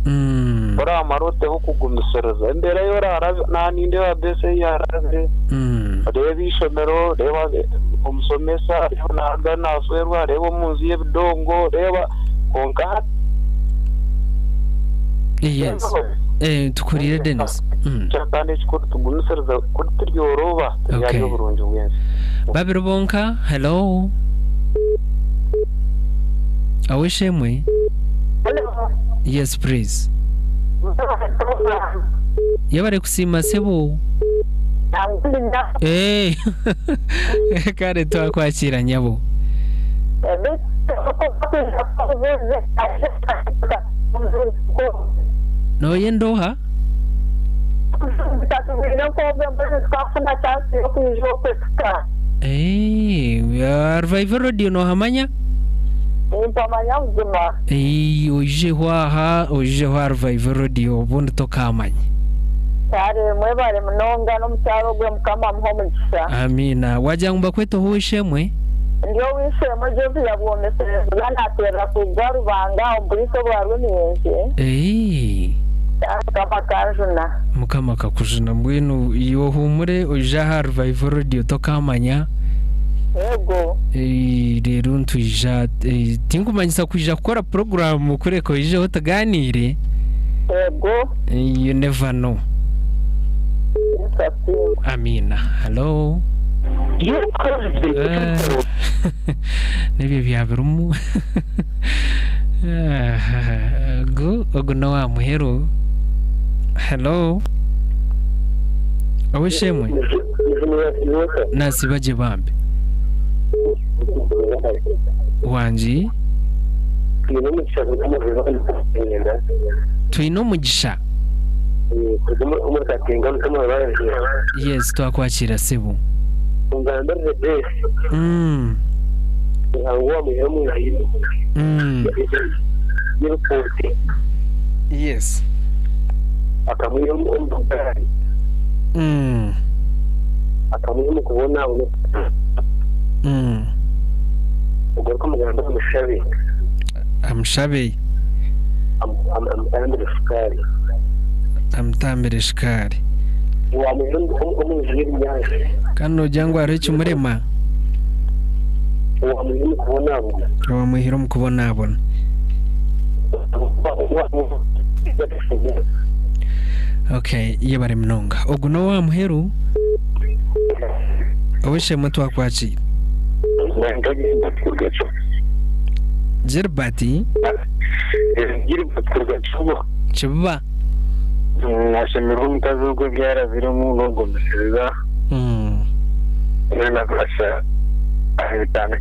Oramara oteho okugumisiriza. Embeera ei oraarabe, naaba nindeeba Besi ei yaarabire, reeba eishomero, reeba omushomesa, reeba naaruga naashwerwa, reeba omu nju y'ebidongo, reeba kwonka hati. Yes. Eh, tukurire Denis. Kandi ekikuru tugumisirize kuri tiryoroba turi ahari oburungi bw'ensi. Babiri bonka, hello. Aweshemwe. Hello. Yes please. Yebare kusiima sebo. Eh. Kare twakwakira nyabo. Noyenda oha? Eh, Revival Radio nohamanya? Nimpamanya buzima. Eh, oijeho aha, oijeho aha Revival Radio obundi tokaamanya. Kare mwebare munonga n'omukyara ogwe mukama amuhe omugisha. Amiina. Wagira ngu mbakwete ow'eishe-emwe? Ndi ow'eishe-emwe Jovia Bwomesereza nateerera kuruga Rubanga omu buriisa obwa Rwemiyenzi. Eeh. Kandi Mukama akanjuna. Mukama akakujuna. Mbwenu iwe ohuumure oije aha Revival Radio tokaamanya. Yego. Eeh reero nitwija tinkumanyisa kwija kukora puroguraamu kureka oijeho tugaaniire. Yego. You never know. Yesu asiimwe. Amiina. Hallo. N'ebyo byabirimu. Ogu ogu n'owa muheru. Hello. Ow'eishe-emwe. Nasiiba gye bambi. Wangi. Twine omugisha. Yes, twakwakira sebo. Yes. Amushabe. Amutambire shukaari. Amutambire shukaari. Kandi noogira ngu hariho ekimurema? Owamwihire omu kubonabona. Okay, yebare munonga. Ogu n'owa muheru? Ow'eishe-emwe twakwakiire. Gilbert. Gilbert kuruga Kibuba. Kibuba. Nashemererwa omukazi ogwo ebi arabiremu n'okugumisiriza. Mbwenu akasha aha bitanda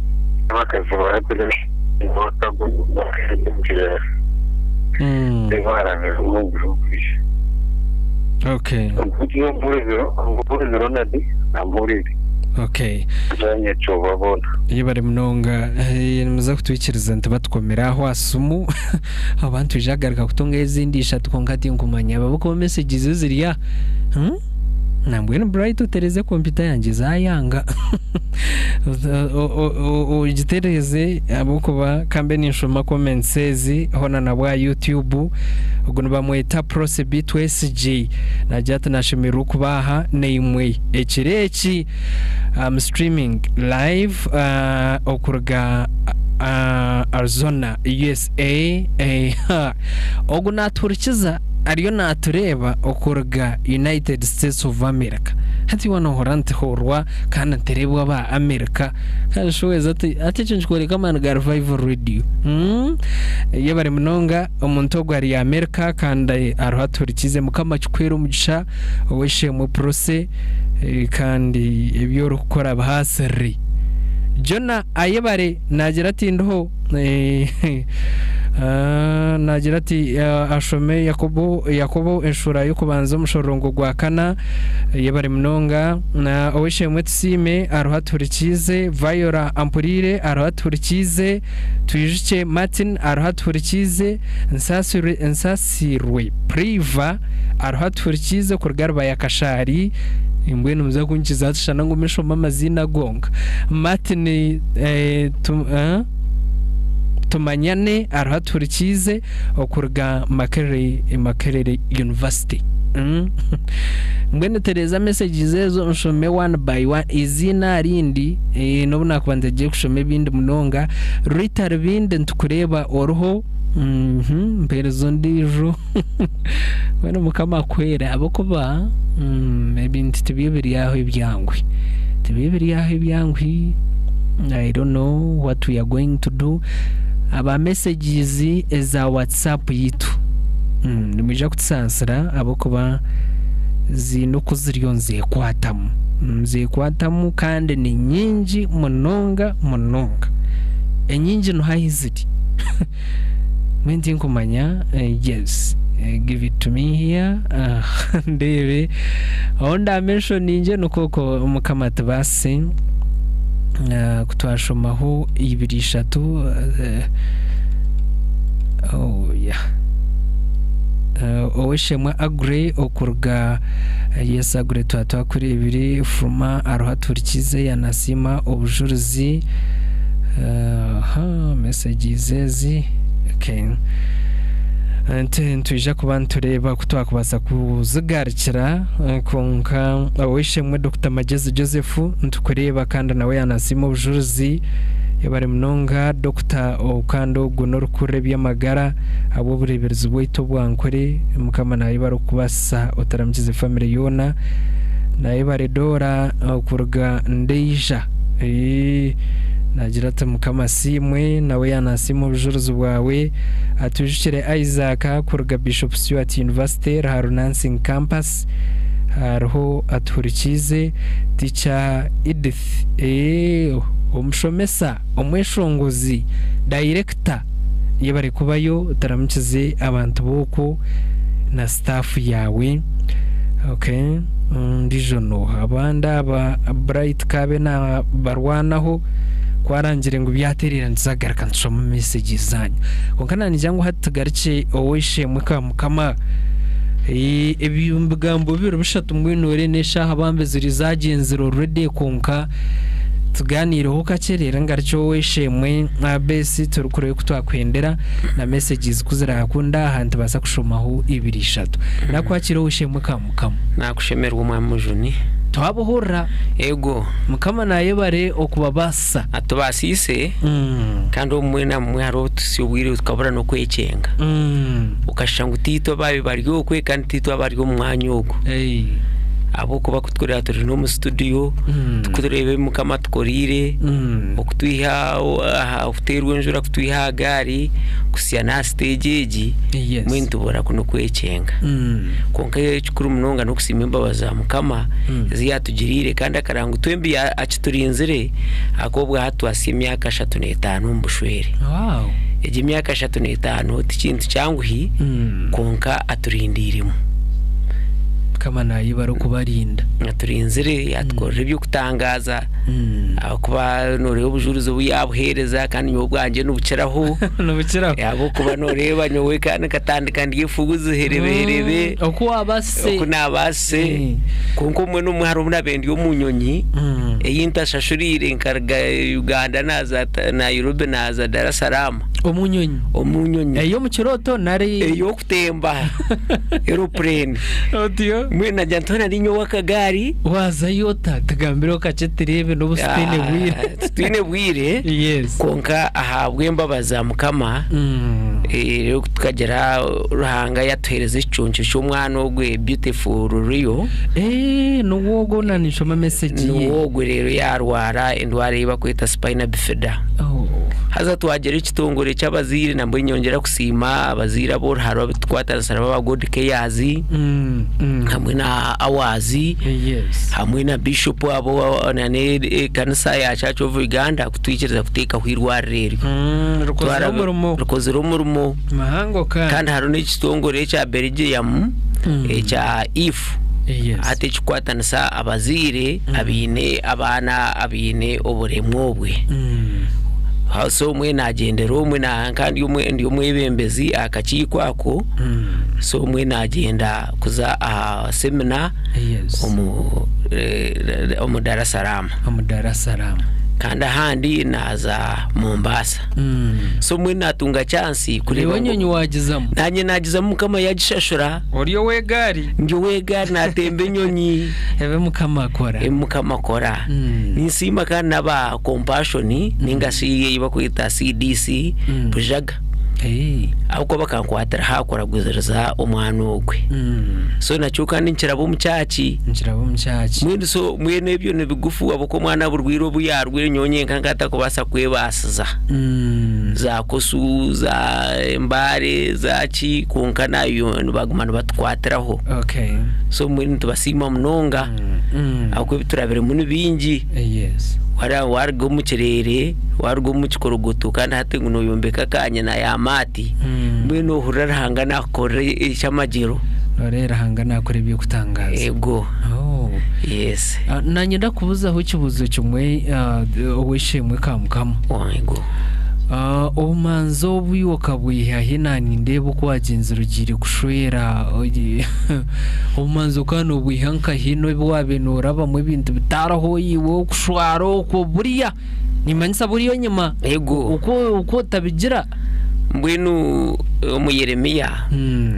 by'abakazi barabire ebi arabiremu omu biro Okay. Omuhurizi Ronald namuhuriire. Okay. Nyekyoba boona. Yebare munonga. Eh, nimuza kutwikiriza nti batukomere aho aha simu abantu twija kugaruka kutunga ezindi ishatu kwonka tinkumanya ahabw'okuba messages zo ziri aha. Hmm? Nambwenu Bright otereze kompyuta yangye zayanga. Ogitereze ahabw'okuba kambe ninshoma comments ezi hoona na bwa YouTube. Ogu nibamweta Prossy Twesigye nagira ati nashemererwa okuba aha naimwe ekiro eki. I'm streaming live okuruga Arizona USA. Ogu natuhurikiza ariyo natureeba okuruga United States of America. Hati iwe nohurira nti hurwa kandi ntireebwa aba America. Kandi shi weeza ati hati ekyo nikikworeka amaani ga Revival Radio. Yebare munonga omuntu ogu ari America kandi ariho atuhurikiize. Mukama akikuheere omugisha ow'eishe-emwe Prossy kandi ebi orikukora bihaasirire. Jonah ayebare naagira ati ndiho naagira ati ashome Yakobo Yakobo eshuura y'okubanza omushororongo gwa kana yebare munonga na ow'eishe-emwe Tusiime ariho atuhurikiize Viola Ampuriire ariho atuhurikiize Twijukye Martin ariho atuhurikiize Nsasirwe Nsasirwe Priva ariho atuhurikiize kuruga Rubaya Kashaari Mbwenu muza kunkiza hati ngu nshome amaziina gonka. Martin eh, tu, eh? Tumanyane ariho atuhurikiize okuruga Makerere Makerere University. Mbwenu tereeza messages ezo nshome one by one eiziina arindi eh, n'obu nakuba ntagiye kushoma ebindi munonga Rita Rubindi nitukureeba oriho mhm, mpeereza ondiijo mbwenu mukama akuhwere ahabw'okuba mm, ebintu tibyo biri aho ebyanguhi tibyo biri aho ebyanguhi I don't know what we are going to do aba messages eza WhatsApp yitu mm, nimwija kutusaasira ahabw'okuba ziine oku ziriyo nizekwatamu nizekwatamu kandi ni nyingi munonga munonga enyingi niho ahi ziri mbwenu tinkumanya eh, yes eh, give it to me here Ah, ndeebe ahu ndamenshoninge nikwo okwo mukama atubaasise Ah, ku twashomaho ibiri ishatu eh, oh, yeah. Eh, ow'eishemwe Aggrey okuruga yes Aggrey twaba twakureebire Furuma ariho atuhurikiize yanasiima obujurizi aha messages ezi okay. Nitwija kuba nitureeba ku twakubaasa kuzigarukira kwonka ow'eishe-emwe Dokita Magyezi Joseph nitukureeba kandi nawe yaanasiima obujurizi yebare munonga Dokita kandi ogu n'orikukurira eby'amagara ahabw'obureeberezi bwaitu obwa Nkore Mukama nayebare okukubaasisa otaramukize famire yoona nayebare Dora okuruga Ndeija Naagira ati, Mukama asiimwe, nawe yaanasiima obujurizi bwawe. Atwijukire Isaac kuruga Bishop Stuart University, Ruharu Nursing Campus. Hariho atuhurikiize Teacher Edith, ee, omushomesa, omweshongozi, dayirekita, yebare kubayo otaramukize abantu b'okwo na staff yaawe. Okay. Ondiijo n'oha? Abandi aba Bright kaabe naabarwanaho ku arangire ngu byatereera nituzagaruka nitushoma messages zaanyu. Kwonka naanyija ngu hati tugarukye ow'eishe-emwe ka Mukama. Ebi bigambo bibiri bishatu mbwenu ore n'eshaaha bambe ziri zaagyenzire already kwonka tugaaniireho kakye reero ngarukye ow'eishe-emwe Abesi turikureeba oku twakuhendera na messages ku ziraakunda aha nitubaasa kushomaho ibiri ishatu. Nakwakira ow'eishe-emwe ka Mukama. Nakushemererwa Omwami Mujuni. Twabuhurira. Ego. Mukama nayebare okubabaasisa. Atubaasiise kandi obumwe na bumwe hariho obu tuhitsya obwire tukabura n'okwekyenga. Okashusha ngu tiitwe abaabaire bari okwe kandi tiitwe abari omu mwanya ogwo. Ahabw'okuba ku turikureeba turi n'omu situdiyo, turikureeba ebi Mukama atukoreire, okutwiha aha kuteerwa enjura kutwiha aha gaari kuhitsya n'aha siteegi egi, mbwenu nitubura n'okwekyenga. Kwonka ekikuru munonga n'okusiima embabazi za Mukama ezi yaatugiriire kandi akareba ngu twembi akiturinzire ahakuba obwa hati twahitsya emyaka ashatu n'etaano omu bushwere. Egi emyaka ashatu n'etaano ti kintu kyanguhi kwonka aturindiiremu. Mukama naayebare okubarinda. Aturinzire yaatukorera eby'okutangaaza ahakuba nooreeba obujurizi obu yaabuheereza kandi nyowe obwangye nibukiraho. Nibukiraho. Ahabw'okuba nooreeba nyowe kandi nkatandika ndi efuuzi herebeherebe. Oku waabaasise. Oku naabaasise. Kwonka obumwe n'obumwe hariho obu naabaire ndi omu nyonyi ei ntashashuriire nkaruga Uganda naaza Nairobi naaza Dar es Salaam. Omu nyonyi? Omu nyonyi. Ey'omu kirooto nari? Ey'okutemba aeroplane. Otyo? Mbwenu nagira nti hoona niinye ow'akagaari. Waazayo ota? Tugambireho kakye tureebe n'obu tutaine bwire. Titwine bwire. Yes. Kwonka ahabw'embabazi za Mukama, reero tukagira Ruhanga yatuheereza ekiconco ky'omwana ogwe Beautiful Rio. Niwe ogwo na ninshoma message ye. Niwe ogwe reero yaarwara endwara ei barikweta spina bifida. Haza twagira ekitongore ky'abazaire nambwenu nyongyera kusiima abazaire ab'oruharo abu tukwatanisa nabo aba God Cares hamwe na Ours hamwe na Bishop abo na n'ekanisa ya Church of Uganda kutwikiriza kuteekaho eirwariro eryo. Rikozire omurimo. Rikozire omurimo. Muhango kandi. Kandi hariho n'ekitongore ekya Belgium ekya if hati ekikukwatanisa abazaire abaine abaana abaine oburemu obwe. So omwe naagyendera omwe kandi ndi omwebembezi aha kakiiko ako, so omwe naagyenda kuza aha semina omu Dar es Salaam. Omu Dar es Salaam. Kandi ahandi naaza Mombasa. So mbwenu naatunga chance kureeba Iwe enyonyi waagizamu? Naanye naagizamu Mukama yaagishashura. Ori ow'egaari? Ndi ow'egaari naatemba enyonyi. Ebi Mukama akora. Ebi Mukama akora. Ninsiima kandi n'aba Compassion ninga shi ei barikweta CDC Bujaga. Ahabw'okuba bakankwatira aha kuraguziriza omwana ogwe. So nakyo kandi nikiraba omu kyaki. Nikiraba omu kyaki. Mbwenu so mbwenu ebyo ni bigufu ahabw'okuba omwana burwaire obu yaarwaire nyowe nyenka nkaba ntakubaasa kwebaasiza. Za kosu, za Mbare, za ki kwonka nayo nibaguma nibatukwatiraho. Okay. So mbwenu nitubasiima munonga ahabw'okuba ebi turabiremu ni bingi. Yes. Wara waruga omu kireere, waruga omu kikorogoto kandi hati ngu noyombeka akanyina ya maati, mbwenu ohurira Ruhanga nakukorera eky'amagyero. Noreeba Ruhanga nakora eby'okutangaaza. Ego. Oh. Yes. Ah, Nanye ndakubuzaho ekibuzo kimwe ah, ow'eishe-emwe Kamukama. Ego. Ah, obumanzi obu iwe okabwiha hi na nindeeba oku wagyenzire ogiire kushwera ogi- obumanzi okaba nobwiha nkahi n'obu wabaire norabamu ebintu bitaraho iwe okushwara okwo buriya nimanyisa buriya enyima Ego. oku oku otabigira. Mbwenu omu Yeremia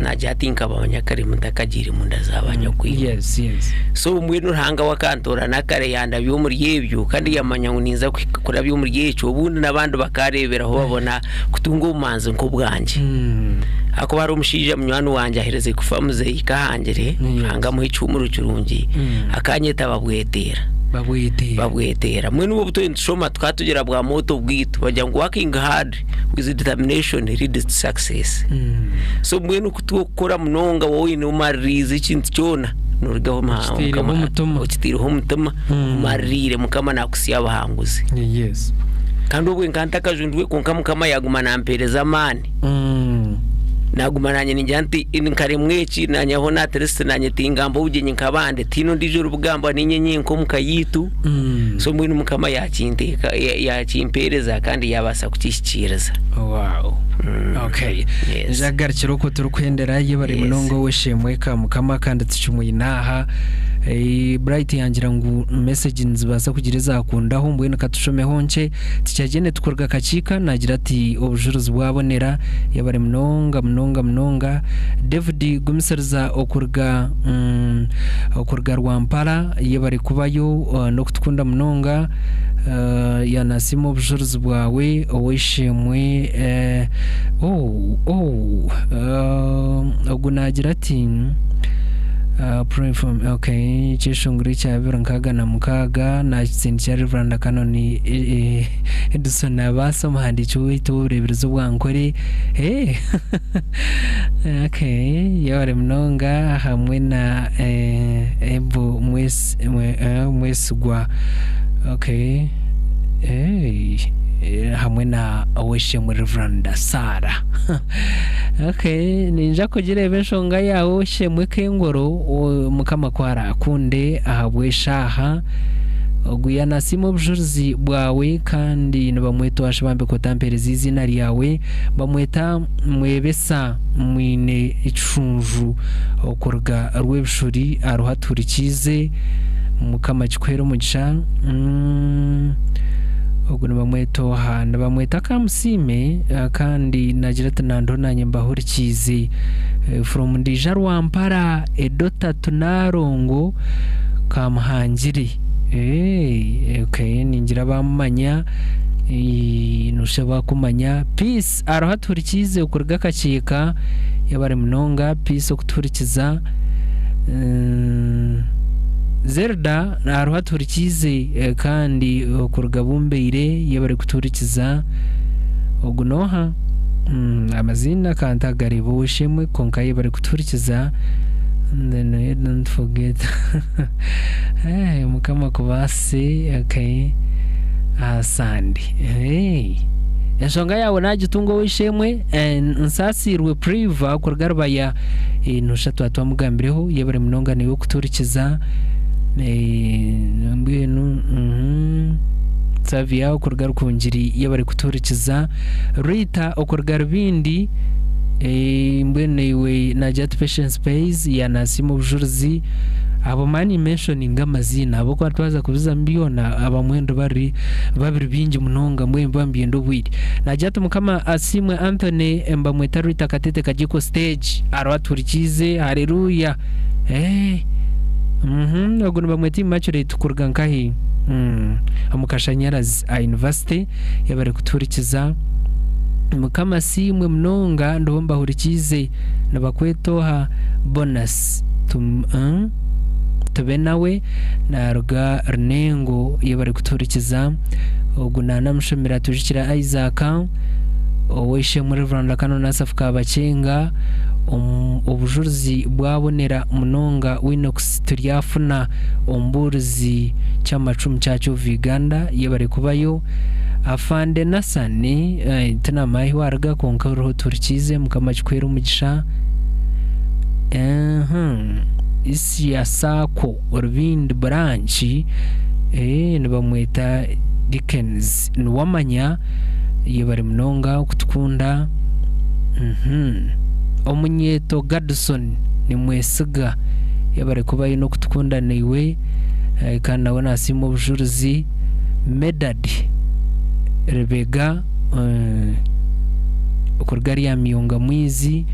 naagira ati, Nkabamanya kare mutakagiire mu nda za banyakwinywe. Yes, yes. So mbwenu Ruhanga we akantoorana kare yandabya omuri ebyo kandi yamanya ngu ninza kuhika kurabya omuri ekyo obundi n'abandi bakaareeberaho babona kutunga obumanzi nk'obwangye. Ahakuba hariho omushaija munywani wangye aherize kufa muzeeyi Kahangire, Ruhanga amuhe ekihuumuro kirungi, akanyeta Babweteera. Babweteera. Babweteera. Mbwenu obu twena nitushoma tukaba tugira bwa motto bwaitu bagira ngu working hard with determination leads to success. So mbwenu ku turikukora munonga waaba oine omaririize ekintu kyona norugaho Okitaireho omutima. okitaireho omutima omaririire Mukama nakuhitsya aha buhanguzi. Yes. Kandi obwe nkaba ntakajunirwe kwonka Mukama yaguma nampereza amaani. Naguma nanye ningira nti nkaremwa eki nanye aho at least nanye tingamba obugyenyi nk'abandi tihaine ondiijo oribugamba ninye nyenka omu ka yaitu. So mbwenu Mukama yakinteeka yakimpereza kandi yabaasa kukihikiiriza. Wow. Okay. Yes. Njagarukira okwo turikuhendera yebare Yes. munonga ow'eshemwe ka Mukama kandi tukimwine aha. Eh, Bright yangira ngu message nizibaasa kugira ezakundaho mbwenu katushomeho nkye. Tikyagye tukuruga Kakiika nagira ati obujurizi bwabonera yebare munonga munonga munonga. David Gumisiriza okuruga mm, okuruga Rwampara yebare kubayo uh, n'okutukunda munonga uh, yanasiima obujurizi bwawe ow'eishe-emwe eh, oh, oh, uh, ogu nagira ati Uh, pray for me. Okay, ekyeshongoro ekya 2006 nakitsindikira Reverend Canon eh, eh, Edison Nabaasa omuhandiiki waitu w'obureeberezi obwa Nkore. Eh, okay, yebare munonga hamwe na eh, Ebo Mwes, mwe, eh, Mwesigwa. Okay. Eh, eh, hamwe na ow'eishe-emwe Reverend Sarah. Okay, ninja kugireeba enshonga yaawe ow'eishe-emwe Kengoro o- Mukama ku araakunde ahabw'eshaaha ogu yanasiima obujurizi bwawe kandi nibamweta owashibambe kotampereza eiziina ryawe bamweta Mwebesa Mwine Ekishunju okuruga Rwebishuri aruho atuhurikiize Mukama akikuhere omugisha mm. Ogu nibamweta oha? Nibamweta Kamusiime kandi nagira ati nandiho nanye mbahurikiize from Ndiija Rwampara Edota Tunarongo Kamuhangire. Eeh okay ningira bamumanya noshusha bakumanya. Peace aruho atuhurikiize okuruga Kakyeka yebare munonga Peace okutuhurikiza. Zelda hariho atuhurikiize kandi okuruga Bumbeire yebare kutuhurikiza. Ogu n'oha? Amaziina ka ntagareeba ow'eishe-emwe kwonka yebare kutuhurikiza. Then don't forget Mukama akubaasise okay Sandi. Enshonga yaawe naagitunga ow'eishe-emwe Nsaasiirwe Priva kuruga Rubaya Noshusha twaba twamugambireho yebare munonga naiwe kutuhurikiza mbwenu Xavier okuruga Rukungiri yebare kutuhurikiza Rita okuruga Rubindi mbwenu naiwe nagira ati Patience Pays yanasiima obujurizi Abo mani mentioninga amaziina ahabw'okuba twaza kubizamu byona abamwe bari babiri bingi munonga mbwenu mba nibyenda obwire. Naagira ati Mukama asiimwe Anthony mbamweta Rita Katete Kagiiko stage ariho atuhurikiize hallelujah eh mhm ogu nibamweta Immaculate kuruga nkahi omu Kashanyarazi aha university yebare kutuhurikiza. Mukama asiimwe munonga ndiho mbahurikiize nibakweta oha Bonus tum, tube nawe naruga Runengo yebare kutuhurikiza ogu nanamushomera Twijukira Isaac ow'eishe-emwe Rev Canon Asaph Kabakyenga obujurizi bwabonera munonga Winox Turyafuna omubuurizi ky'amacumu Church of Uganda yebare kubayo Afande Nathan tinamanya ahi waruga kwonka oriho tuhurikiize Mukama akikuhere omugisha Isia Sacco Rubindi branch nibamweta Dickens Niwamanya yebare munonga okutukunda Omunyeeto Gadson Nimwesiga yebare kubayo n'okutukunda naiwe kandi nawe nasiima obujurizi Medard Rebega okuruga Ryamiyonga Mwizi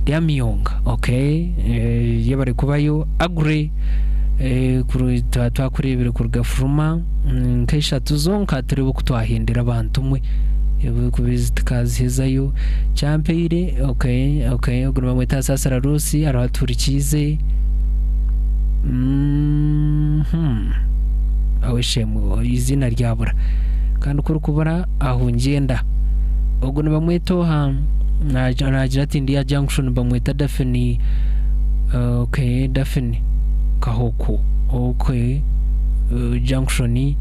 Ryamiyonga okay yebare kubayo Aggrey twakureebire kuruga Furuma nk'eshatu zonka turebe oku twahendera abantu mwe kuba tikazihezayo Kyampeire okay okay ogu nibamweta Saasira Ruth ariho atuhurikiize ow'eishe-emwe eiziina ryabura kandi ku orikubura aho ngyenda ogu nibamweta oha naagira ati ndi aha junction nibamweta Daphne okay Daphne Kahoko okay junction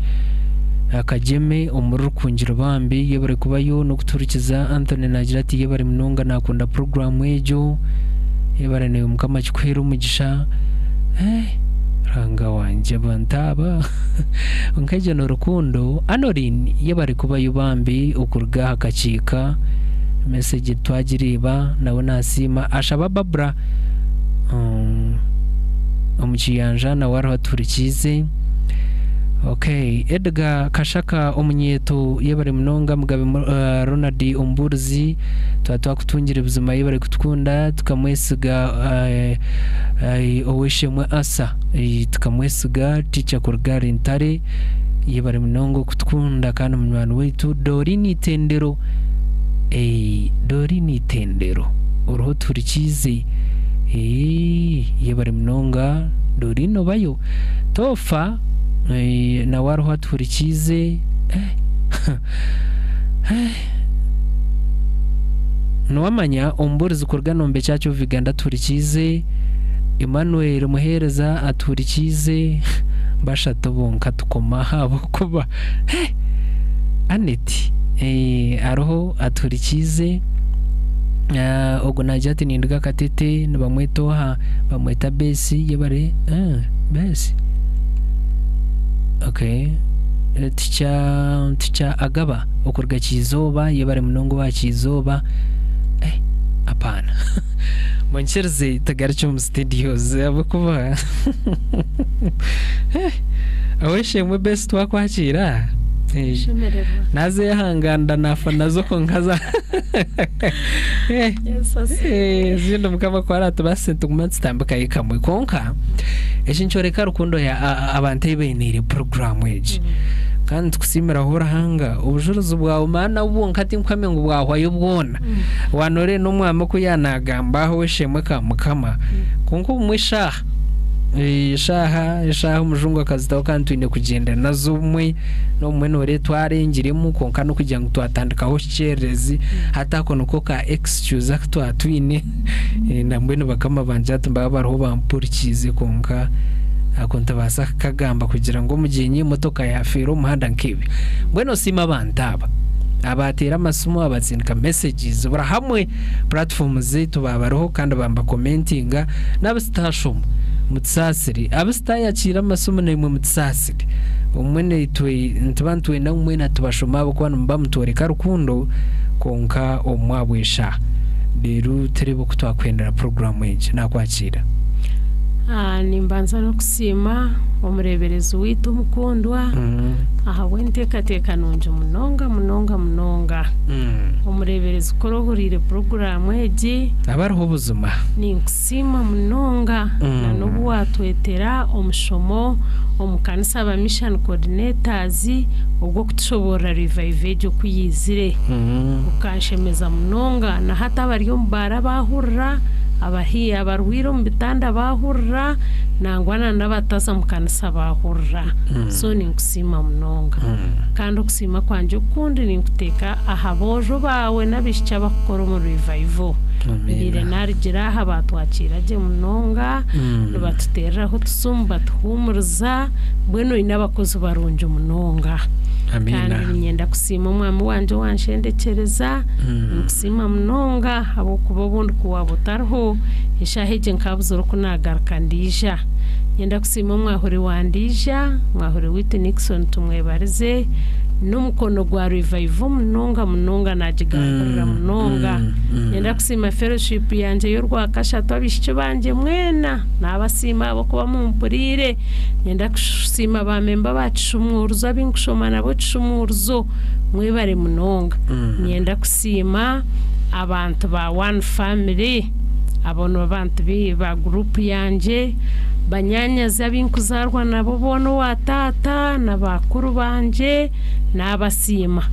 Akagyeme omuri Rukungiri bambi yebare kubayo n'okutuhurikiza Anthony naagira ati yebare munonga naakunda puroguraamu egyo yebare naiwe Mukama akikuheere omugisha Ruhanga wangye abantu aba kwonka egyo ni rukundo Anoline yebare kubayo bambi okuruga aha kakiika message twagireeba nawe nasiima ashaba Barbara omu kiyanja nawe ariho atuhurikiize Okay, Edgar Kashaka omunyeeto yebare munonga Mugabe Ronald omubuurizi twaba twakutungire buzima yebare kutukunda tukamwesiga ow'eishe-emwe Asa tukamwesiga teacher kuruga ahari Ntare yebare munonga okutukunda kandi munywani waitu Doreen Itendero Doreen Itendero oriho otuhurikiize yebare munonga Doreen obayo Toofa nawe ariho atuhurikiize Niwamanya omubuurizi kuruga Nombe Church of Uganda atuhurikiize Emmanuel Muheereza atuhurikiize bashatu bonka tukoma aha ahabw'okuba Annet ariho atuhurikiize Ogu naagira ati ninduga Katete nibamweta oha? Bamweta Besi yebare Besi okay Teacher Teacher Agaba okuruga Kiizooba yebare munonga owa Kiizooba eh apaana munyikirize tugarukye omu studios ahabw'okuba ow'eishe-emwe Besi twakwakiira Nshemererwa. Nazehanganira nafa nazo kwonka za Yesu asiimwe. Ezindi mukama ku aratubaasise nituguma nitutambikayo kamwe kwonka eki nikyoreka rukundo ya abantu ei bainiire puroguraamu egi kandi nitukusiimiraho Ruhanga obujurizi bwawe maana bwonka tinkuhamya ngu bwahwayo bwona waaba nooreeba n'omwami oku yaanagamba aho ow'eishe-emwe ka mukama kwonka obumwe eshaaha Eshaaha, eshaaha omujungu akazitaho kandi twine kugyenda nazo obumwe n'obumwe nooreeba twarengiremu kwonka n'okugira ngu twatandikaho kikyererezi hati ako niko ka excuse aku twaba twine nambwenu bakama bangye hati nibaba bariho bampurikiize kwonka ako ntabaasa kukagamba kugira ngu omugyenyi emotoka yaafeera omu muhanda nk'ebyo. Mbwenu osiime abantu aba abateera amasimu abatsindika messages buri hamwe platforms zaitu baabariho kandi babakomentinga n'abu zitaashoma mutusaasire abu zitaayakiira amasimu naimwe mutusaasire obumwe naitwe nituba nitwenda ngu mwena tubashome ahabw'okuba nimuba mutworeka rukundo kwonka obumwe ahabw'eshaaha reero tureebe oku twakuhendera puroguraamu egi. Naakwakiira. Nimbanza n'okusiima omureeberezi waitu omukundwa ahabw'enteekateeka nungi munonga munonga munonga. Omureeberezi ku orahuriire puroguraamu egi, Haba hariho obuzima. Ninkusiima munonga na n'obu waatwetera omushomo omu kanisa aba Mission Coordinators ogw'okutushoboorora revival egi oku yaizire. Okanshemeza munonga na hati abari omu baara baahurira, abarwaire omu bitanda baahurira, nangwa na n'abataza mu kanisa baahurira. So ninkusiima munonga. Kandi okusiima kwangye okundi ninkuteeka aha boojo baawe n'abaishiki abakukora omu revival. Mbaire narugira aha baatwakiira gye munonga, nibatuteereraho otusimu batuhuumuriza, mbwenu oine abakozi barungi munonga. Kandi niinyenda kusiima omwami wangye owanshendekyereza, ninkusiima munonga ahabw'okuba obundi ku waaba otariho, eshaaha egi nkaabuzire oku naagaruka ndaija. Niinyenda kusiima omwahuri wa Ndiija, omwahuri waitu Nixon Tumwebarize, n'omukono gwa Revival munonga munonga naagigambirira munonga. Niinyenda kusiima fellowship yangye y'orwakashatu abaishiki bangye mwena naabasiima ahabw'okuba mumpuriire. Niinyenda kusiima baamemba ba Kishumuurizo abu nkushoma nabo Kishumuurizo mwebare munonga. Niinyenda kusiima abantu ba One Family abo nibo bantu ba guruupu yangye, banyaanyazi abu nkuzaarwa nabo boona owa taata na bakuru bangye naabasiima.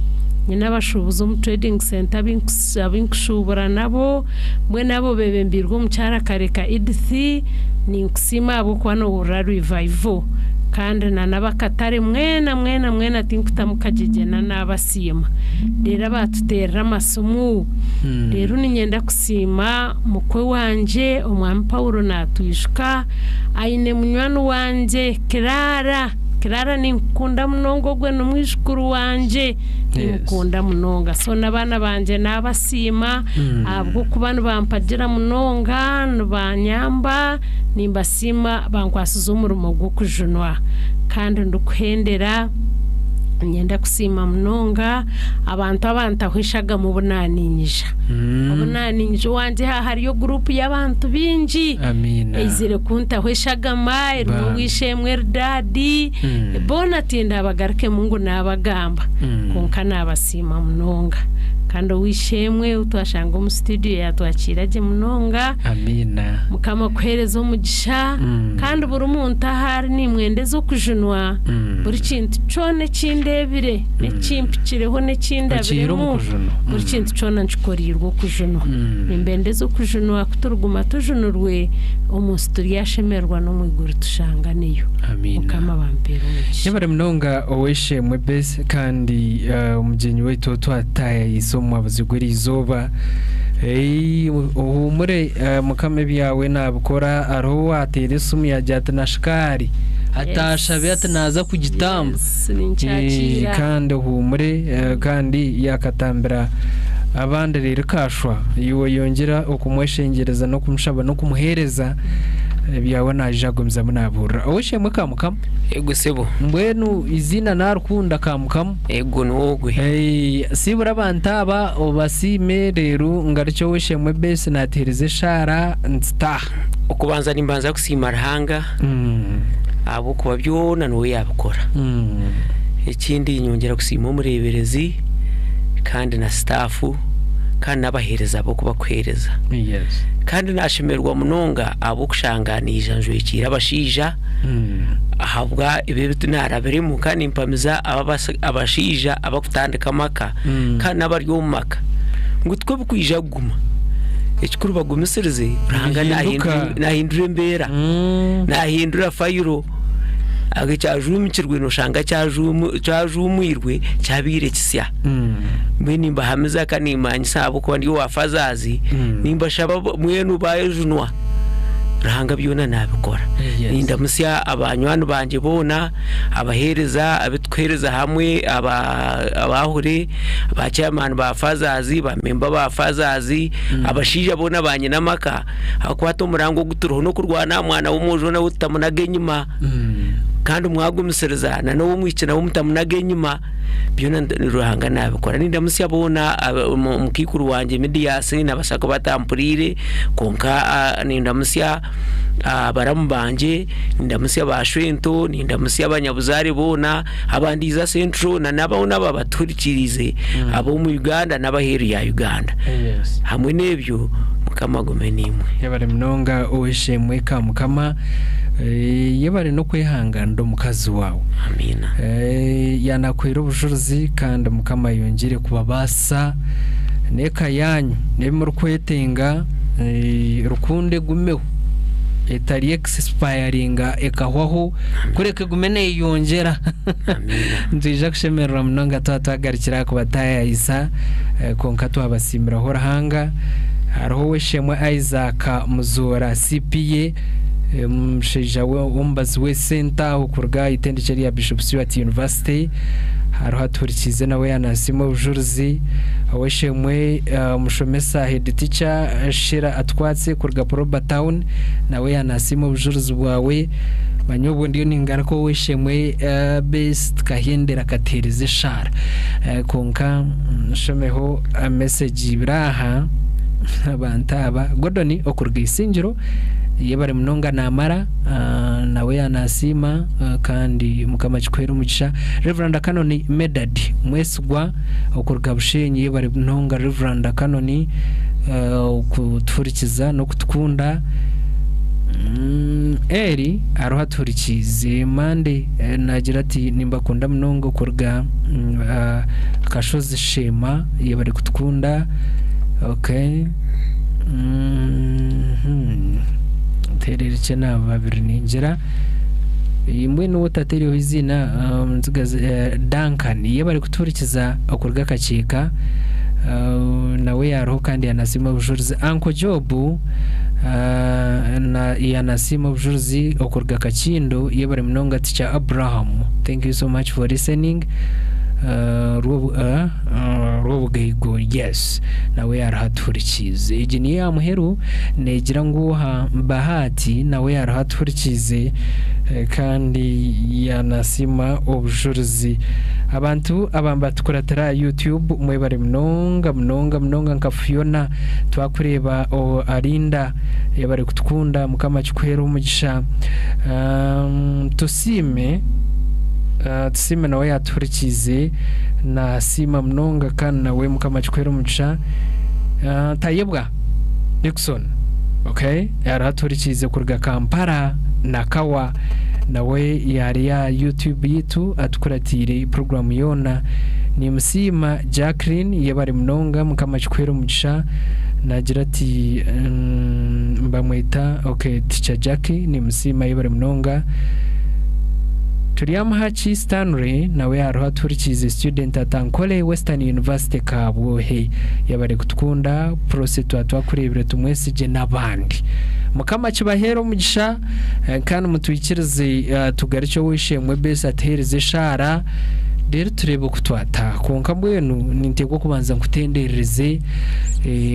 Nyine abashuubuzi omu trading centre abu nkushuubura nabo, mbwenu abo beebembeirwe omukyara Kareka Edith, ninkusiima ahabw'okuba noohurira Revival. Kandi na n'ab'akatare mwena mwena mwena tinkutamu kagyegyena naabasiima. Reero abaatuteerera amasimu. Reero niinyenda kusiima mukwe wangye Omwami Paulo naatwijuka, aine munywani wangye Clara. Clara ninkukunda munonga ogwe ni mwijukuru wangye ninkukunda munonga so n'abaana bangye nabasiima ahabw'okuba nibampagira munonga nibanyamba nimbasiima bankwasize omurimo gw'okujunwa kandi ndikuhendera niinyenda kusiima munonga abantu abantaho eshagama obu naaniinyija obu naaniinyija owangye haaha hariyo guruupu y'abantu baingi eizire kuntaho eshagama erimu ow'eishe-emwe Elidaadi, boona tindabagarukemu ngu naabagamba, kwonka naabasiima munonga. Kandi ow'eishe-emwe ou twashanga omu situdiyo yaatwakiira gye munonga. Mukama akuheereze omugisha. Kandi buri muntu ahu ari niimwendeza okujunwa, buri kintu kyona eki ndeebire, n'eki mpikireho, n'eki ndabiremu, buri kintu kyona nkikoreirwe okujunwa. Nimbendeza okujunwa ku turiguma tujunirwe, omu nsi turyashemererwa n'omu iguru tushanganeyo. Mukama abampeere omugisha. Yebare munonga ow'eishe-emwe Bess kandi omugyenyi waitu ou twataayaayisa omu mwabazi gw'eriizooba. Ohuumure Mukama ebyawe naabikora. Hariho owaateera esimu yaagira ati na shukaari ataashabe ati naaza kugitamba. Kandi ohuumure kandi yaakatambira abandi reero kashwa iwe oyongyera okumweshengyereza n'okumushaba n'okumuheereza ebyawe naija kugumizamu naabuurira. Ow'eishe-emwe Kamukama. Eego sebo. Mbwenu eiziina naarikunda Kamukama. Eego n'ogwe. Siibura abantu aba obasiime reero ngarukye ow'eishe-emwe Besi naatuheereza eshaara nitutaaha. Okubanza nimbanza kusiima Ruhanga ahabw'okuba byona niwe yaabikora. Ekindi nyongyera kusiima omureeberezi kandi na sitaafu kandi n'abaheereza b'okubakuheereza. Kandi naashemererwa munonga ahabw'okushanga naija njwekiire abashaija ahabwa ebi ebi naarabiremu kandi nimpamiza abashaija abakutandika amaka kandi n'abari omu maka ngu tikwo birikwija kuguma. Ekikuru bagumisirize Ruhanga naahindura embeera, naahindura fayiro. Ekyajuumikirwe nooshanga kyajuumwirwe kyabaire kisya. Mbwenu nimbahamiza kandi nimmanyisa ahabw'okuba ndi owa Fazaazi, nimbashaba mbwenu baayejunwa, Ruhanga byona naabikora. Nindamutsya abanywani bangye boona, abaheereza abu turikuheereza hamwe, abahure, ba chairman ba Fazaazi, ba memba ba Fazaazi, abashaija boona ba nyine amaka. Ahakuba hati omurango ogu turiho n'okurwana aha mwana w'omwojo nawe tutamunaga enyima. Kandi mwagumisiriza na n'ow'omwishiki nawe mutamunaga enyima, byona Ruhanga naabikora. Nindamutsya boona omukaikuru wangye Midias nabaasa kuba atampuriire kwonka nindamutsya baramu bangye, nindamutsya ba shwento, nindamutsya abanyabuzaare boona abandiiza Central na n'aboona abatuhurikiriize ab'omu Uganda n'abaheeru ya Uganda. Hamwe n'ebyo Mukama agume naimwe. Yebare munonga ow'eishe-emwe Kamukama. Yebare n'okwehanganira omukazi waawe. Amiina. Yanakuhaire obujurizi kandi Mukama ayongyere kubabaasisa n'eka yaanyu n'ebi murikwetenga rukundo egumeho etari expiringa ekahwaho kureka egume neyeyongyera. Nitwija kushemererwa munonga twaba twagarukire aha kubataayayisa kwonka twabasiimiraho Ruhanga. Hariho ow'eishe-emwe Isaac Muzoora CPA, omushaija w'omubazi w'esente aho kuruga aha itendekye rya Bishop Stuart University. Hariho atuhurikiize nawe yaanasiima obujurizi. Ow'eishe-emwe omushomesa head teacher Sheila Atwatse kuruga Proba Town nawe yaanasiima obujurizi bwawe. Manya obwo ndiyo ningaruka ow'eishe-emwe Best Kahendera akatuheereza eshaara. Kwonka nshomeho message ibiri aha abantu aba. Gordon okuruga Isingiro yebare munonga namara nawe yanasiima kandi Mukama akikuhere omugisha. Rev Canon Medard Mwesigwa okuruga Bushenyi yebare munonga Rev Canon okutuhurikiza n'okutukunda. Eri hariho atuhurikiize Monday naagira ati nimbakunda munonga okuruga Kashozi Sheema yebare kutukunda. Okay. Nteererekye n'aba babiri ningira. Mbwenu ou otateereho eiziina omutsigazi Duncan yebare kutuhurikiza okuruga Kakyeka nawe yaariho kandi yaanasiima obujurizi. Uncle Job yaanasiima obujurizi okuruga Kakindo yebare munonga Teacher Abraham thank you so much for listening. Rwobugaigo yes nawe yaariho atuhurikiize. Egi niyo ya muheru neegira ngu oha Bahati nawe yaariho atuhurikiize kandi yaanasiima obujurizi. Abantu aba nibatukuratira aha YouTube mwebare munonga munonga munonga nka Fiona twakureeba Arinda yebare kutukunda Mukama akikuheere omugisha. Tusiime Tusiime nawe yaatuhurikiize naasiima munonga kandi nawe Mukama akikuheere omugisha. Tayebwa Dickson okay hariho atuhurikiize kuruga Kampala Nakawa nawe yaari aha YouTube yaitu atukuratiire puroguraamu yoona. Nimusiima Jacqueline yebare munonga Mukama akikuheere omugisha. Naagira ati mbamweta okay Teacher Jackie nimusiima yebare munonga. Turyamuhaki Stanley nawe hariho atuhurikiize student at Ankole Western University Kabwohe yebare kutukunda Prossy twaba twakureebire tumwesigye n'abandi. Mukama akibaheere omugisha kandi mutwikirize tugarukye ow'eishe-emwe Bess atuheereze eshaara reero tureebe oku twataaha. Kwonka mbwenu ninteekwa kubanza nkutenderereze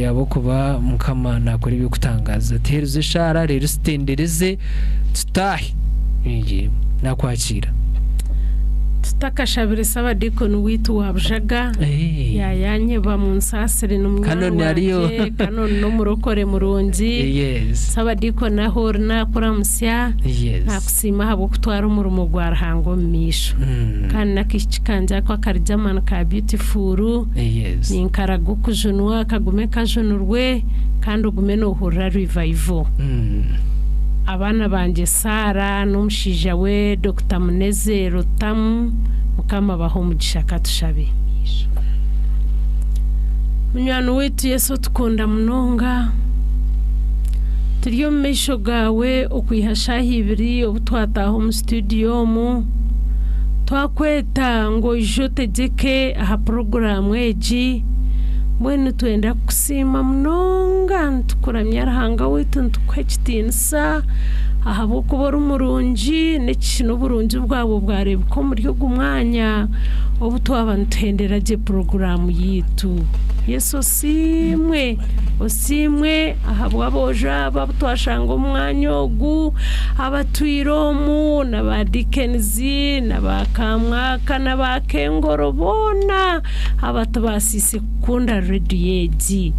ahabw'okuba Mukama naakora eby'okutangaaza. Tuheereze eshaara reero tutendereze tutaahe. Naakwakiira. Tutakashabire Sabadiikoni waitu wa Bujaga yaayanyeba munsaasire ni munywani wangye Canon n'omurokore murungi. Sabadiikoni ahu ori naakuramutsya naakusiima ahabw'okutwara omurimo gwa Ruhanga omu maisho. Kandi n'akaishiki kangye ako akari German ka beautiful ninkaraga okujunwa kagume kajunurwe kandi ogume noohurira revival. Abaana bangye Sarah n'omushaija we Dokita Munezero Tamu, Mukama abahe omugisha. Katushabe. Munywani waitu Yesu otukunda munonga, turi omu maisho gaawe okwiha shaaha ibiri obu twataaha omu situdiyo omu, twakweta ngu oije otegyeke aha puroguraamu egi. Mbwenu nitwenda kukusiima munonga, nitukuramya Ruhanga waitu, nitukuha ekitiinisa ahabw'okuba ori murungi, n'oburungi bwawe bwareebeka omuri ogu mwanya obu twaba nituhendera gye puroguraamu yaitu. Yesu osiimwe, osiimwe ahabw'aboojo aba abu twashanga omu mwanya ogu, abatwire omu, na ba Dickens, na ba Kamwaka, na ba Kengoro boona abatubaasiise kukunda rediyo egi.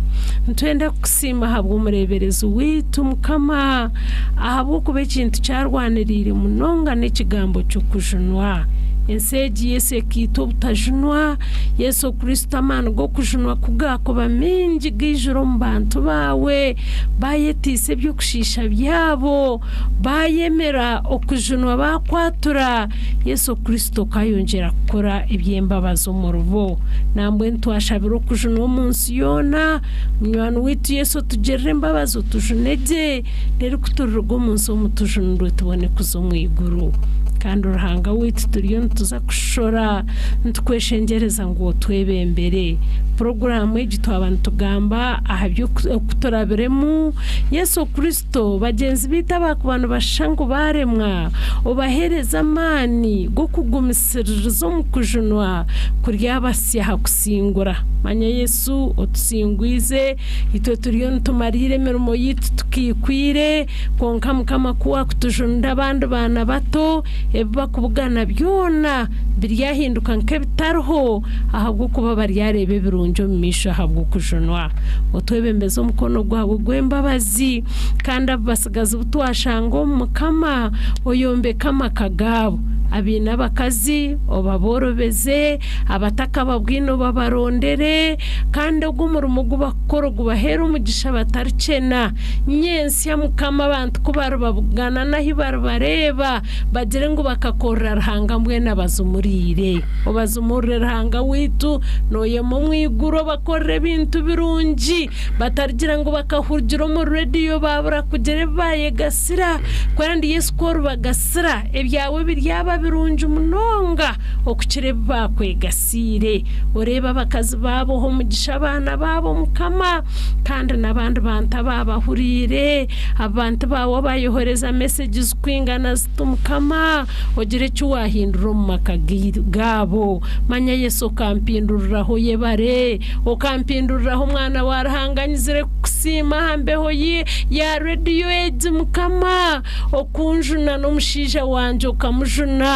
Nitwenda kukusiima ahabw'omureeberezi waitu Mukama, ahabw'okuba ekintu kyarwaniriire munonga n'ekigambo ky'okujunwa. Ensi egi Yesu ekaitwa obutajunwa. Yesu Kristo amaani g'okujunwa ku gaakuba maingi gaijura omu bantu baawe, baayetiisa eby'okushiisha byabo, baayemera okujunwa baakwatura, Yesu Kristo okaayongyera kukora eby'embabazi omuribo. Nambwenu twashabira okujunwa omu nsi yoona. Munywani waitu Yesu otugirire embabazi otujune gye, reero ku turiruga omu nsi omu tujunirwe tubone kuza omu iguru. Kandi Ruhanga waitu turiyo nituza kushora nitukweshengyereza ngu otwebembere. Puroguraamu egi twaba nitugamba aha by'oku turabiremu Yesu Kristo, bagyenzi baitu abaakuba nibashusha ngu baaremwa, obaheereze amaani g'okugumisiririza omu kujunwa kuryabahitsya aha kusingura. Manya Yesu otusingwize, itwe turiyo nitumariira emirimo yaitu tukaikwire, Kwonka Mukama ku waakutujunira abandi baana bato, ebi bakubugana byona biryahinduka nk'ebitariho, ahabw'okuba baryareeba ebirungi omu maisho ahabw'okujunwa. Otwebembeze omukono gwawe gw'embabazi, kandi abu batsigazi bu twashanga omu Mukama, oyombeke amaka gaabo. Abaine abakazi obaboorobeze, abatakababwine obabarondere, kandi ogwo omurimo ogu bakukora ogubaheere omugisha batarikyena. Nyentsya Mukama abantu ku baribabugana n'ahi baribareeba, bagire ngu bakakorera Ruhanga mbwenu abazumuriire. Obazumurire Ruhanga waitu, nooyema omu iguru obakorere ebintu birungi, batarigira ngu bakahugira omuri rediyo baabura kugira ebi baayegasira. Kandi Yesu ku oribagasira, ebyawe biryaba birungi munonga okukira ebi baakwegasiire. Oreebe abakazi baabo, ohe omugisha abaana baabo Mukama. Kandi n'abandi bantu abaabahuriire, abantu baawe abaayohereza messages kwingana ziti, Mukama, ogire eki waahindura omu maka gaabo. Manya Yesu okampinduriraho yebare, okampinduriraho mwana wa Ruhanga, nyizire kukusiima aha mbeho ya rediyo egi Mukama, okunjuna n'omushaija wangye okamujuna.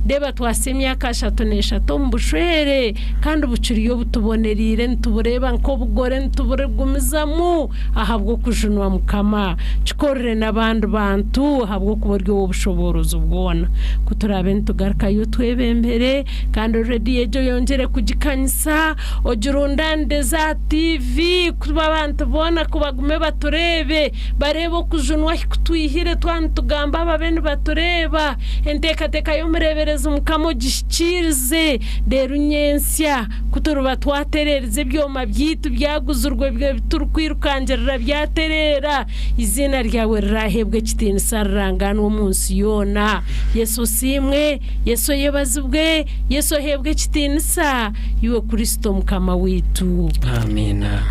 Reeba twahitsya emyaka ashatu n'eshatu omu bushwere, kandi bukiriyo butubonereire nitubureeba nk'obugore nituburigumizamu ahabw'okujunwa Mukama. Kikorere n'abandi bantu ahabw'okuba ori ow'obushoboorozi bwona. Ku turaabe nitugarukayo twebembere kandi rediyo egyo oyongyere kugikanyisa, ogirundaanirize aha tiivi kuba abantu boona ku bagume batureebe, bareebe okujunwa ahu kutwihire twaba nitugamba babe nibatureeba. Enteekateeka y'omureeberezi Mukama ogihikiirize. Reero nyentsya ku turiba twatereerize ebyoma byaitu byaguzirwe ebi turikwirukangirira byatereera, eiziina ryawe riraaheebwe ekitiinisa rirangaanwe omu nsi yoona. Yesu osiimwe, Yesu oyebazibwe, Yesu oheebwe ekitiinisa, iwe Kristo Mukama waitu. Amiina.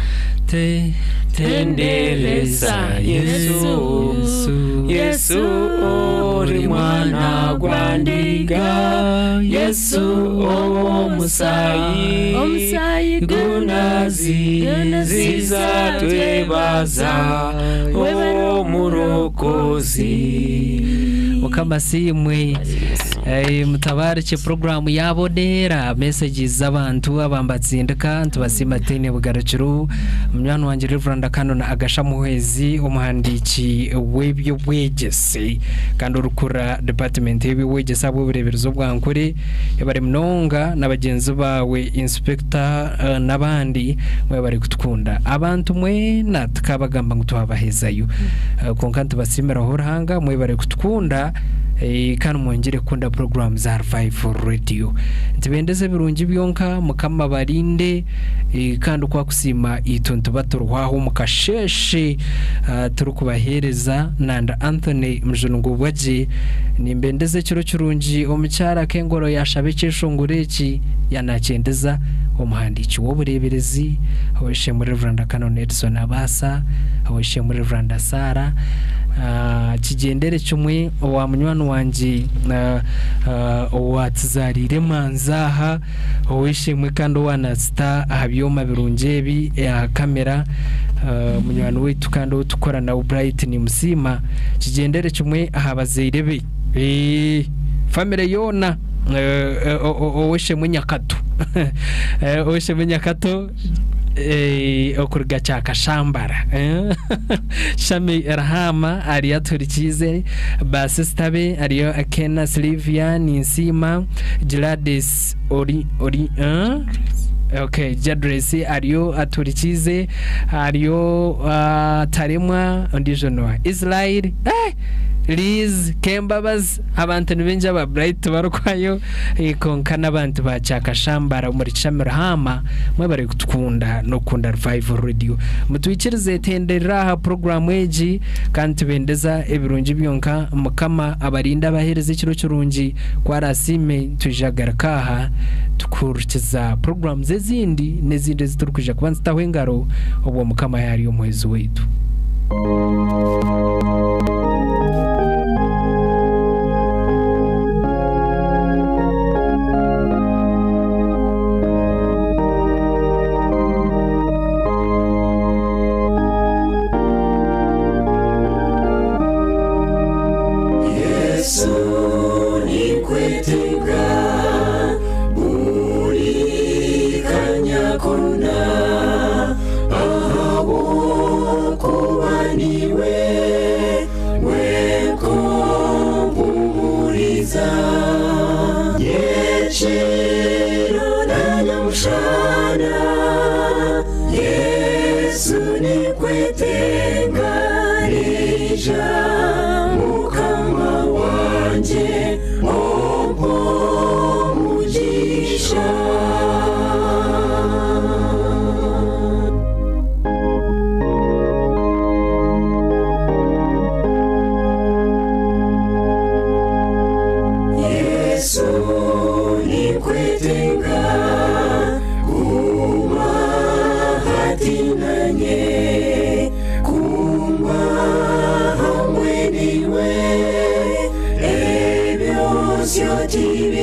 Tendereza Yesu, Yesu ori mwana gwa ndiga, Yesu omusaayi Omusaayi gunaziza twebaza omurokozi. Mukama asiimwe. Eh, mutabaarikye puroguraamu yaabonera messages z'abantu abambatsindika nitubasiima tutaine bugarukiro. Munywani wangye Rev. Canon Agasha Muhwezi omuhandiiki w'eby'obwegyese kandi orikukura department y'eby'obwegyese ahabw'obureeberezi obwa Nkore yebare munonga na bagyenzi baawe Inspector n'abandi mwebare kutukunda. Abantu mwena tukabagamba ngu twabahezayo kwonka nitubasiimiraho Ruhanga mwebare kutukunda kandi mwongyere kukunda puroguraamu za Revival Radio. Nitubendeza ebirungi byonka Mukama abarinde kandi ku akusiima itwe nituba turiho aho omu kasheeshe turikubaheereza nanda Anthony Mujuni Ngubwagye. Nimbendeza ekiro kirungi omukyara Kengoro yaashaba ekyeshongoro eki yanakyendeza. Omuhandiiki w'obureeberezi, Ow'eishe-emwe Rev. Canon Edson Abaasa, Ow'eishe-emwe Rev. Sarah, Kigyendere kimwe owa munywani wangye owaatuzaariire emanzi aha, ow'eishe-emwe kandi owaanaasita aha byoma birungi ebi aha kamera, munywani waitu kandi ou turikukora nawe Bright nimusiima. Kigyendere kimwe aha bazaire be. Famire yoona ow'eishe-emwe Nyakato ow'eishe-emwe Nyakato okuruga Kyakashambara Shami Rahama ariyo atuhurikiize ba sisita be ariyo Akena Sylvia Ninsiima Gladys ori ori okay Jadress ariyo atuhurikiize ariyo Taremwa ondiijo noha Israel eh Liz Kembabazi abantu ni baingi aba Bright tibarikwayo kwonka n'abantu ba Kyakashambara omuri Kishami Ruhaama mwebare kutukunda n'okukunda Revival Radio. Mutwikirize tuhenderere aha puroguraamu egi kandi tubendeza ebirungi byonka. Mukama abarinde abaheereze ekiro kirungi. Ku araasiime nitwija kugaruka aha tukuhurikiza puroguraamu ezindi n'ezindi ezi turikwija kuba nitutaho engaro obwo Mukama yaaba ari omuhwezi waitu. Yesu ninkwetenga buri kanya kona ahabw'okuba niwe wenka ompumuriza nyekiro na nyamushana. Yesu ninkwetenga ija mukama wangye ompe omugisha. Yesu ninkwetenga guma hati nanye kumba hamwe niwe ebyo